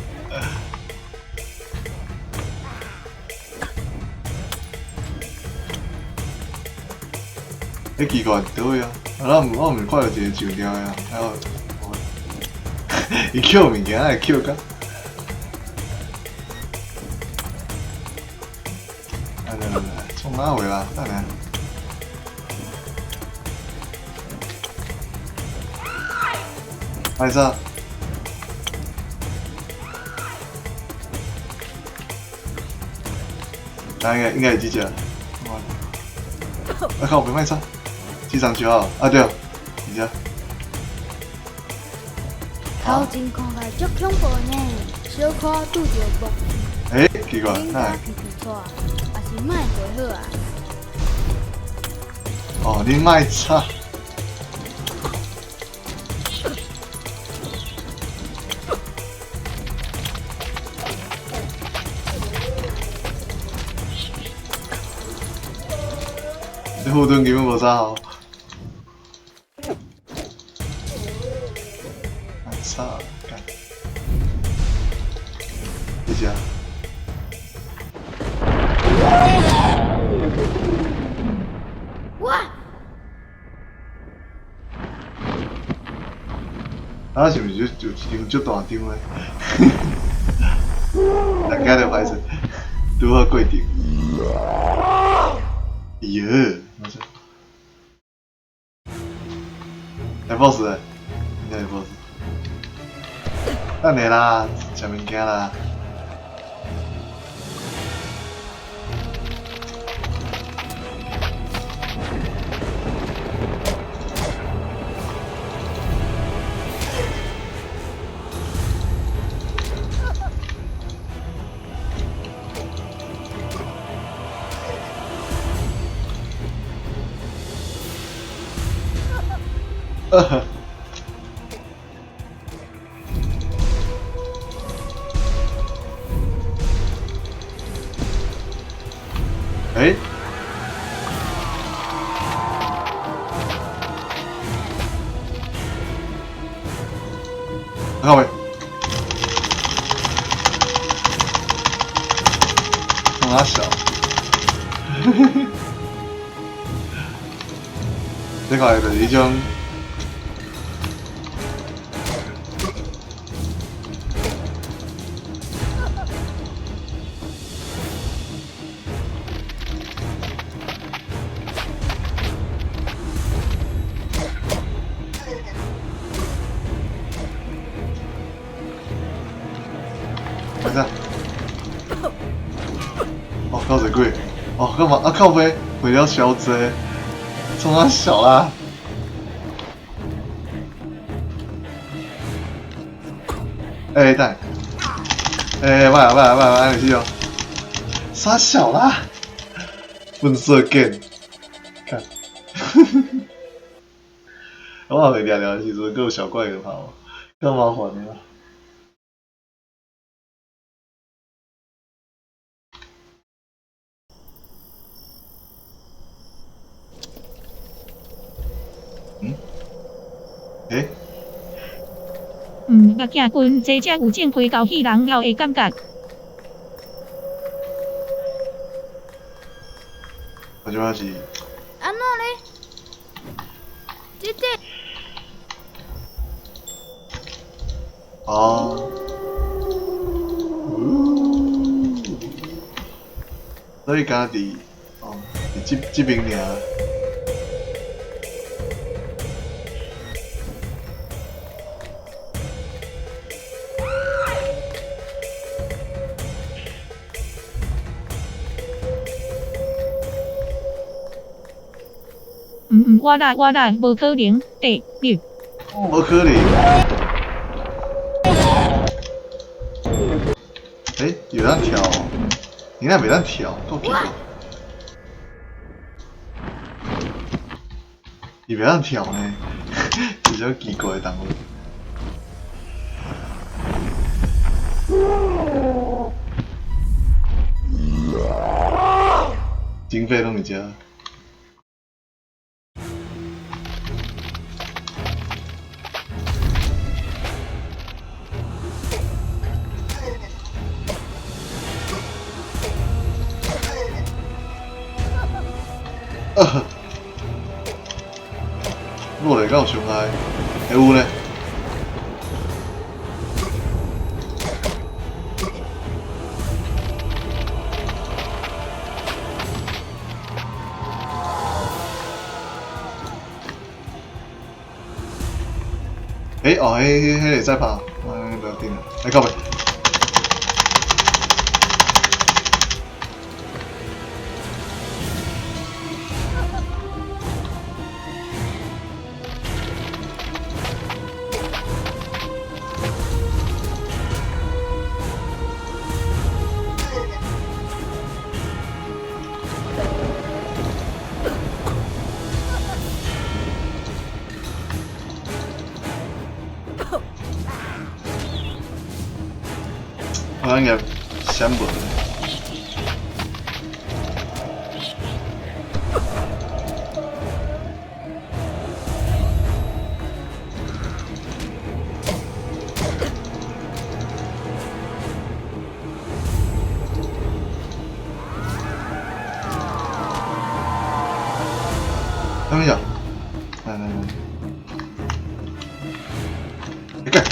欸，奇怪，佗位啊？啊，我毋是看著一个上吊的啊，还有，伊捡物件会捡甲。来来来，创哪话啦？等下。歹势。应该是这只。啊靠！别卖差，这张就好。啊对，这只。头前看起来足恐怖的呢，小可拄著木。欸，奇怪，哪会？皮皮挫，也是莫过好啊。哦，你莫吵。这护盾根本无啥好。啊操！干，这只。哇！啊，是毋是就一张足大张的？大家就歹势，拄好过场。哎哟，来 boss，应该是 boss。等下啦，食物件啦。欸？靠北！从哪小？这个就是一种。哦，靠这鬼！哦，干嘛？啊靠北，回了小济，从哪小啦？欸，等，欸，慢啊慢啊慢啊，按你去哦。啥小啦？笨色 game。看，我会掠掠的时阵，阁有小怪个跑，够麻烦的啦。嗯？欸？目镜君，这才有种批狗戏人后的感觉。我这摆是。按怎咧？这这。哦。所以敢伫哦，伫这这边尔。我啦我啦，无可能，第六。无可能。欸，有当跳？你那袂当跳，够奇怪。伊袂当跳呢，是种奇怪的动物。经费拢伫遮。落来敢有伤害？会有咧。欸哦，彼会使拍，不要紧啦，来到未？我应该闪无。等一下，来来来，你看。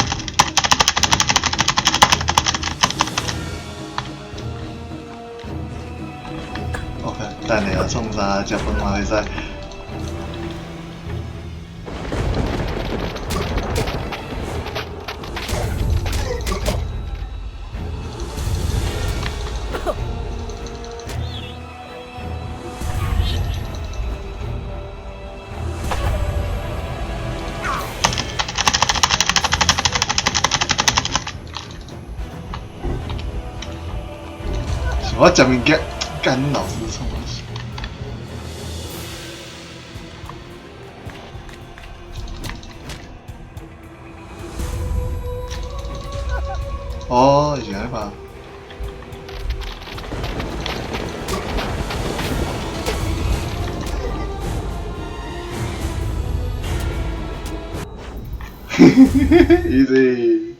OK，等下创啥？食饭嘛会使。我食物件，干老师创啥？哦，是按呢吧？Easy。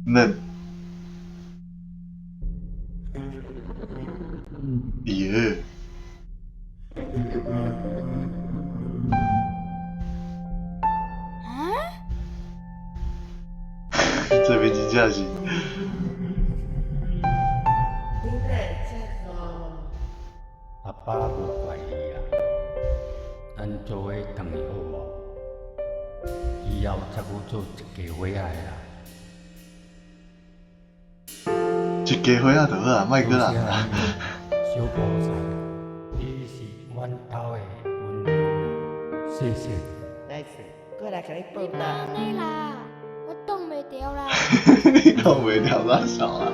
嫩。耶。这边真正是。阿爸无怪你啊，咱做伙转去好无？以后才阁做一家伙仔的啦。一家伙仔就好啊，莫阁啦。小菩萨，你是阮兜的恩人，谢谢。来次，过来共你报你别答。按呢啦，我挡袂牢啦。你挡袂牢啥小啊？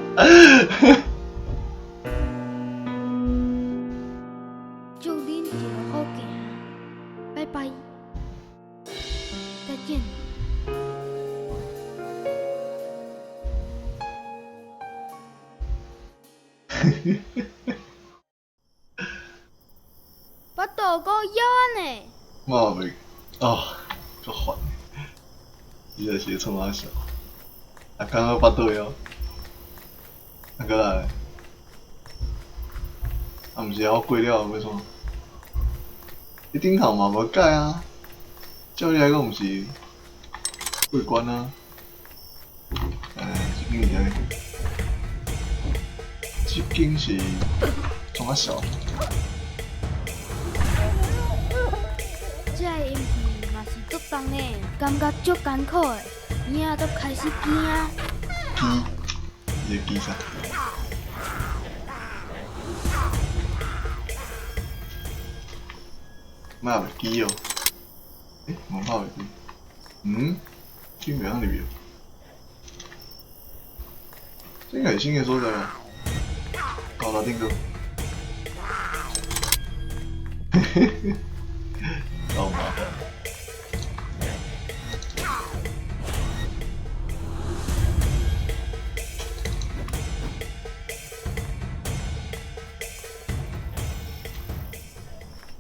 閣枵安呢。我袂，哦，足烦，伊就是创啥小，啊，刚刚腹肚枵，啊，阁来，啊，毋是啊，我过了欲创？你顶头嘛无改啊，照理来讲毋是过关啊，这间是啥物？这间是创啥小？这个阴气嘛是足重呢，感觉足艰苦的，影都开始惊。惊？你会惊啥？莫会记哦？欸，门拍袂开。嗯？这袂通入去。这应该是新的所在吧？高楼顶个。嘿嘿嘿，够麻烦。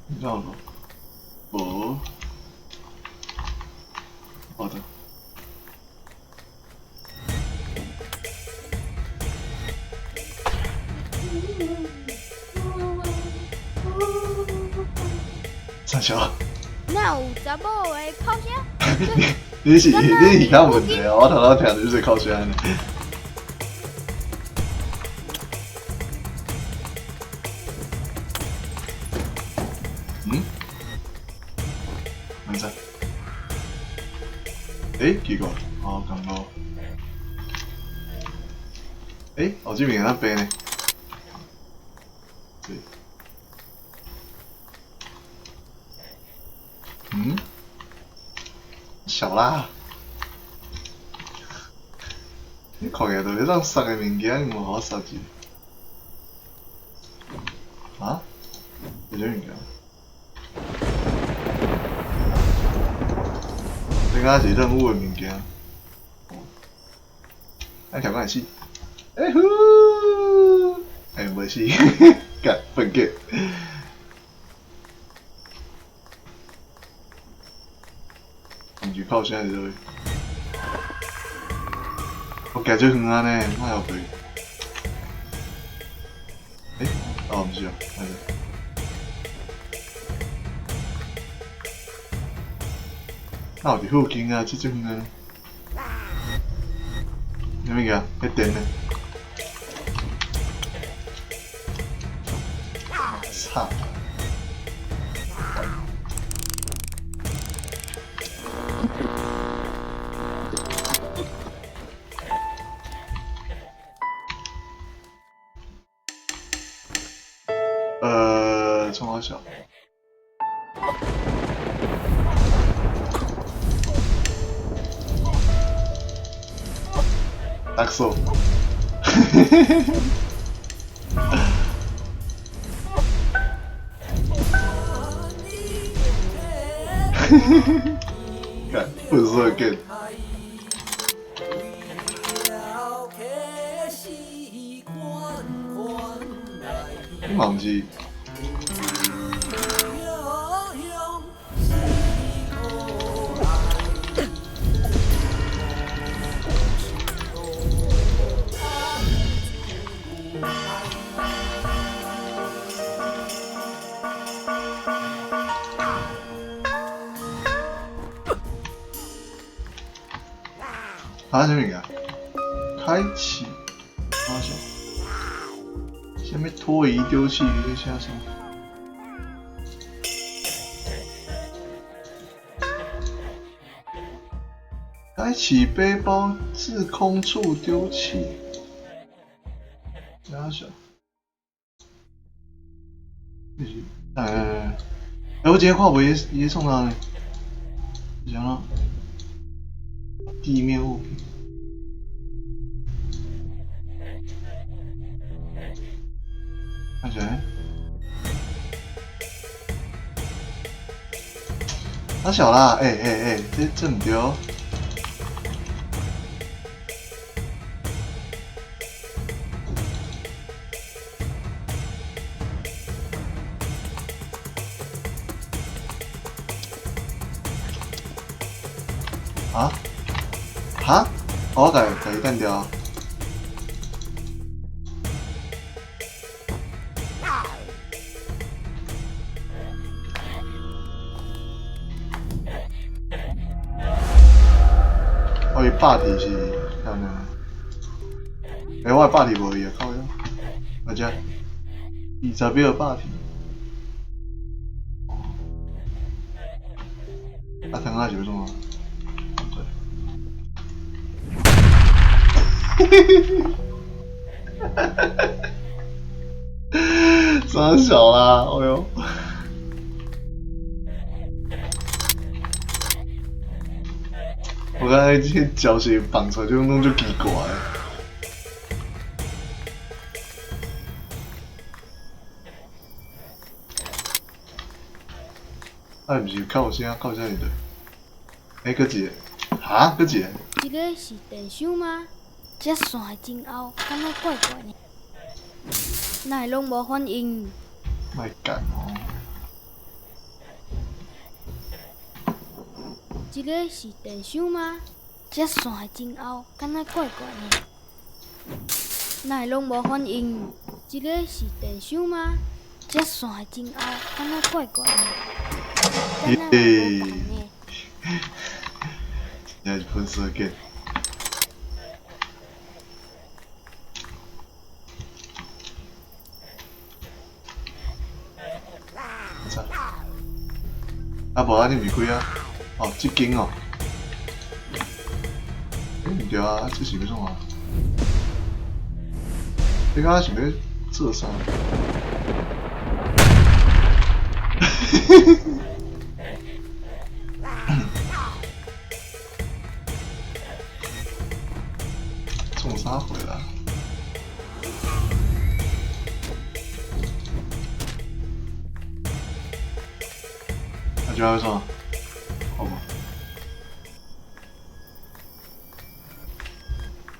你知道无？无。好的。啥小？哪有查某的哭声？你是较有问题啊！我头拄听著你在哭声呢。嗯？按怎？欸，奇怪，哦，共路。欸，哦，这边会当爬呢。对。嗯？小啦！你看起来就咧当杀的物件，你无予我杀一下？啊？是啥物件？这敢是任务的物件？爱跳敢会死？欸呼！欸，无死，干笨鸡。毋是靠声是啥物？我行这远啊呢，莫后悔。欸，哦，毋是哦，按呢。哪有伫附近啊？这足远啊！啥物件？彼电呢？操！冲好小。大叔。干，不是说 again。你嘛毋是？啊，啥物件？开启，啊啥？啥物拖移丢弃？你写啥？开启背包至空处丢弃。啥小？这是，哎，我今天看无伊伊咧创啥呢？是按怎？地面物品。看起来，太小啦！欸欸欸，这毋对。啊？哈？我共共伊干掉。我伊霸体是啥物？欸，我的霸体无伊啊，靠腰。阿遮，20秒霸体。啊，糖仔是欲创啊？三小啦，哎哟！我刚才这脚鞋绑出来就弄就奇怪。啊，毋是靠声，靠声是对。欸，阁一个，哈，阁一个。这个是电箱吗？这线真厚，敢若怪怪的。哪会拢无反应？莫干哦。这个是电箱吗？这线真厚，敢若怪怪的。哪会拢无反应？这个是电箱吗？这线真厚，敢若怪怪的。敢若无共的。真正是喷射剑。啊，无啊，你毋是开啊？哦，这间哦。欸，毋对啊，这是欲创啊？你敢若想欲做啥？创啥货啦？啊，这欲创？好无？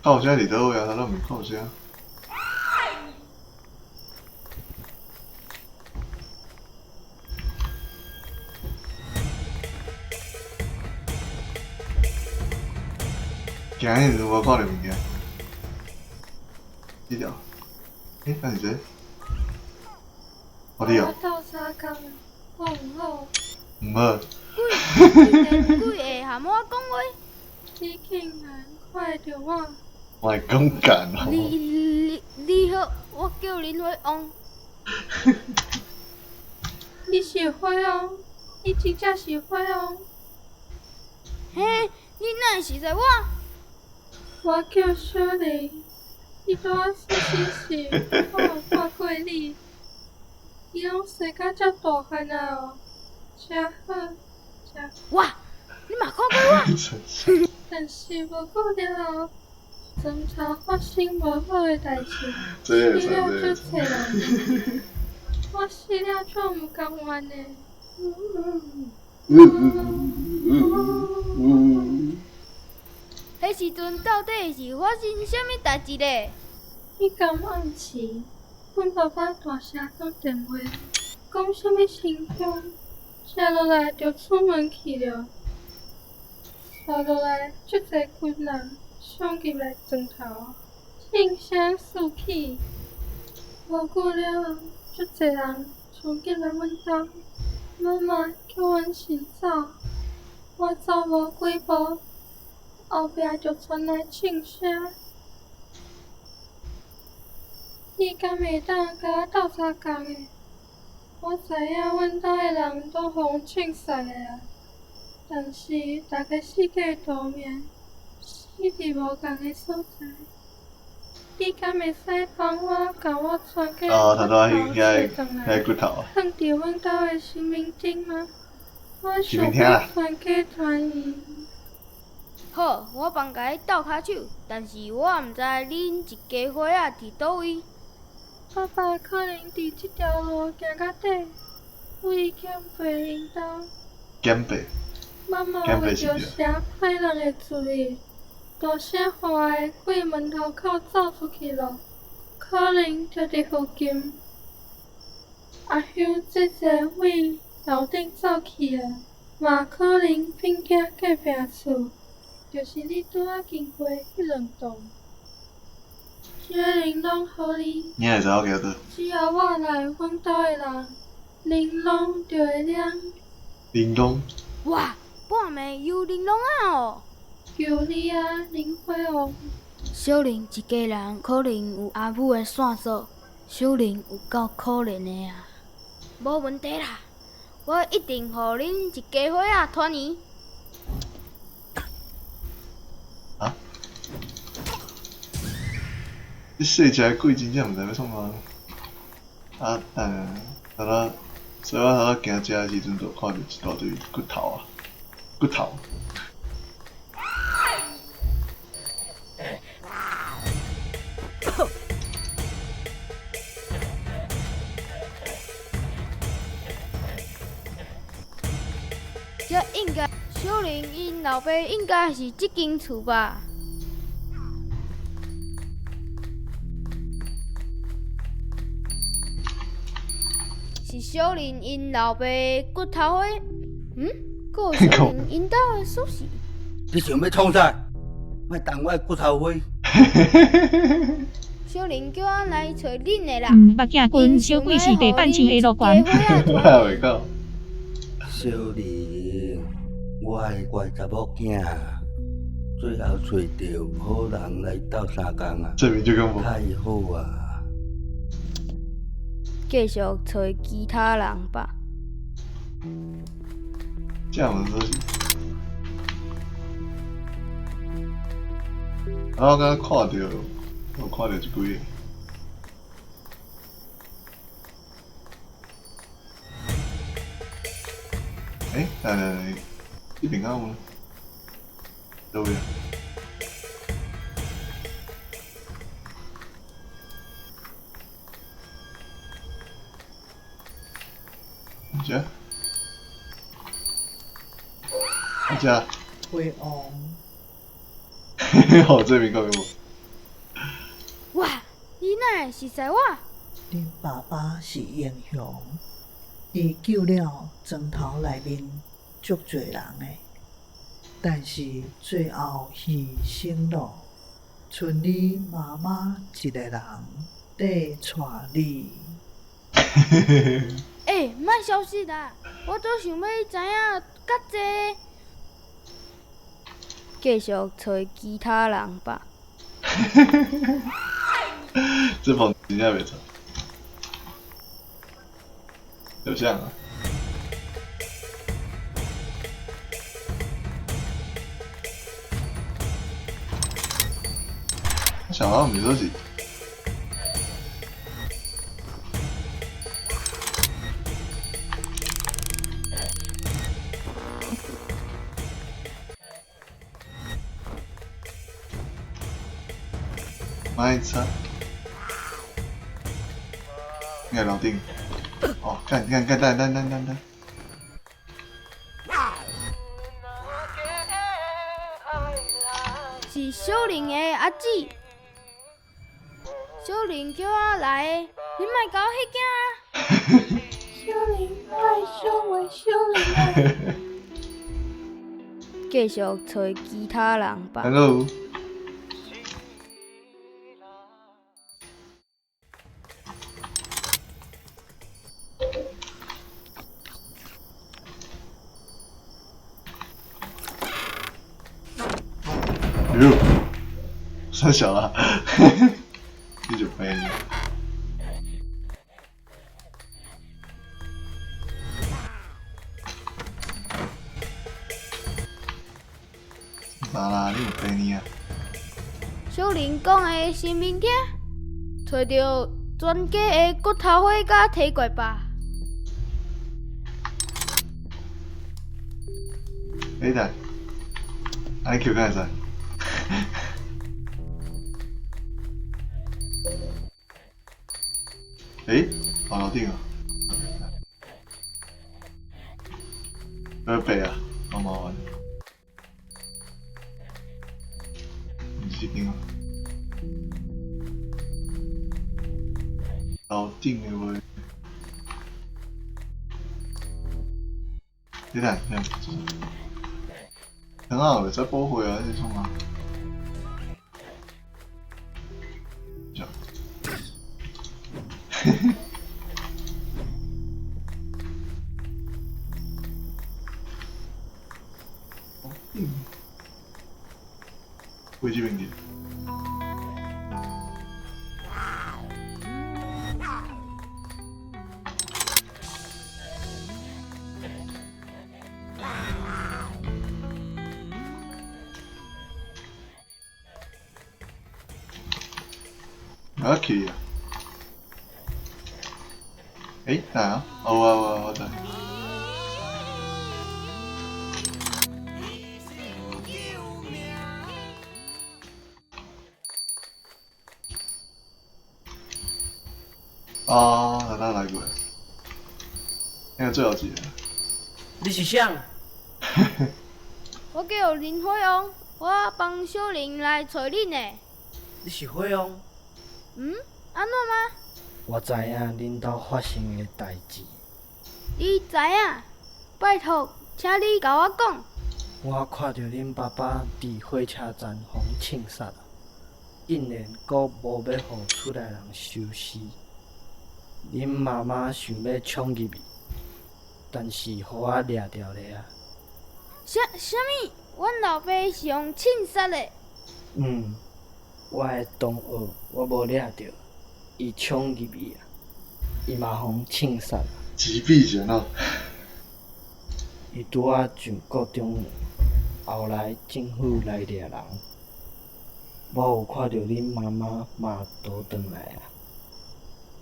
靠声伫佗位啊？他拢毋靠声。行彼阵无看著物件，这条，欸，那是这？哦，你哦。我斗相共，我毋好。毋好。鬼，你鬼会含我讲话？你竟然看著我！莫讲干哦。你你你好，我叫林火王。你是火王，你真正是火王。嘿，你哪会熟似我？我叫小玲，你拄仔细细时，我有看过你。你拢生甲遮大汉啊哦，真好，真。哇，你嘛看过我？但是无久了后，侦查发生无好的代志，死了足济人，我死了足毋甘愿的。彼时阵到底是发生啥物代志咧？彼工暗时，阮爸爸大声讲电话，讲啥物神香，接落来就出门去了。接落来，足济军人冲入来床头，枪声四起。无久了后，足济人冲进来阮兜，妈妈叫阮先走，我走无几步，后壁就传来枪声。你敢会当共我斗相共的？我知影阮兜的人拢予人枪杀的啊，但是逐家四界逃命，死伫无仝的所在。你敢会使帮我共我全家哦，头拄仔骨头彼揣转来，彼骨头啊。放伫阮兜的神明顶吗？我神想明厅啦欲全家团圆。好，我帮共你斗跤手，但是我毋知恁一家伙仔伫佗位。爸爸可能伫这条路行到底，为减肥𪜶兜。减肥。妈妈为著啥歹人会注意，大声喊的鬼门头口走出去了，可能就伫附近。阿秀姐姐为楼顶走去啊，嘛可能变惊隔壁厝。就是你拄仔经过彼两栋。这个玲珑予你。你会知我叫做？只要我来阮兜的人，玲珑就会亮。玲珑。哇！半暝有玲珑仔哦！求你啊，林花王。小玲一家人可能有阿母的线索，小玲有够可怜的啊！无问题啦，我一定予恁一家伙仔团圆。啊？你细只鬼真正毋知欲创啥。啊，等下，头仔，所以我头仔行遮的时阵，就看著一大堆骨头啊，骨头。这应该小玲𪜶老爸应该是这间厝吧？是小玲𪜶老爸的骨头花？嗯，阁有小玲𪜶兜的锁匙。你想欲创啥？莫动我的骨头花！小玲叫我来揣恁的啦。目镜君小鬼是地板上的乐园。我还袂到。小玲，我的乖查某囝，最后揣著好人来斗相共啊！这边就更无。太好啊！继续揣其他人吧。这样子是。啊，我刚刚看著，我看著一几个。欸，来来来，这边敢有？佗位啊？这？这？花王。好，这边讲有无？哇，你哪会熟似我？恁爸爸是英雄，伊救了庄头内面足济人的，但是最后牺牲了，賰你妈妈一个人缀带你。欸，莫消失啦！我足想欲知影较济。继续揣其他人吧。这棚真正袂错，有像啊。我想到毋是说是。莫插，应该楼顶。哦，看看看，等等等等等。是小玲的阿姊，小玲叫我来的，你莫共我彼囝啊！小玲，我会小话小玲啊！继续揣其他人吧。 Hello。哟，三小啦，你就飞。咋啦？你有飞呢啊？小玲讲的神明厅，揣著全家的骨头花佮提过吧。欸等，按呢扣敢会使？欸，跑楼顶啊！要背啊，好麻烦。毋是这间啊，楼顶的话，你等，等，很好，袂使补血啊！你创啊？嘿嘿。过这边去。啊去啊！欸，来啊！哦，我知。哦，那来过，那个最后一个。你是谁？我叫林火王，我帮小林来揣恁的。你是火王？嗯，按怎吗？我知影恁兜发生的代志。你知影？拜托，请你共我讲。我看著恁爸爸伫火车站予人枪杀，竟然阁无欲予厝内人收尸。恁妈妈想欲冲入去，但是予我掠著咧啊！啥物？阮老爸是予枪杀的？嗯，我的同学我无掠著，伊冲入去啊，伊嘛予人枪杀。击毙人哦！伊拄仔上国中，后来政府来掠人，我有看著恁妈妈嘛逃转来啊。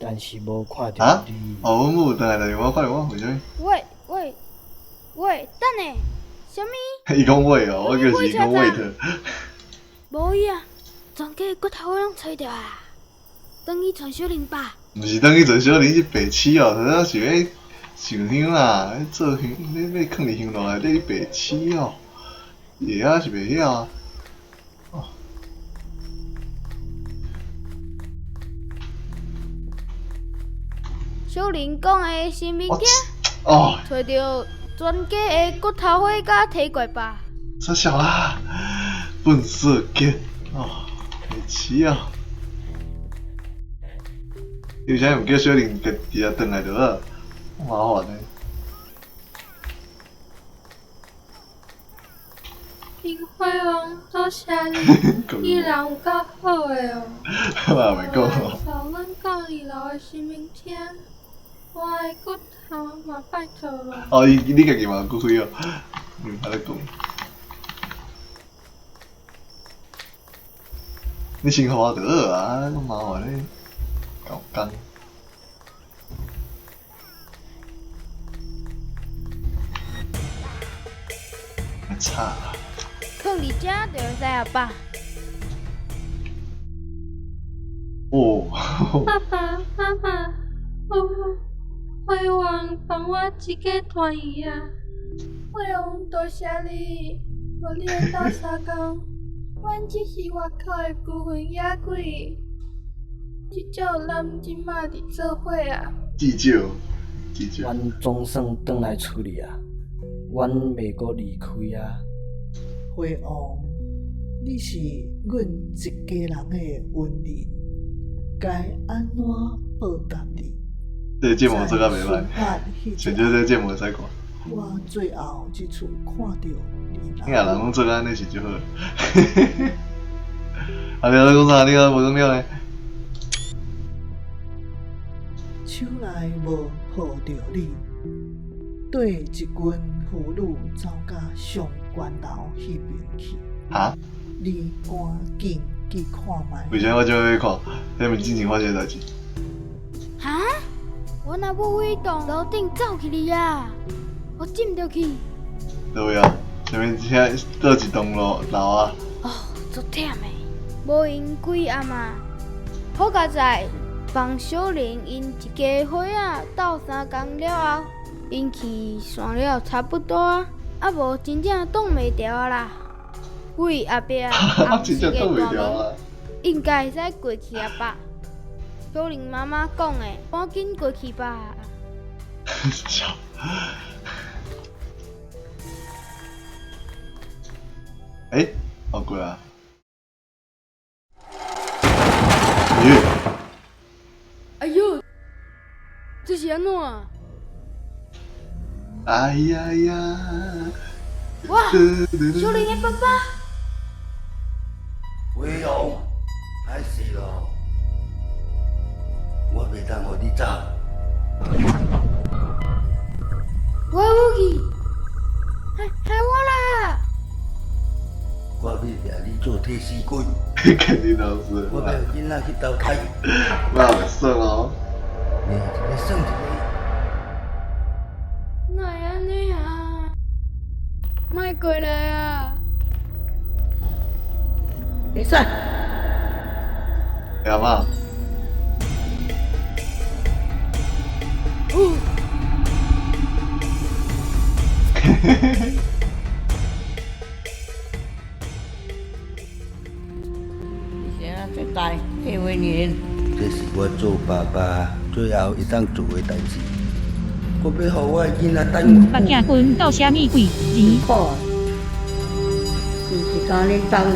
但是无看著你。哦，阮母有转来，但是我看著我为啥物？喂喂喂，等下，啥物？伊讲喂哦，我就是伊讲 wait。无伊啊，全家骨头拢揣著啊，转去揣小林吧。毋是转去揣小林，是白痴哦！头先想欲上香啦，做香，你欲囥伫香炉内底，你白痴哦！会晓是袂晓啊？小林讲的新物件，哦，揣著全家的骨头火佮提过吧。啥小啦，笨色鸡哦，白痴哦！你为啥毋叫小林家己仔转来就好？麻烦的。林火王，多谢你，你人有够好的哦。我也袂讲哦。带阮到二楼的神明厅，我的骨头嘛拜托咯。哦，伊你家己嘛有骨灰哦，你毋咧讲。你先予我就好啊，阁麻烦咧，搞工。吵。囥伫遮就会使啊吧。哦。爸爸妈妈，火王帮我一家团圆啊！火王多谢你，无你的斗相共，阮只是外口的孤魂野鬼，至少咱这马伫做伙啊！至少，至少。阮总算转来厝里啊，阮袂阁离开啊。火王，你是阮一家人的恩人，该按怎报答你？这个节目做甲袂歹，纯粹这个节目会使看。我最后一次看著你。你若人拢做甲按呢是就好。啊！你咧讲啥？你阁无讲了呢？手内无抱著你，缀一群妇女走到上悬楼彼边去。哈？你赶紧去看觅。为啥我这欲看？彼毋是之前发生的代志？哈？阮阿母对楼顶走去哩啊！我进著去。佗位啊？啥物？遐佗一栋楼楼啊？哦，足忝的，无闲规暗啊。好佳哉，放小玲𪜶一家伙仔斗相共了后，𪜶气散了差不多啊，啊无真正挡袂牢啊啦。对后壁红色的大门，应该会使过去啊吧？小玲妈妈讲的，赶紧过去吧。欸，好过啊！耶！哎呦，这是按怎？哎呀呀！哇，小玲的爸爸！飞鸿，歹势咯，我袂当予你走。我的武器，害害我啦！我要掠你做替死鬼。肯定都是。我欲予囡仔去投胎。那袂算哦。命一个算一个。哪会按呢啊？莫过来啊！袂使。阿嬷。哦。嘿嘿嘿。这是我做爸爸最后会当做的代志。我欲予我的囡仔等。目镜君到啥物鬼？二。好啊，毋是干恁当尔。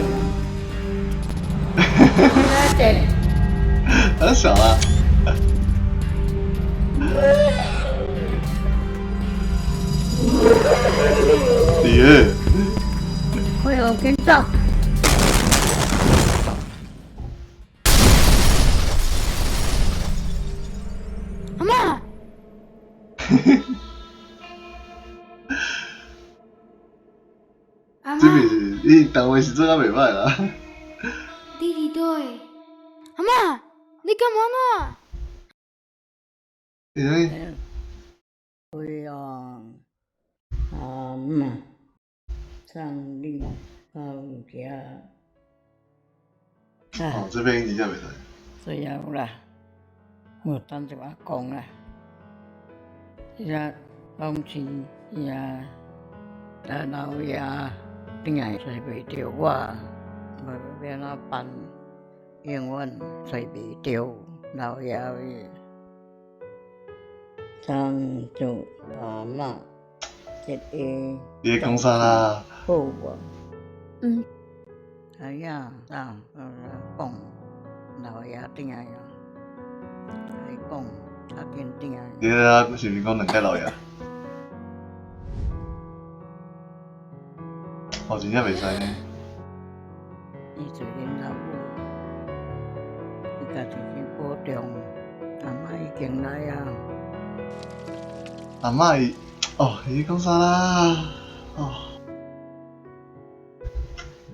很小啊。耶！快点紧走！阿嬷。这边是，你单位是做甲袂歹啦。你伫佗位？阿嬷，你干嘛呢？是啥物？飞鸿，阿嬷，送你到遮。哦，这边真正袂歹。最后啦，我等一下讲啦。遐拢是遐，咱老爷转来揣袂著我，无欲按怎办？永远揣袂著老爷的。送做阿嬷一个。你咧讲啥啦？好无？嗯。哎呀，啊，讲老爷转来啊，来讲，较紧转来。你咧是毋是讲两届老爷？哦，真正袂使呢。伊做恁老母，伊家己先保重。阿嬷已经来啊。阿嬷伊，哦，伊讲啥啦？哦，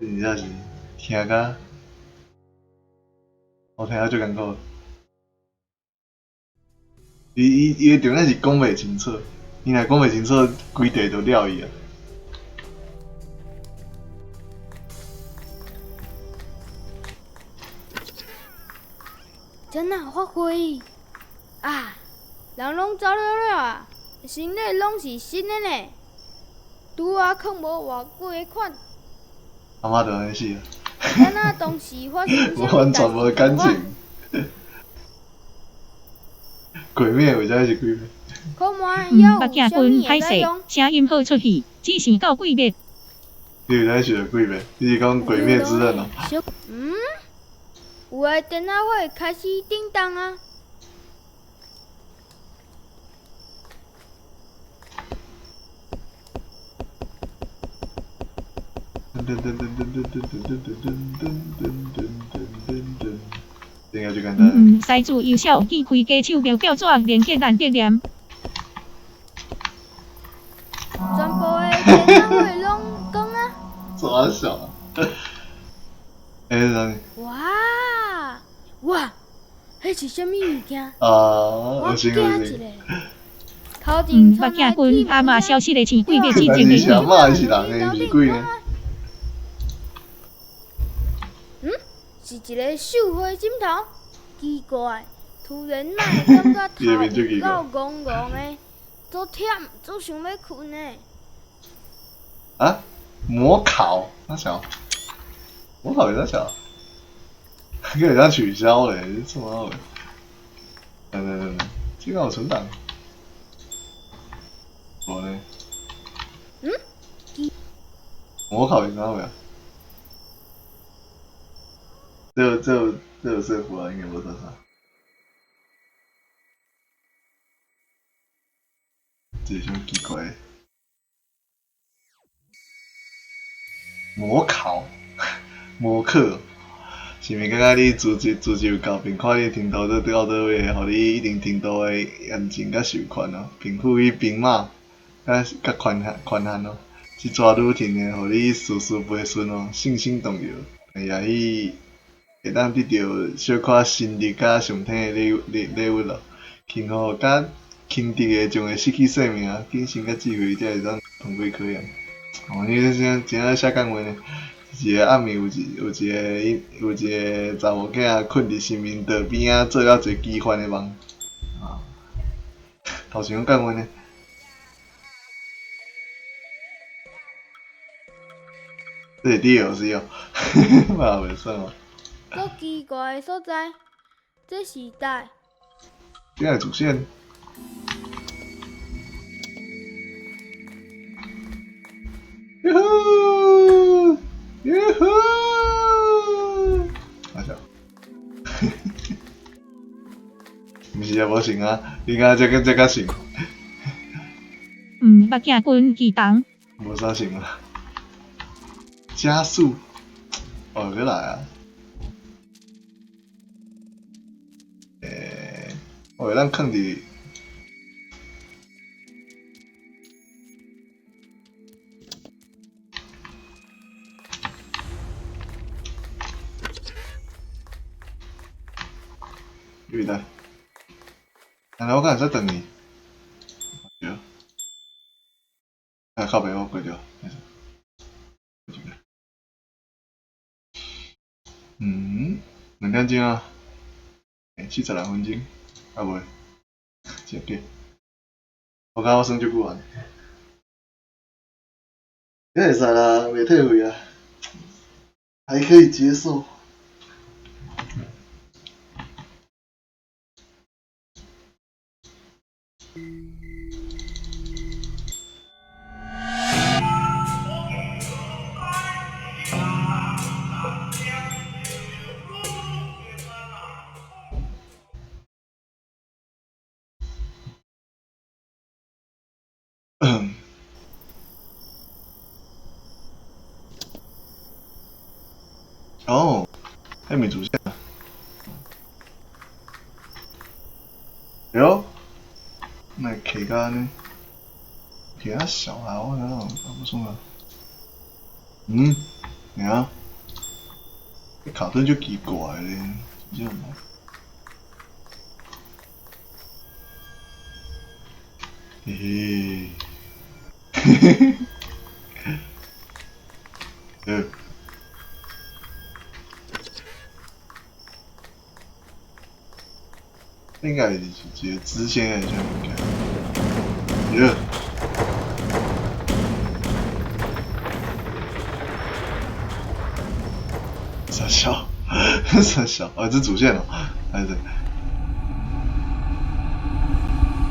真正是听甲，我听甲足艰苦。伊伊的重点是讲袂清楚，伊若讲袂清楚，规地就了伊啊。这哪有发挥？啊，人拢走了了啊，行李拢是新的呢，拄仔囥无偌久的款。阿嬷就按呢死啊！敢若当时发生啥物完全无感情。鬼灭为啥是鬼灭？目镜君歹势，声音好出去，只想到鬼灭。你为啥想著鬼灭？你是讲鬼灭之刃哦？嗯，有的电脑会开始叮当啊。噔噔噔噔噔噔噔噔噔噔噔噔噔噔，应该就简单。西子由小见开家手描表纸连结难得念。全部的电脑会拢关啊。抓小。欸，是啥物？哇哇，彼是啥物物件？啊，我恶心惊一恶心。下。目镜君阿嬷消失的像鬼灭之刃但的是是阿嬷还是人的，毋是鬼呢？嗯，是一个绣花枕头，奇怪，突然哪会感觉头有够戆戆的，足忝，足想欲睏的。啊？魔考？啥小？魔考是啥小？给人家取消嘞，这么好？等等等等，这个有存档？无呢？嗯？魔考是啥物啊？这有说服啊，应该无做啥。这是啥物奇怪的？魔考，魔课，是毋是感觉你资质有够，并看你程度到到佗位，予你一定程度的严重佮授权哦，并赋予兵马佮权限哦。这逝旅程的，予你事事陪顺哦，信心动摇，也许会当得到小可神力佮上天的礼物咯。轻予佮轻敌的将会失去性命，谨慎佮智慧才会当通过考验。哦，你这真正写干话呢？一个暗暝有一个查某囝困伫神明桌边仔，做了一个奇幻的梦。啊，头前讲干话呢？这是 DLC 哦，嘛袂算哦。足奇怪的所在，这时代。这个主线。哟呼，哟呼，阿小，毋是啊，无成啊，你敢这较成？毋捌镜军机动。无啥成啊。加速，哦，阁来啊！我会当囥伫。遇到，难道我敢会使转去？对，啊靠北，我过掉，没事。嗯，2点钟啊，46分钟，啊袂，真紧。我感觉我算足久啊。这会使啦，袂退费啊，还可以接受。哦，还没主线啊！哟，那起甲呢？起较小啊，我感觉不错啊。嗯，你啊，这卡顿就奇怪咧，这样。嘿嘿，嘿嘿嘿，应该是一个支线的啥物件。耶！傻笑，傻笑，哦，这主线哦，还是？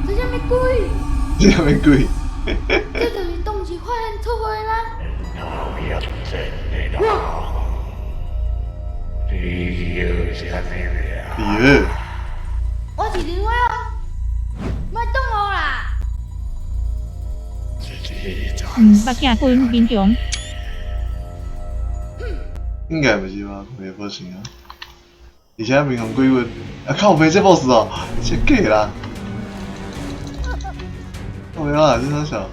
这啥物鬼？这啥物鬼？这就是当时发现出货吗？耶！我是林火哦，莫挡路啦！毋捌镜军民雄。应该不是吧？袂不行啊！而且民雄鬼魂，啊靠北这 boss 哦，这假啦！靠腰啊，这啥小？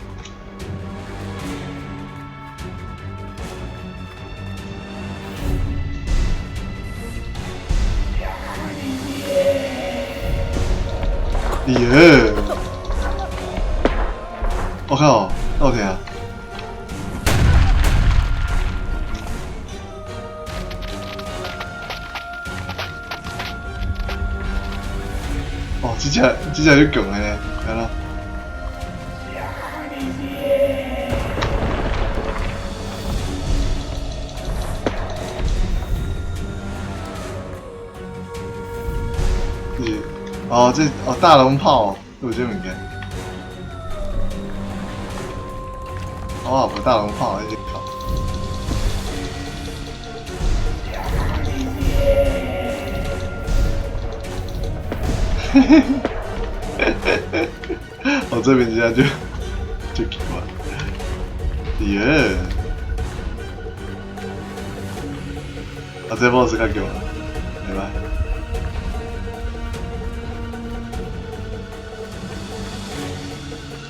耶！我靠，倒听啊！哦，这只就强的呢，看啦。哦，这哦大龙炮，有这物件。哦，无大龙炮，这靠。我这边这样就奇怪，耶！啊，这 boss 较强，袂歹。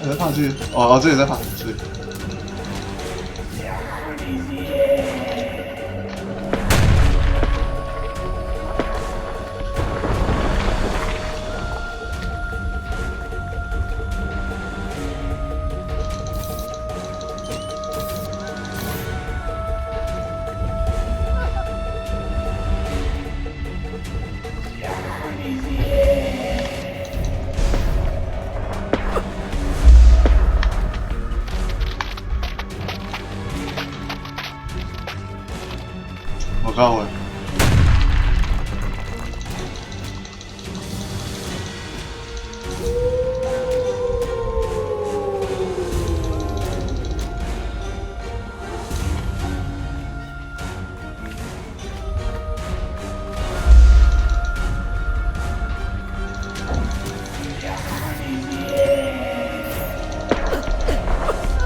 还在拍这个？哦哦，这个在拍，这个。够的。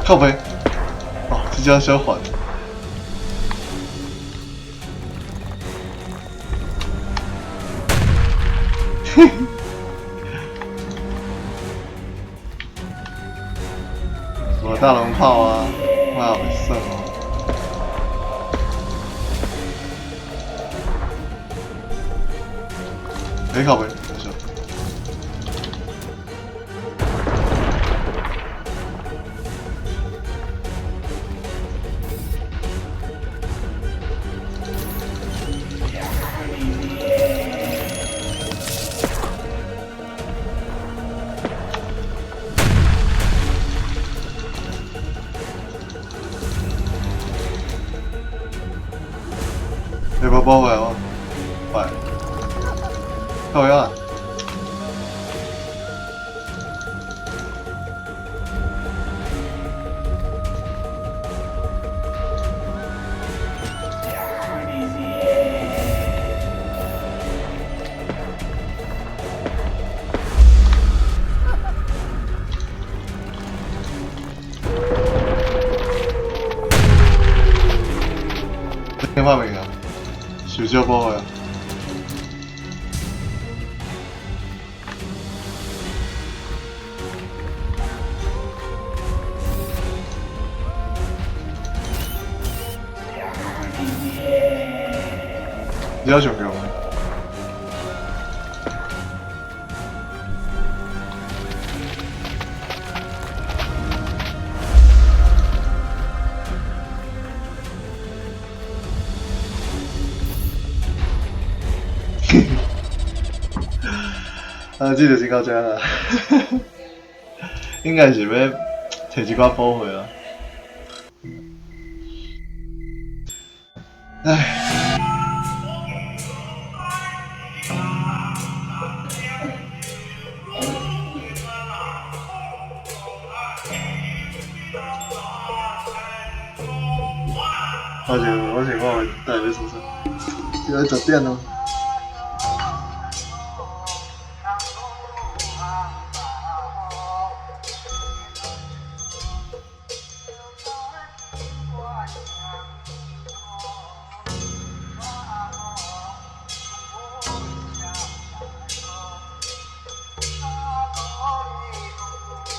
靠北，哦，这家小缓。什么大龙炮啊，那好胜哦。没靠北，没事。你把包回来吗？快，靠腰啊！电话没啊？手少保啊！你要上强的。啊，这就是到这啦，应该是欲提一寡宝贝啦。唉。我想看等下欲创啥？这个10点哦。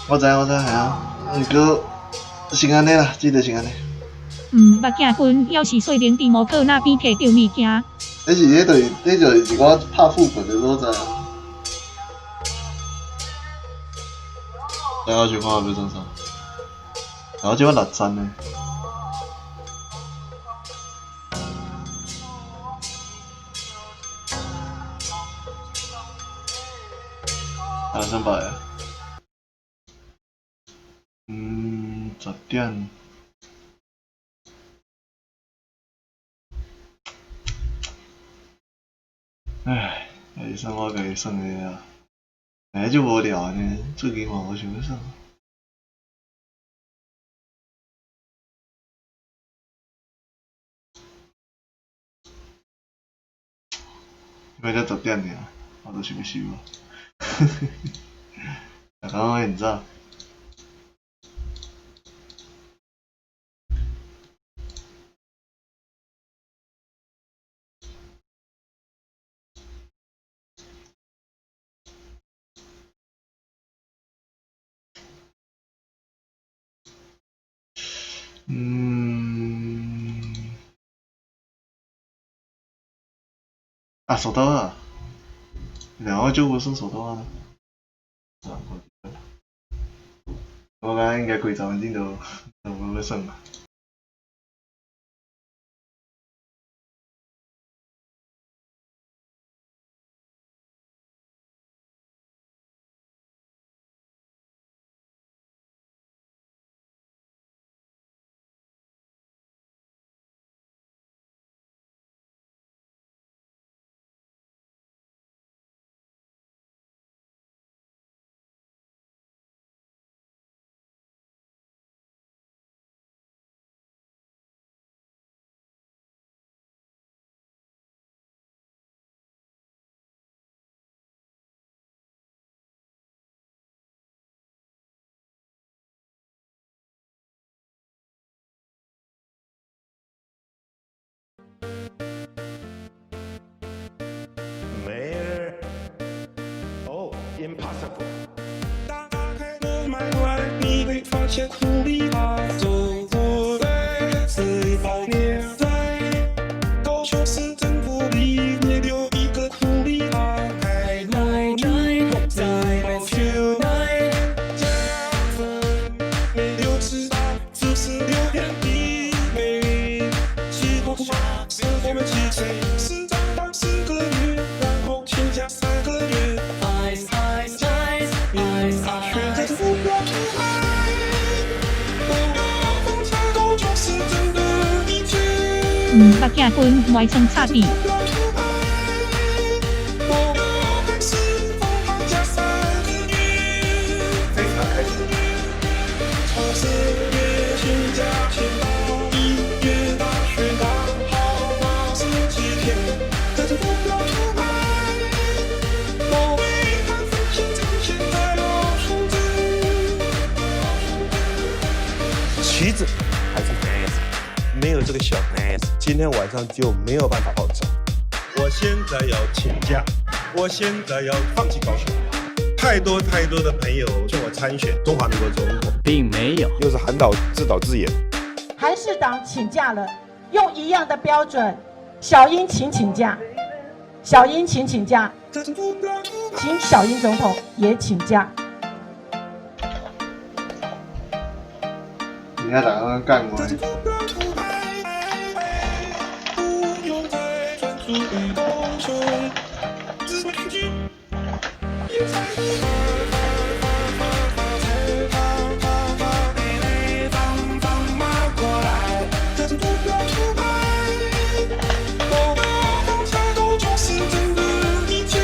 我知我知，系啊，毋过先按呢啦，这就先按呢。毋捌镜君，犹是细灵伫魔窟那边提著物件。彼是，彼就是，彼就是一寡拍副本的所在啊。来，我想看欲创啥。然后这摆6层呢。啊，300啊。10点。唉，还是算我家己算的啊。哎，足无聊的呢，最近嘛无想欲耍。这摆才10点尔，我都想欲收啊。逐工拢很早。啊，手刀啊！两万就不算手刀啊。啊，我感觉应该几十分钟就无欲算吧。 Mayor. Oh, impossible. 打开门外外，你会发现苦力怕走过来，40年代，高雄市政府里面有一个苦力怕开来来在秋来，加分每68，46.1每，七公是我们7岁，市长当4个月，然后请假3个月。选择政府表出来，不要放弃高雄市政的一切。目镜君袂穿插地。我要开始放假3个月，非常开心。从4月请假请到1月大选刚好87天，在政府表出来，我为他奉献呈现在了数字。旗子还是没有这个小今天晚上就没有办法泡澡。我现在要请假，我现在要放弃高雄。太多太多的朋友劝我参选中华民国总统，并没有，又是韩导自导自演。韩市长请假了，用一样的标准，小英请请假，小英请请假，请小英总统也请假。你看逐工干我。不用再专注于高雄，只根据也在发发发财，发发发来来放放马过来，这政府表出来，我要放下高雄市政的一切，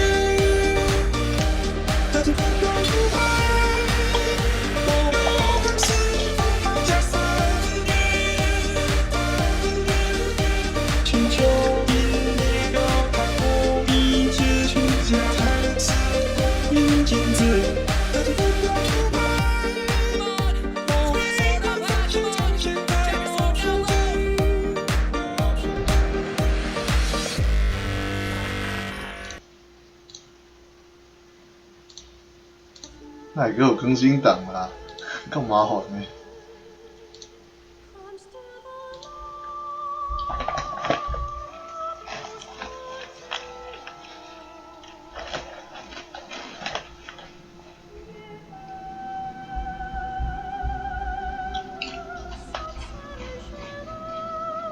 这政府表出来，我要开始放假3个月。请求一个看护一起请假才是公平镜子。这政府表出来，我为他奉献呈现在了数字。那也给我更新档啦，够麻烦的。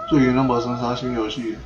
最近拢无耍啥新游戏。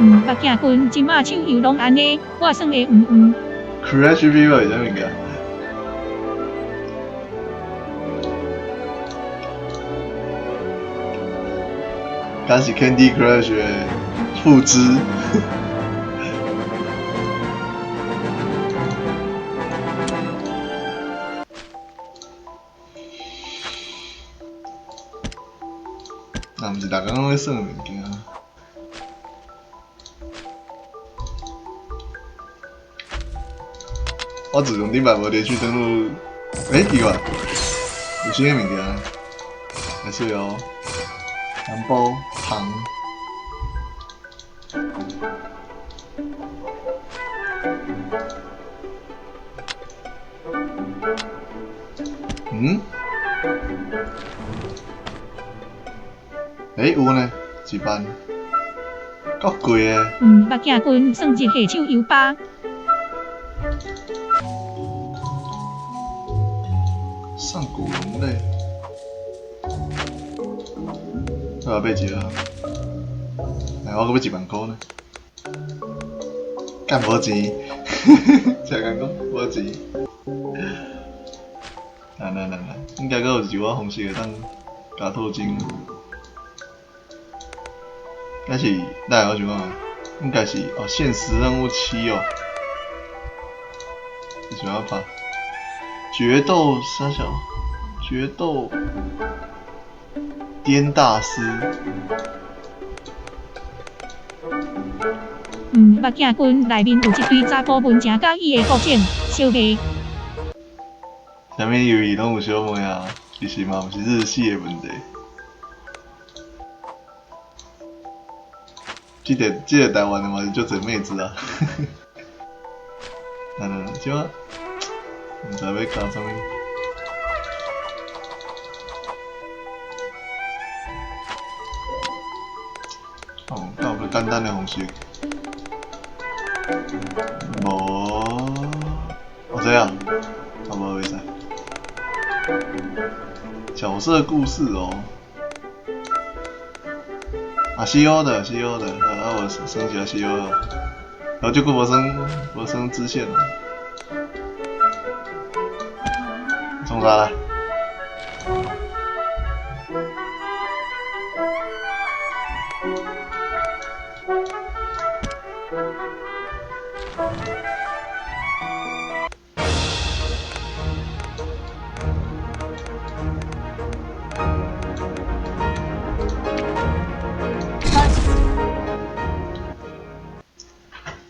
目鏡君這馬手遊攏按呢，我算會毋毋。 Crash Fever 是啥物件？敢是 Candy Crush 的複製？那毋是逐工攏咧耍的物件。我自從頂擺無連續登錄，奇怪，有新的物件，會水哦，紅包糖。嗯？有呢，一萬，夠貴的。目鏡君算日系手遊吧。上古龍類，我買一個，我閣買1萬箍呢，幹無錢，才講講無錢。來來來來，應該閣有一寡方式會當加套金。但是，來我想看，應該是哦，限時任務7哦，你想要拍？決鬥三小，決鬥顛大師。目鏡君內面有一堆查埔文誠佮伊的各種相罵。啥物遊戲攏有相罵啊？其實嘛，毋是日系的問題。這個台灣的嘛是足濟妹子啊。來來來，這毋知欲加啥物。哦，敢有較簡單的方式？無，哦這樣，啊無袂使。角色故事哦，啊西歐的西歐的，啊我升級西歐了，然後就閣無升支線了。創啥啦？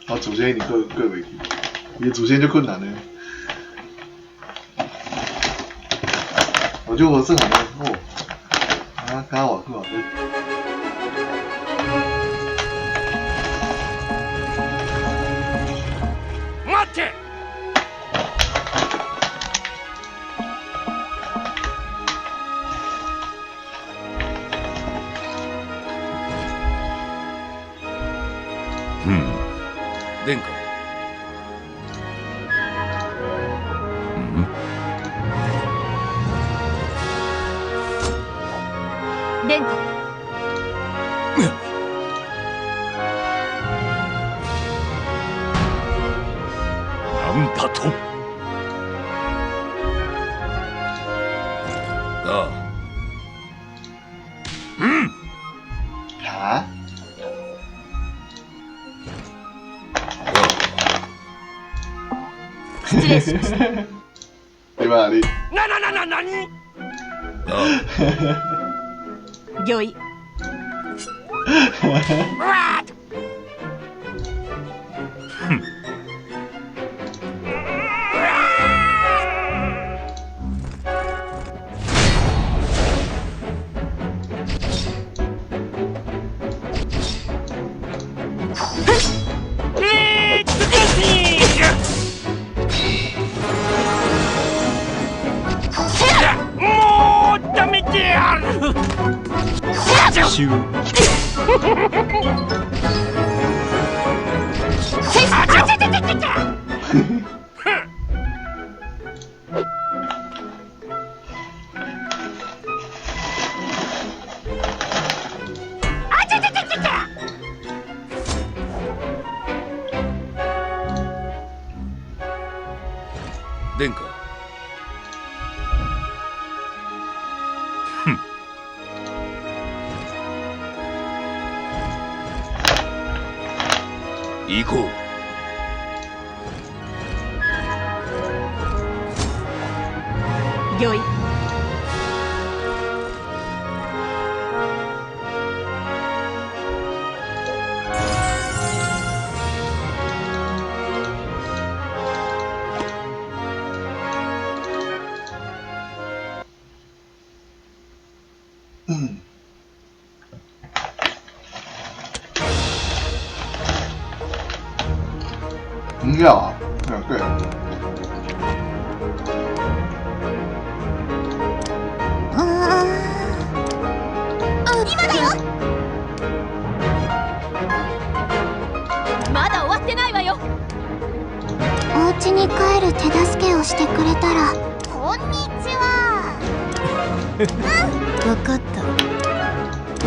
我主線一定過袂去，伊的主線就困難嘞。我就無算安呢好，啊，加偌久啊？待て。嗯，殿下。嗯。殿下。なんだと。ああ。うん。哈？失礼しました。對吧你？なななななに？ああ。御意。哼。もうダメである。收。あちゃちゃちゃちゃちゃ。あちゃちゃちゃちゃ。行こう。御意。唔要啊，對。今だよ。まだ終わってないわよ。お家に帰る手助けをしてくれたら。こんにちは。うん、わかった。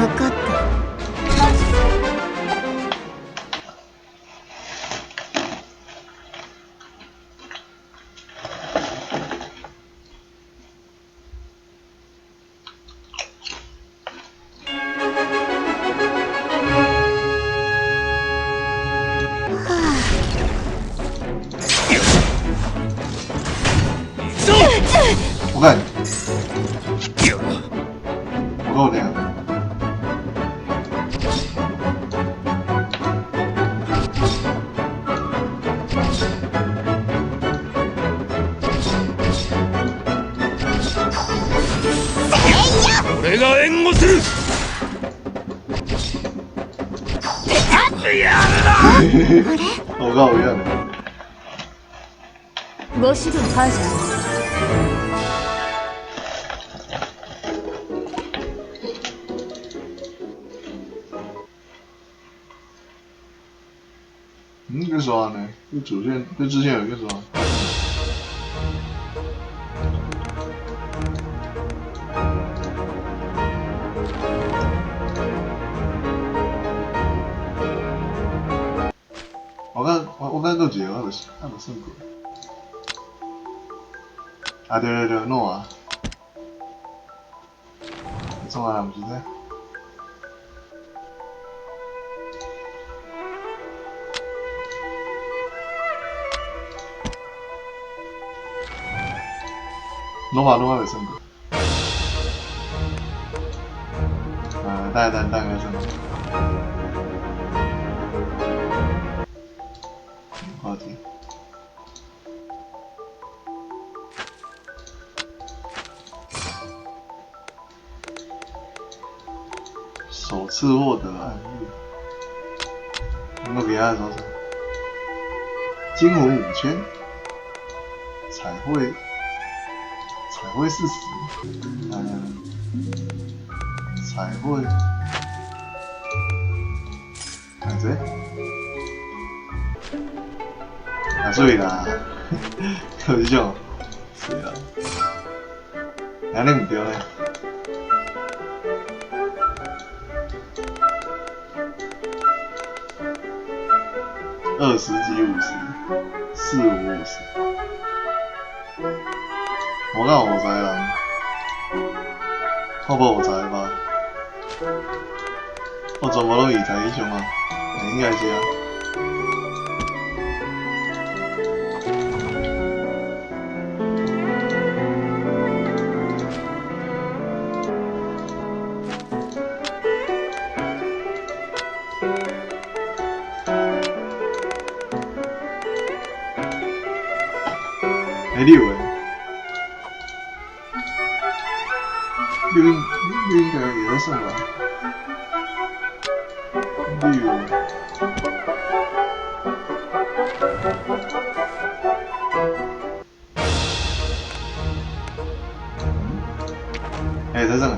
わかった。我看，我够凉。俺が援護する。我够凉。ご指導感謝。嗯，这啥呢？这主线，这之前有一个啥？我看够几个，还没算过。啊对对对，诺啊，创啊，毋是这？诺瓦袂算过。啊，等等等下算。话题。首次获得暗月，我给他多少？惊魂5000，彩绘40，嗯，彩绘，哪这？啊，水啦，有这种，是啦，按呢毋对呢？20几50，四五50，我敢有50个人，我无50个吧？我全部拢20以上啊，应该是啊。欸，你有诶？你应该会使算吧？你有？欸，在算啊。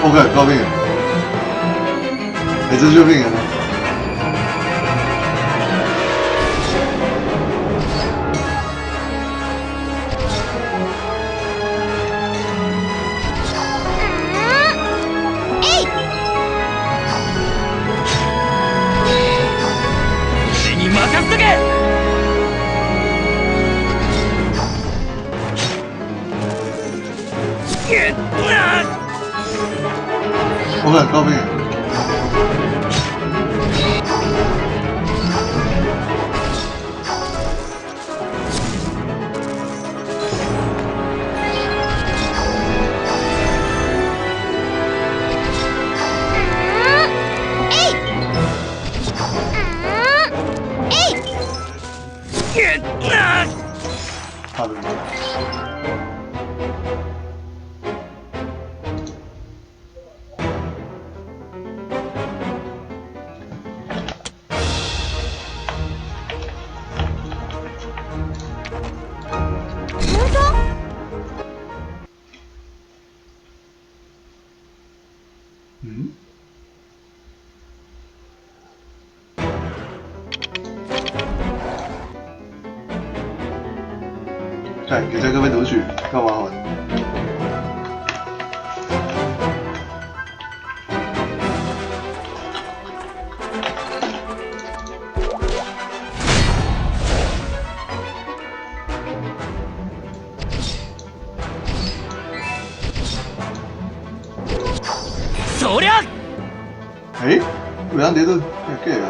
OK，救命！欸，這救命啊！俺に任せとけ。我敢救命！好的。嗯？看，給這個被讀取，幹嘛玩？そりゃ！欸，有人跌頓，假啊！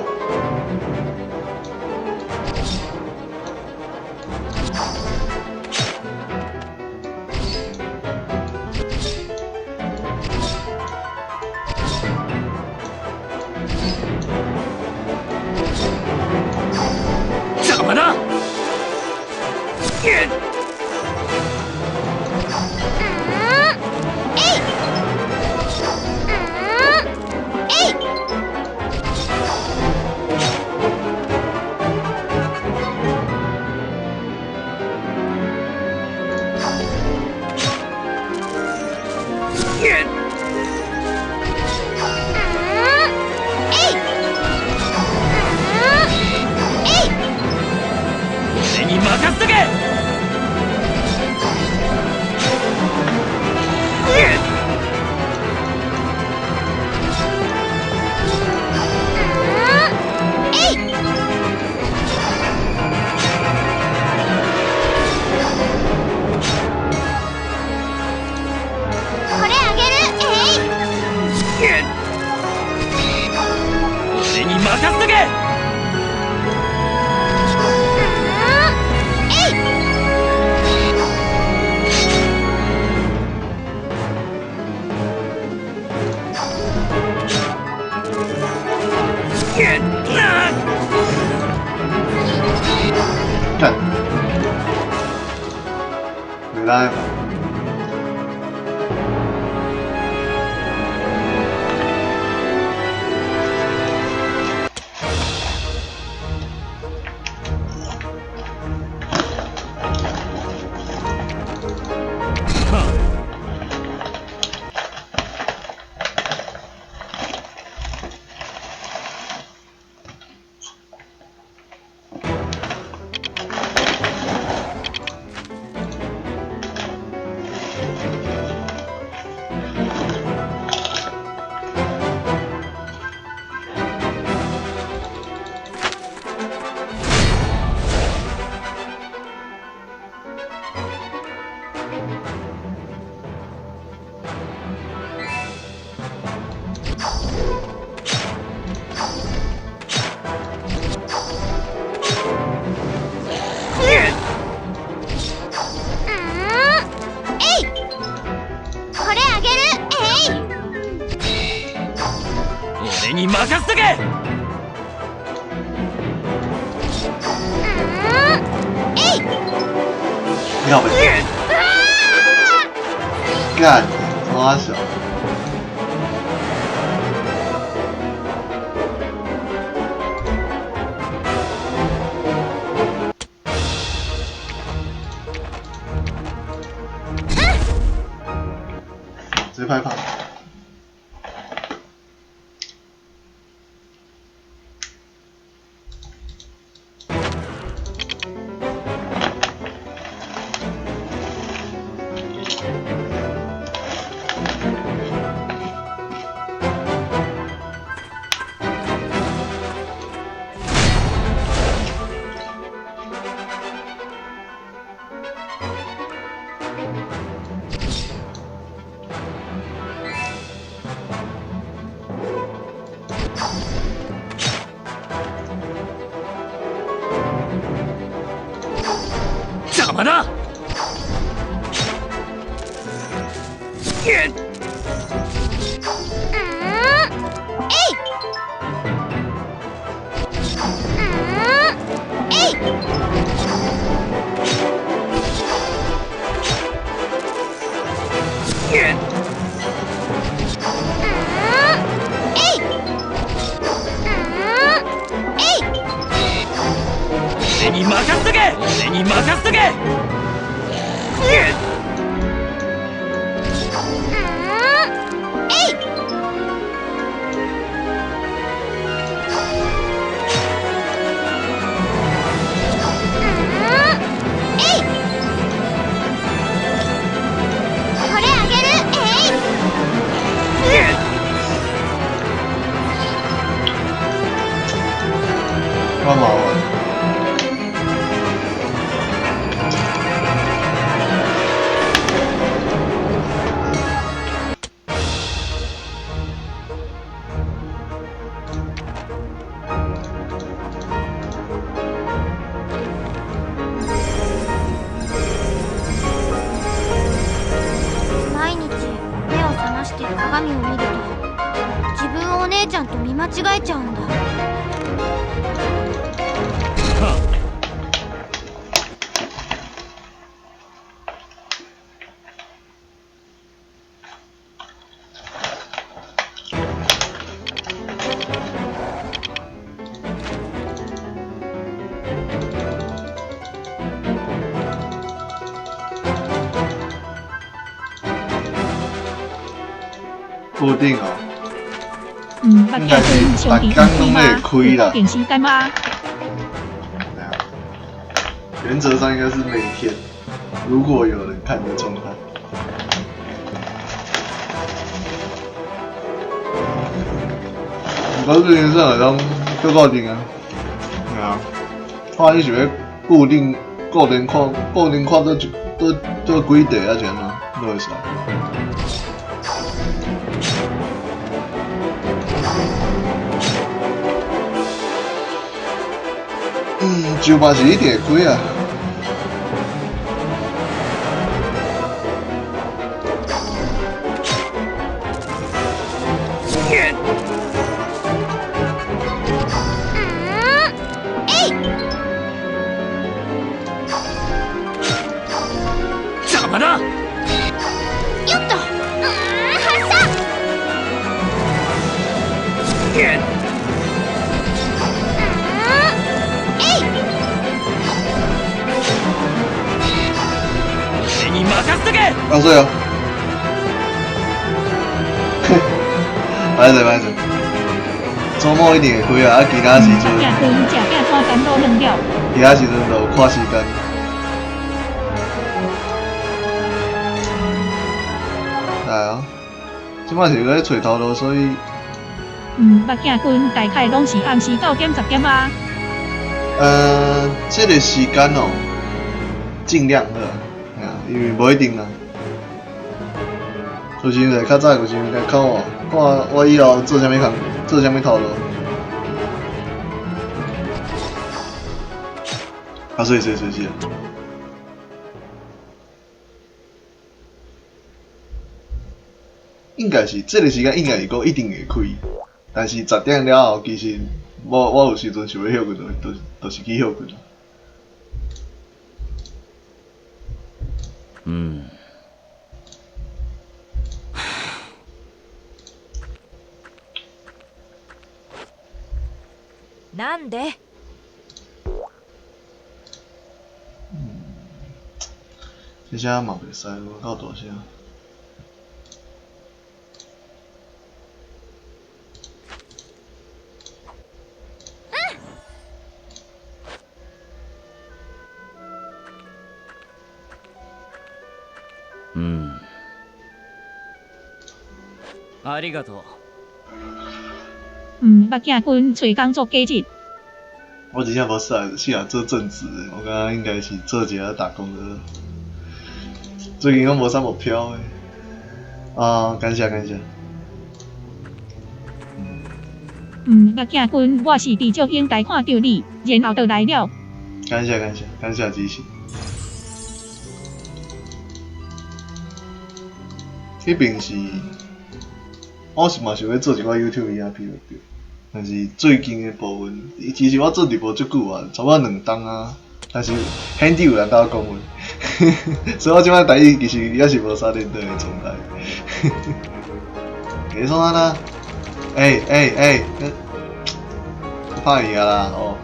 邪魔だ！俺に任せとけ！これあげる。えい。俺に任せとけ！幹，沒辦法。これあげる。えい。俺に任せとけ！你好沒？幹，抓小。直接拍跑。に任せとけ。俺に任せとけ。えい。えい。これあげる。えい。干嘛？毎日目を覚まして鏡を見ると自分をお姉ちゃんと見間違えちゃうんだ。固定哦。目镜君上伫开吗？有固定时间吗？原则上应该是每天，如果有人看的状态。我最近上好像做固定啊，对啊，看你是欲固定固定看固定看倒倒倒几块啊，这样啊，都会使。酒吧是一定会开啊。邪魔だ。よっと、発射。俺に任せとけ。啊，对啊。歹势歹势，周末一定会开啊，啊，其他时阵，其他时阵就看时间。来啊，这摆是咧揣头路，所以。目镜君大概拢是暗时9点10点啊。这个时间哦，尽量好，啊，因为无一定啦。有时阵较早，有时阵较晚，看我以后做啥物工，做啥物头路。啊，水水水水。应该是这个时间，应该是讲一定会开，但是10点了后，其实我有时阵想欲歇困，就是去歇困。嗯。なんで？这声嘛袂使，无够大声。うん。ありがとう。目镜君揣工作几日？我真正无适适合做正职的，我感觉应该是做一下打工的。最近拢无啥目标的。啊，感谢感谢。目镜君，我是伫祝英台看到你，然后就来了。感谢感谢感谢支持。彼边是，我是嘛想欲做一寡 YouTube 影片就对，但是最近的部分，其实我做直播足久啊，差不多2冬啊，但是罕见有人佮我讲话，所以我这摆台语其实犹是无啥练的状态。你创啥啦？欸欸欸，拍伊啊啦哦！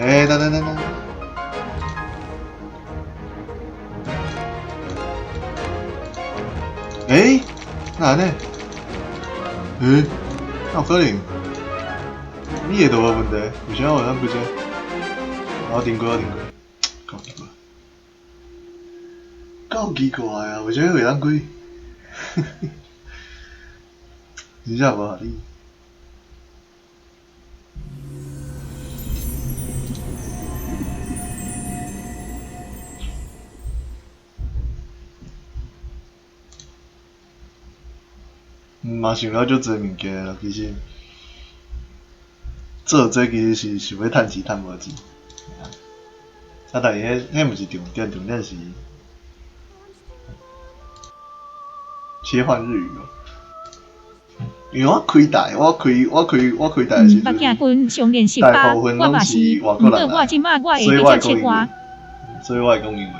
欸，等等等等。欸，哪呢？欸，哪有可能？你会都无问题，为啥我会当开这？我停过，我停过，够奇怪，够奇怪啊！为啥会当开？真正无合理。嘛想了足济物件啦，其实做这其实是想欲趁钱趁无钱。啊，但是彼毋是重点，重点是切换日语哦。因为我开台，我开我开我开台的时目阵，镜君上练习大吧，部分我嘛拢是是，毋外国人过我来，这摆我所以我会直会讲英文接切换。，所以我会讲英文。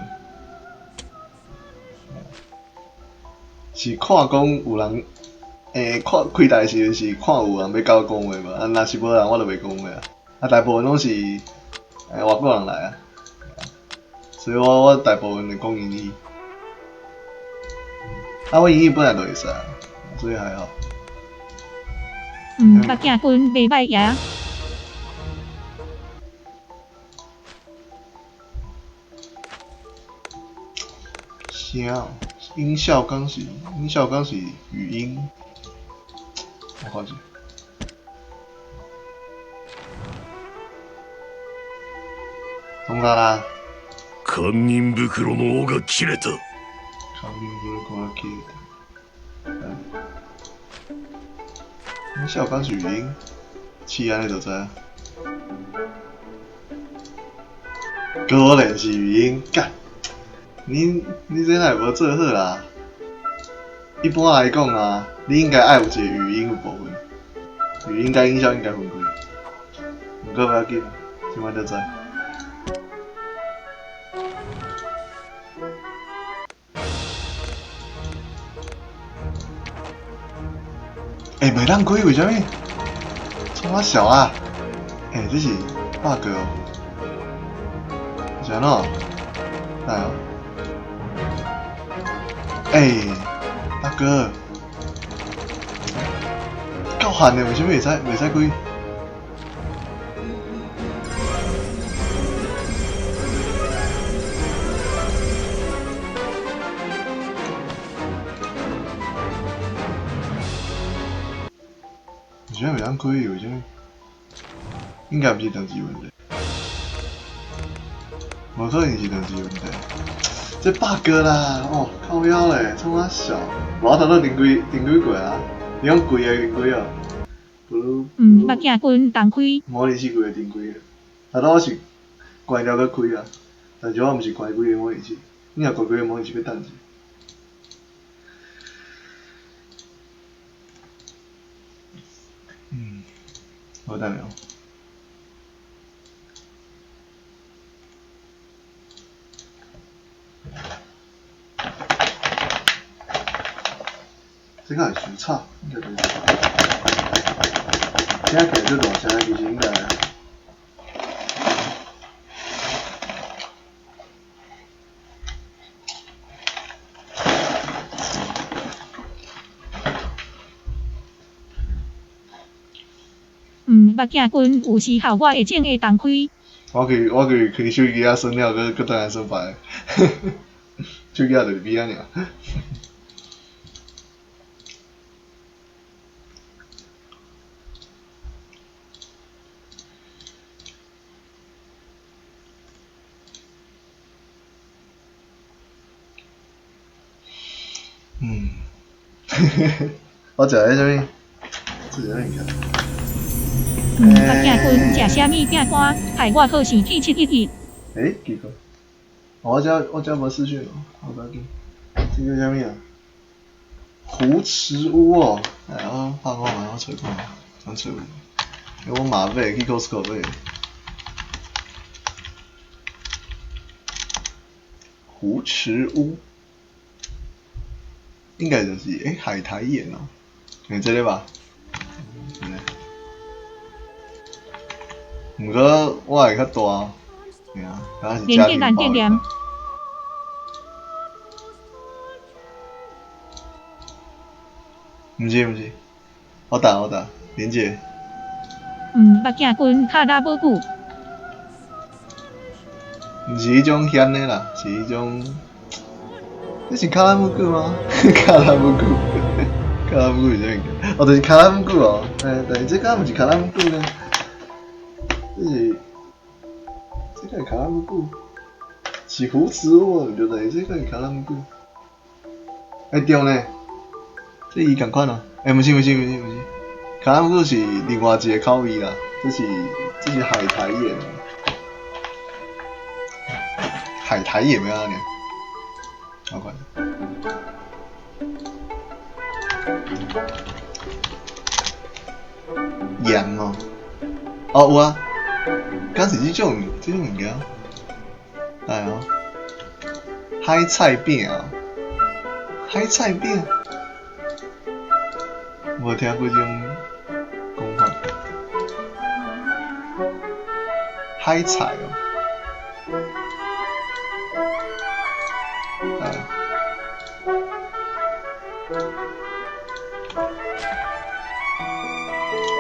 是看讲有人，看开台的时阵是看有人欲佮我讲话无？啊，若是无人，我就袂讲话啊。啊，大部分拢是外国人来啊，所以我大部分会讲英语。啊，我英语本来就会使，所以还好。目镜君袂歹呀。声哦，音效敢是音效敢是语音？我看者。创啥啦？堪忍袋の緒が切れた。堪忍袋が切れた。音效敢是语音？试按呢就知影。果然是语音，干！你这哪会无做好啦？一般来讲啊，你应该爱有一个语音的部分，语音佮音效应该分开。毋过不要紧，这摆才知。欸，袂当开，为啥物？创啥潲啊？欸，这是 bug 哦。是按怎？来哦。欸，大哥，够寒的，为啥物袂使开？为啥袂当开？为啥物？应该毋是电池问题，无可能是电池问题。这 bug 啦，哦，靠腰咧，创啥潲？无我头拄重开重开过啊，你讲规个重开哦。目镜君重开。模拟器规个重开啊，头拄我是关了阁开啊，但是我毋是关规个模拟器，你若关规个模拟器欲等者。好等下哦。这敢会伤吵？应该袂。听起来足大声，其实应该。目镜君有时候我会种会重开。我去开手机仔耍了，阁转来耍牌。手机仔就是边仔尔。我食彼啥物？这是啥物件？目镜君食啥物饼干，害我好生气711。欸，奇怪，我遮无视讯哦，我不要紧。这个啥物啊？胡池屋哦，哎，我拍看觅，我揣看觅，通揣有。欸，我嘛买，去 Costco 买。胡池屋，应该就是海苔眼哦，欸，这个吧？毋过我会较大，嘿啊，敢是家连庭暴力。结难得念。毋是毋是，我打我打，连结。目镜君卡拉无久。毋是彼种险的啦，是彼种。这是卡拉木久吗？卡拉木久，卡拉木久是啥物件？哦，就是卡拉木久哦。欸，但是这敢毋是卡拉木久呢？这是，这个是卡拉木久，是胡植物，毋对，但是这个是卡拉木久。欸，对呢，这伊仝款哦。欸，毋是毋是毋是毋是，卡拉木久是另外一个口味啦，这是海苔盐。海苔盐要按呢？我看。盐哦，哦有啊，敢是这种物件？哎哦，海菜饼哦，海菜饼，无听过这种讲法。海菜哦。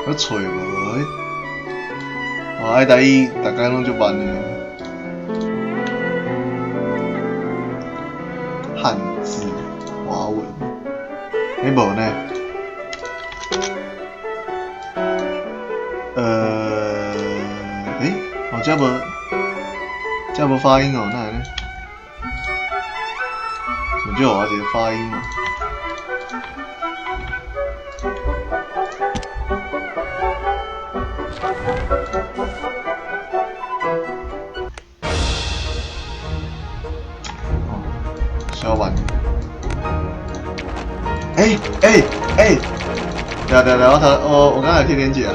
我揣无，我爱台语，逐工拢足慢的。汉字华文，欸无呢？欸，哦这无发音哦，哪会呢？上少我一个发音嘛。小丸，欸欸欸！对对对，我刚才听连结啊。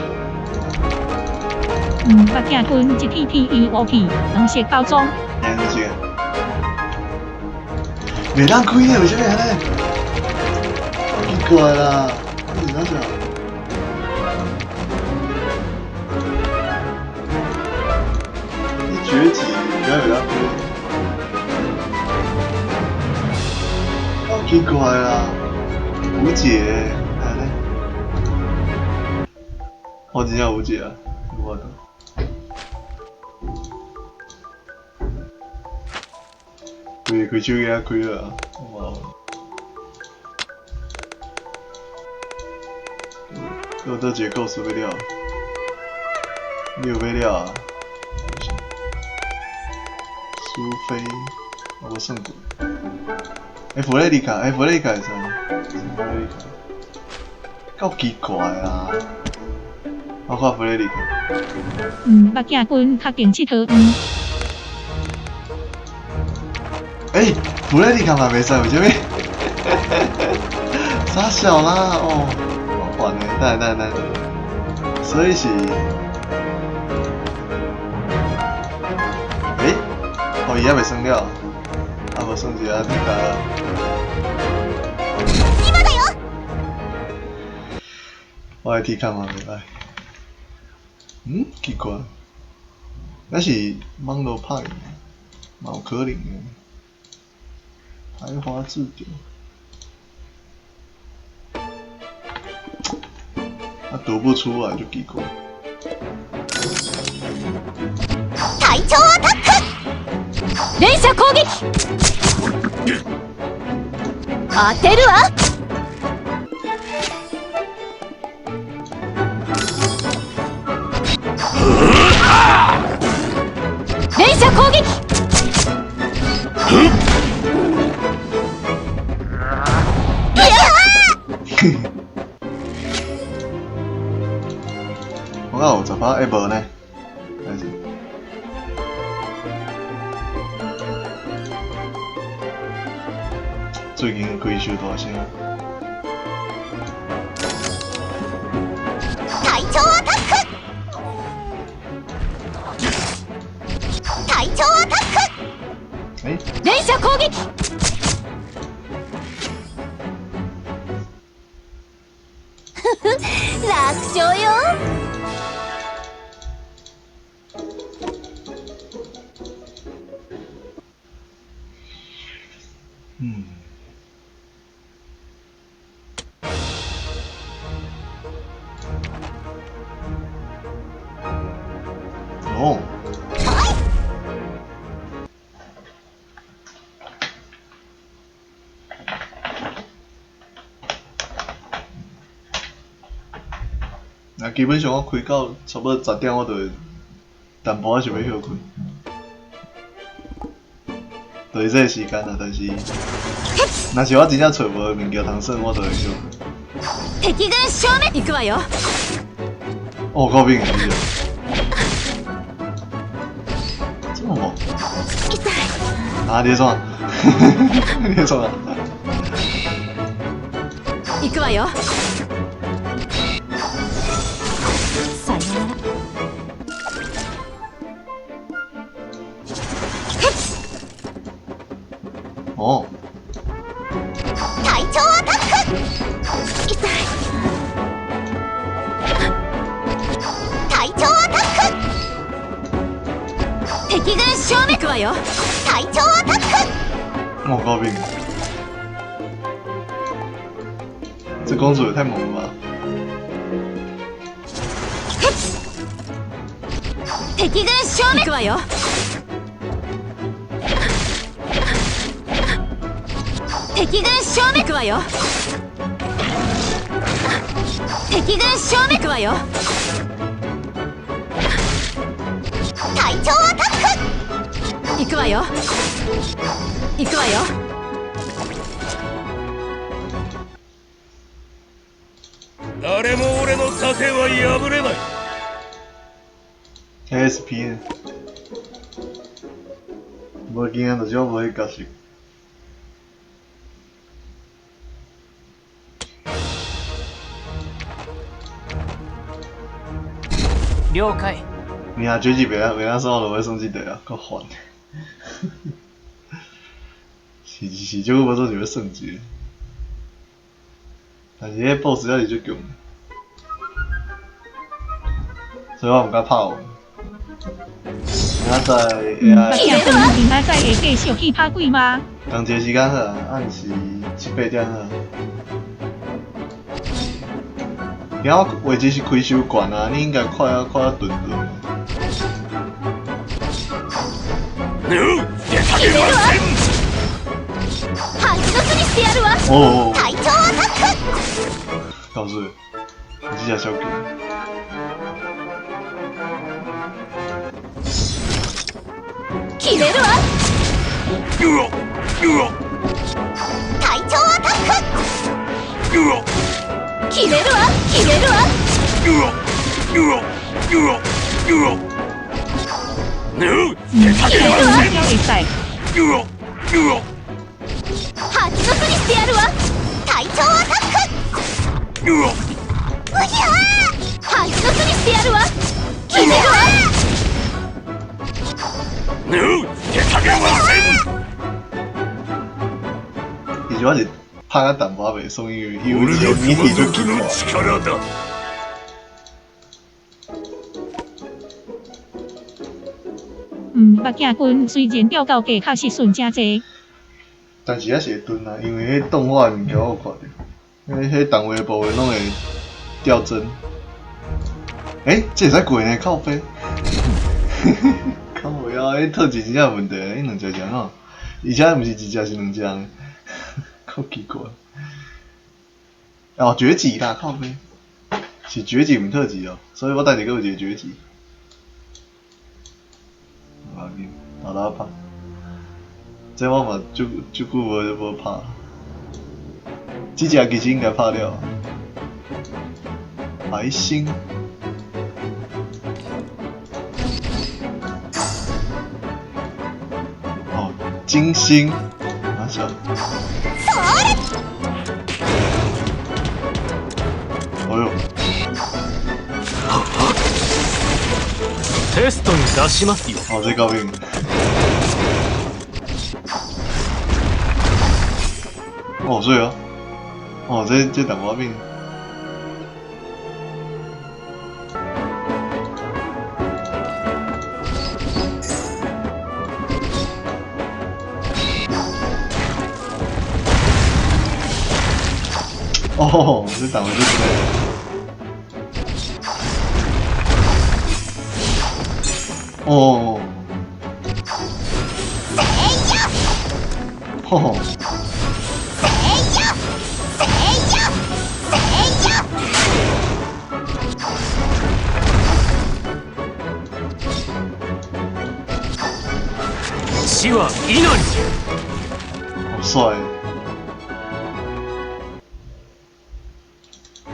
目镜君一片片伊乌去，黄色包装。连结。袂当开的，为啥物按呢？奇怪啦，这是啥小？你崛起，敢袂当开？奇怪啦，无解，按呢？我真正无解啊，无法度。开开手机啊，开了啊，哇！有这几个故事要了，你有要了啊？苏菲，我无算过。欸，弗雷迪卡，欸，弗雷迪卡会使，弗雷迪卡，够奇怪啊！我看弗雷迪卡。目镜君确定𨑨迌。欸，弗雷迪卡嘛袂使，为啥物？啥小啦？哦，好烦的，等下等下等下。所以是，欸，哦，伊还袂算了，啊无算一下迪卡。我爱铁卡嘛袂歹。奇怪，那是网路拍的，嘛有可能的。排华字典，啊读不出来就奇怪。隊長アタック！連射攻撃！当てるわ！連射攻撃！我敢有十拍？欸，无呢？还是？最近开伤大声。隊長アタック！隊長アタック！欸？連射攻撃！楽勝よ。基本上我開到差不多10點，我就會淡薄仔想欲歇睏，就是這個時間啊。但是，若是我真正揣無物件通耍，我就會歇睏。敵軍消滅。行くわよ。哦，靠邊個？這麼猛？啊！你創？你創啊？行くわよ。さよなら。哦。隊長アタック。痛い。隊長アタック。敵軍消滅。行くわよ。隊長アタック。我高兵。這公主也太猛了吧！敵軍消滅。行くわよ。敵軍消滅。行くわよ。敵軍消滅。行くわよ。隊長アタック。行くわよ。行くわよ。誰も俺の盾は破れない。 SP 無經驗就是我無彼角色。了解。你啊，絕技袂曉袂曉算，我就欲算這個啊，夠煩。是是，這久無做想欲算這個，但是彼 BOSS 還是足強，所以我毋敢拍王。明仔載 AI。明仔載會繼續去拍鬼嗎？仝一個時間好啊，暗時7、8點好。今我位置是開傷懸啊，你應該看啊看啊頓頓。哦。隊長アタック。告訴你，你這隻小狗。決めるわ。隊長アタック。決めるわ。決めるわ。決めるわ。蜂の巣にしてやるわ。隊長アタック。うひゃー。蜂の巣にしてやるわ。決めるわ。手加減はせん。其實我是拍甲淡薄仔袂爽，因為因為這個謎題足奇怪。目鏡棍雖然釣到價確實順誠濟，但是還是會鈍啊，因為彼動畫的物件我有看著，因為彼動畫的部分攏會掉幀。欸，這會使過呢，靠北。靠腰，彼特技真正有問題，彼兩隻是按怎？而且毋是一隻，是兩隻呢，夠奇怪。哦，絕技啦，靠北，是絕技毋特技哦，所以我等下閣有一個絕技。無要緊，沓沓拍。這我嘛足足久無拍，這隻其實應該拍了。白星。哦，金星，哪小？哎呦！テストに出しますよ。哦，這高興。哦，水哦！哦，這淡薄仔變。哦，這淡薄仔就。哦。吼。死は稲に。好帥！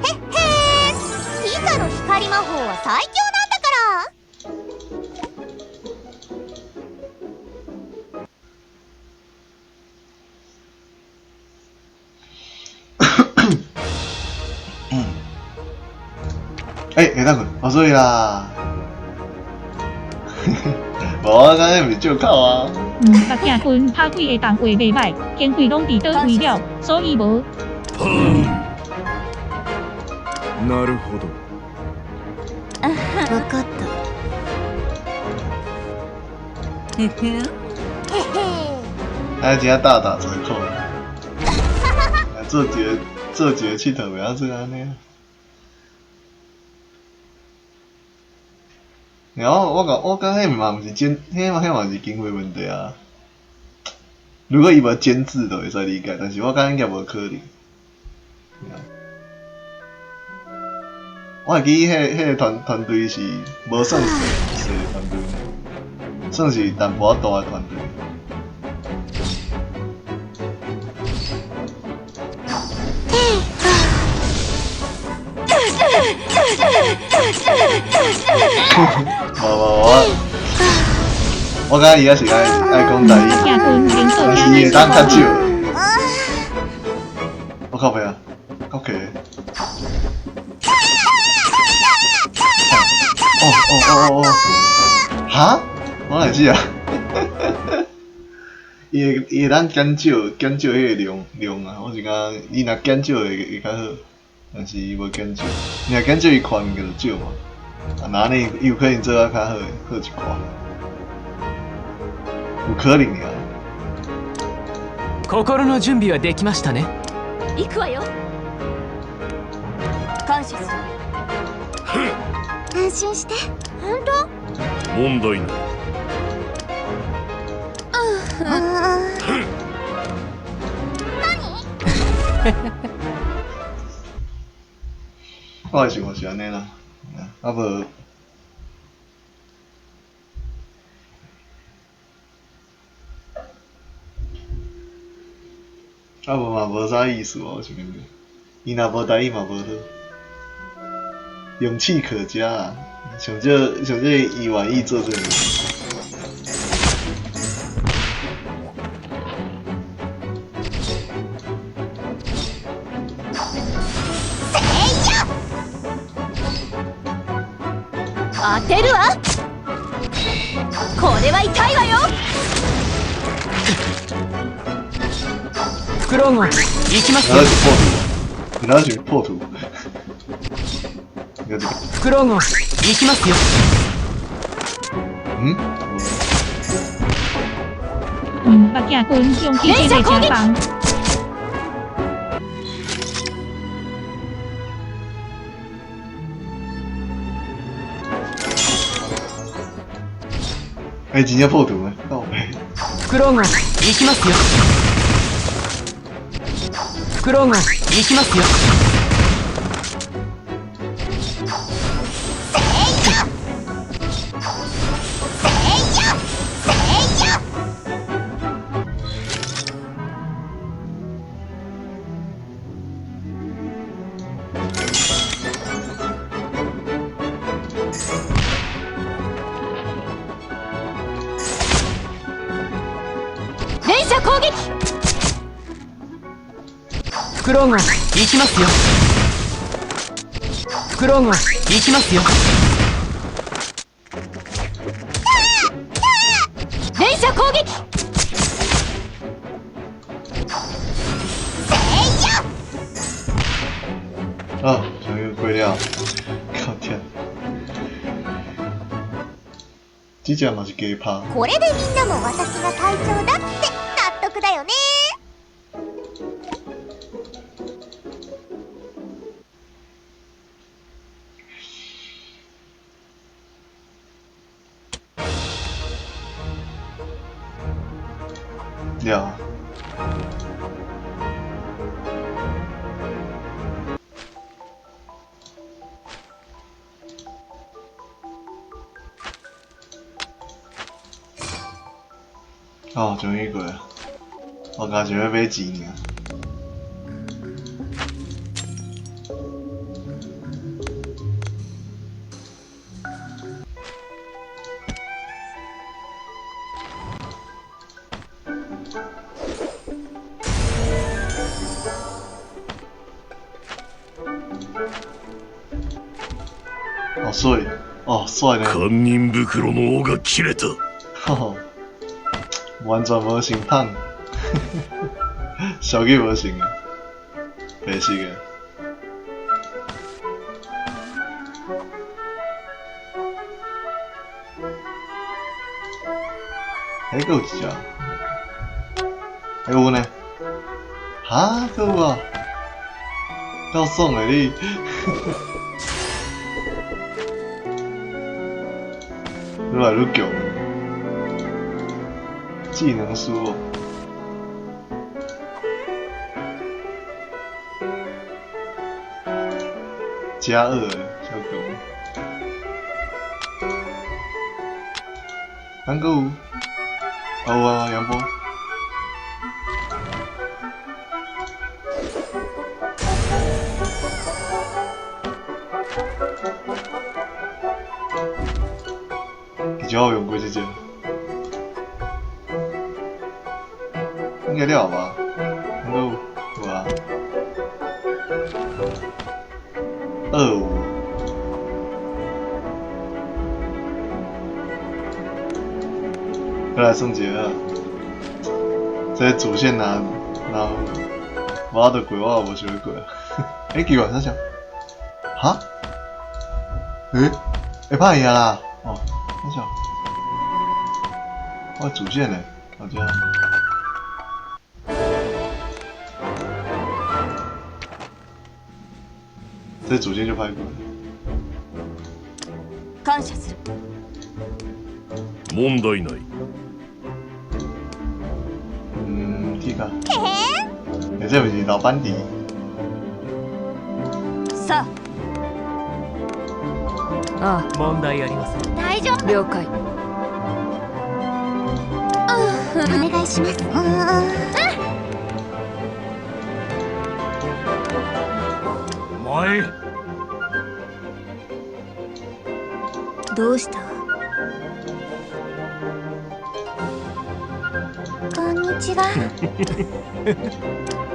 へっへー、リカの光魔法は最強なんだから。欸，会当困，我睡啦。无，我刚才毋是借口啊。目镜君拍几个动画袂歹，经费拢伫佗位了，所以无。なるほど。わかった。ふふん。へへ。他真正大打折扣。做一个做一个𨑨迌袂晓做按呢。然后我讲，我感觉彼嘛毋是监，彼嘛彼嘛是经费问题啊。如果伊无监制，就会使理解，但是我感觉应该无可能。我会记彼个团队是无算细细的团队，算是淡薄仔大的团队。无无我，我感觉伊也是爱爱讲台语，但是伊会当较少。我靠北啊，OK。哦哦哦哦哦！哈？我哪知啊？伊会伊会当减少减少彼个量量啊！我是感觉伊若减少会会较好，但是伊无减少，你若减少伊看物件就少嘛。啊，那按呢伊有可能做啊较好好一寡，有可能啊。心の準備はできましたね。行くわよ。感謝する。安心して。本当？問題ない。何？我的想法是按呢啦，啊无，啊无嘛无啥意思哦，我是感觉，伊若无台语嘛无好，勇气可嘉啊，上少上少伊愿意做这个。当てるわ。これは痛いわよ。フクロウ号、行きますよ。然後是破圖，然後是破圖。フクロウ号、行きますよ。嗯？目镜君勇气真的真棒。欸，真正破圖欸，靠北。フクロウ号、行きますよ。フクロウ号、行きますよ。連射攻撃。フクロウ号、行きますよ。フクロウ号、行きますよ。連射攻撃。啊，終於過了，靠天！這隻嘛是加拍。これでみんなも私が隊長だって納得だよね。了。哦，終於過啊！我剛想欲買錢爾。哦，水，哦，帥呢！堪忍袋の緒が切れた。吼，完全無成胖，小氣無成的，白色的。欸，閣有一隻，欸有呢？哈，閣有啊？夠爽的你！愈來愈強。技能書哦，加2超強。咱閣有，哦有啊，楊波。其實我有用過這隻。應該了吧？應該有啊。25。過來算一個啊！這個主線拿無法度過，我也無想欲過。欸，奇怪，啥啥？哈？欸？會歹去啊啦！哦，啥啥？我主線呢？好像。這主線就拍過。感謝する。問題ない。嗯，這個。欸，這毋是老班底。さあ。ああ、問題ありません。大丈夫。了解。うん、お願いします。うん。お前。どうした？こんにちは。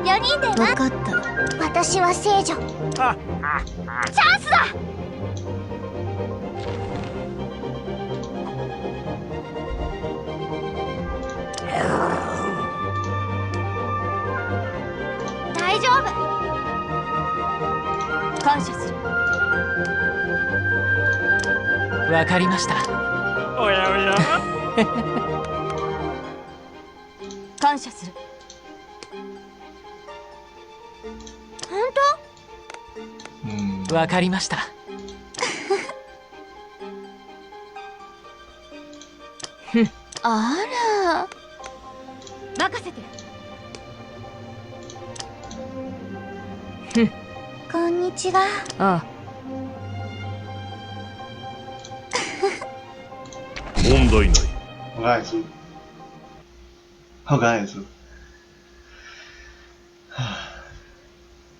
4人でわかった。私は聖女。チャンスだ。大丈夫。感謝する。わかりました。おやおや。感謝する。本当？わかりました。あら。任せて。こんにちは。ああ。問題ない。我剛才輸，我剛才輸。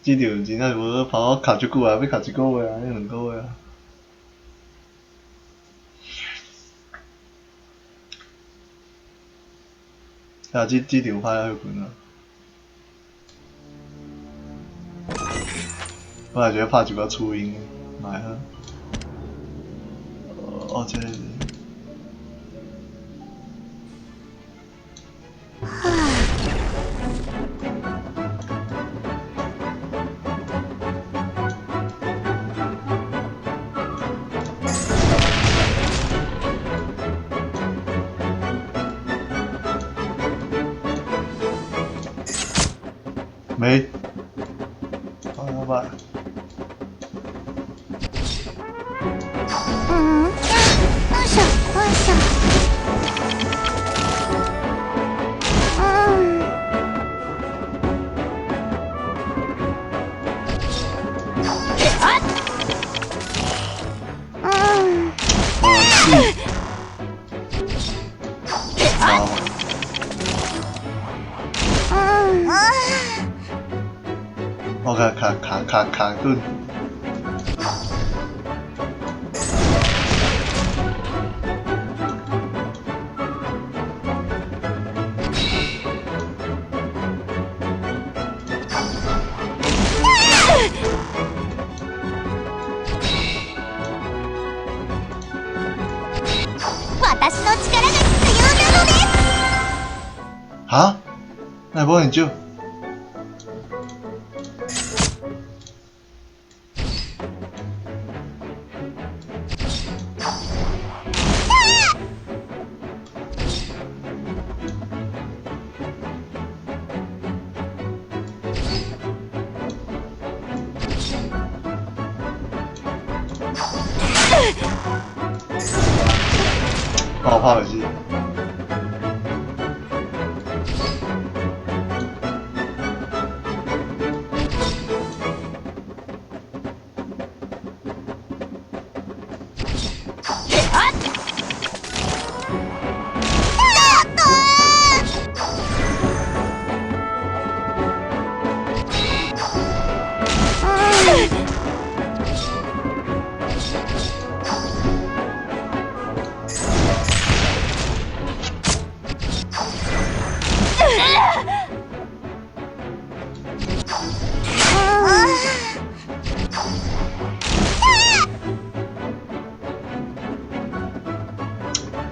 這場真正是無跑我卡足久啊，欲卡一個月啊，抑兩個月啊。啊，這場歹歇睏啊。本來就欲拍一寡初音的，嘛會好。哦，這個。沒，拜拜。嗯，よいしょ、よいしょ。うん。うん。好。卡卡卡卡卡頓。私の力が必要なのです。哈？那無很少？幫我拍落去。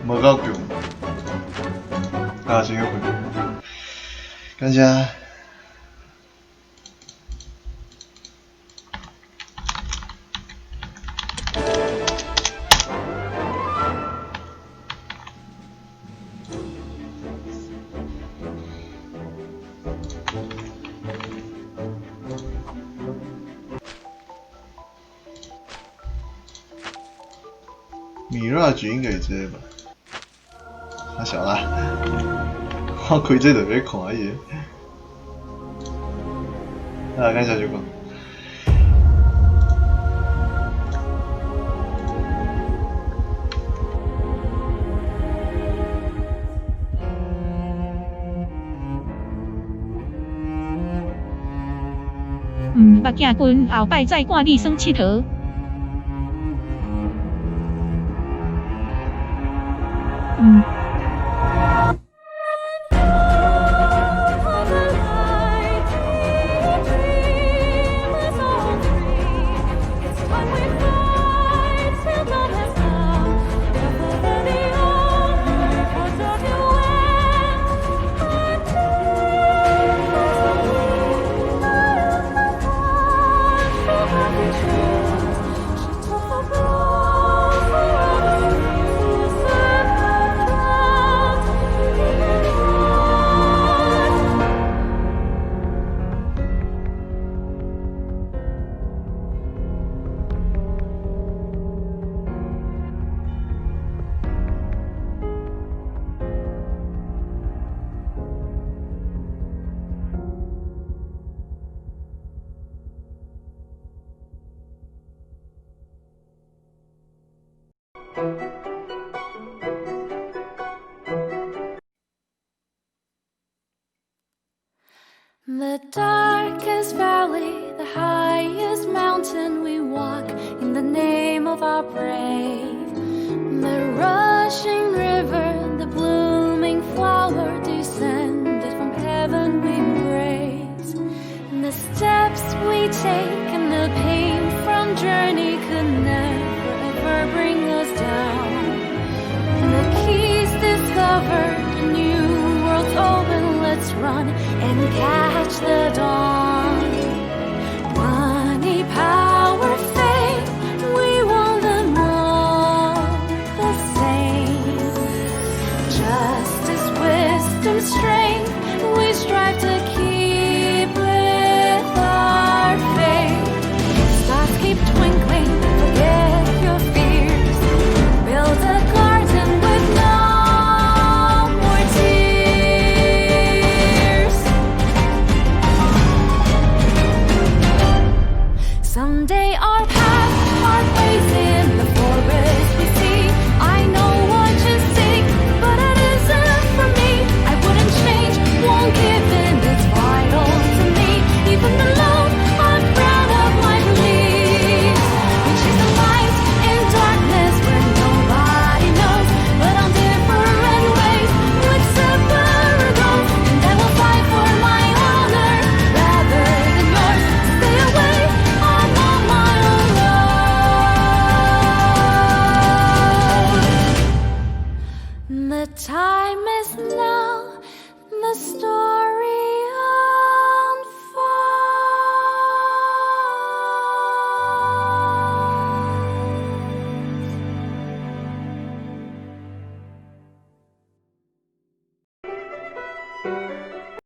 無夠強，啊，真好困，感謝。米拉菊應該是這個吧？太小啦，我開這就欲看伊個。啊，感謝收看。毋捌行近，後擺再看你耍𨑨迌。嗯。 The darkest valley, the highest mountain we walk in the name of our brave. The rushing river, the blooming flower descended from heaven we praise. And the steps we take and the pain from journey could never ever bring us down. The keys discovered, a new world's open, let's run and catch the dawn. Money, power, fame, we want them all. Time is now, the story unfolds.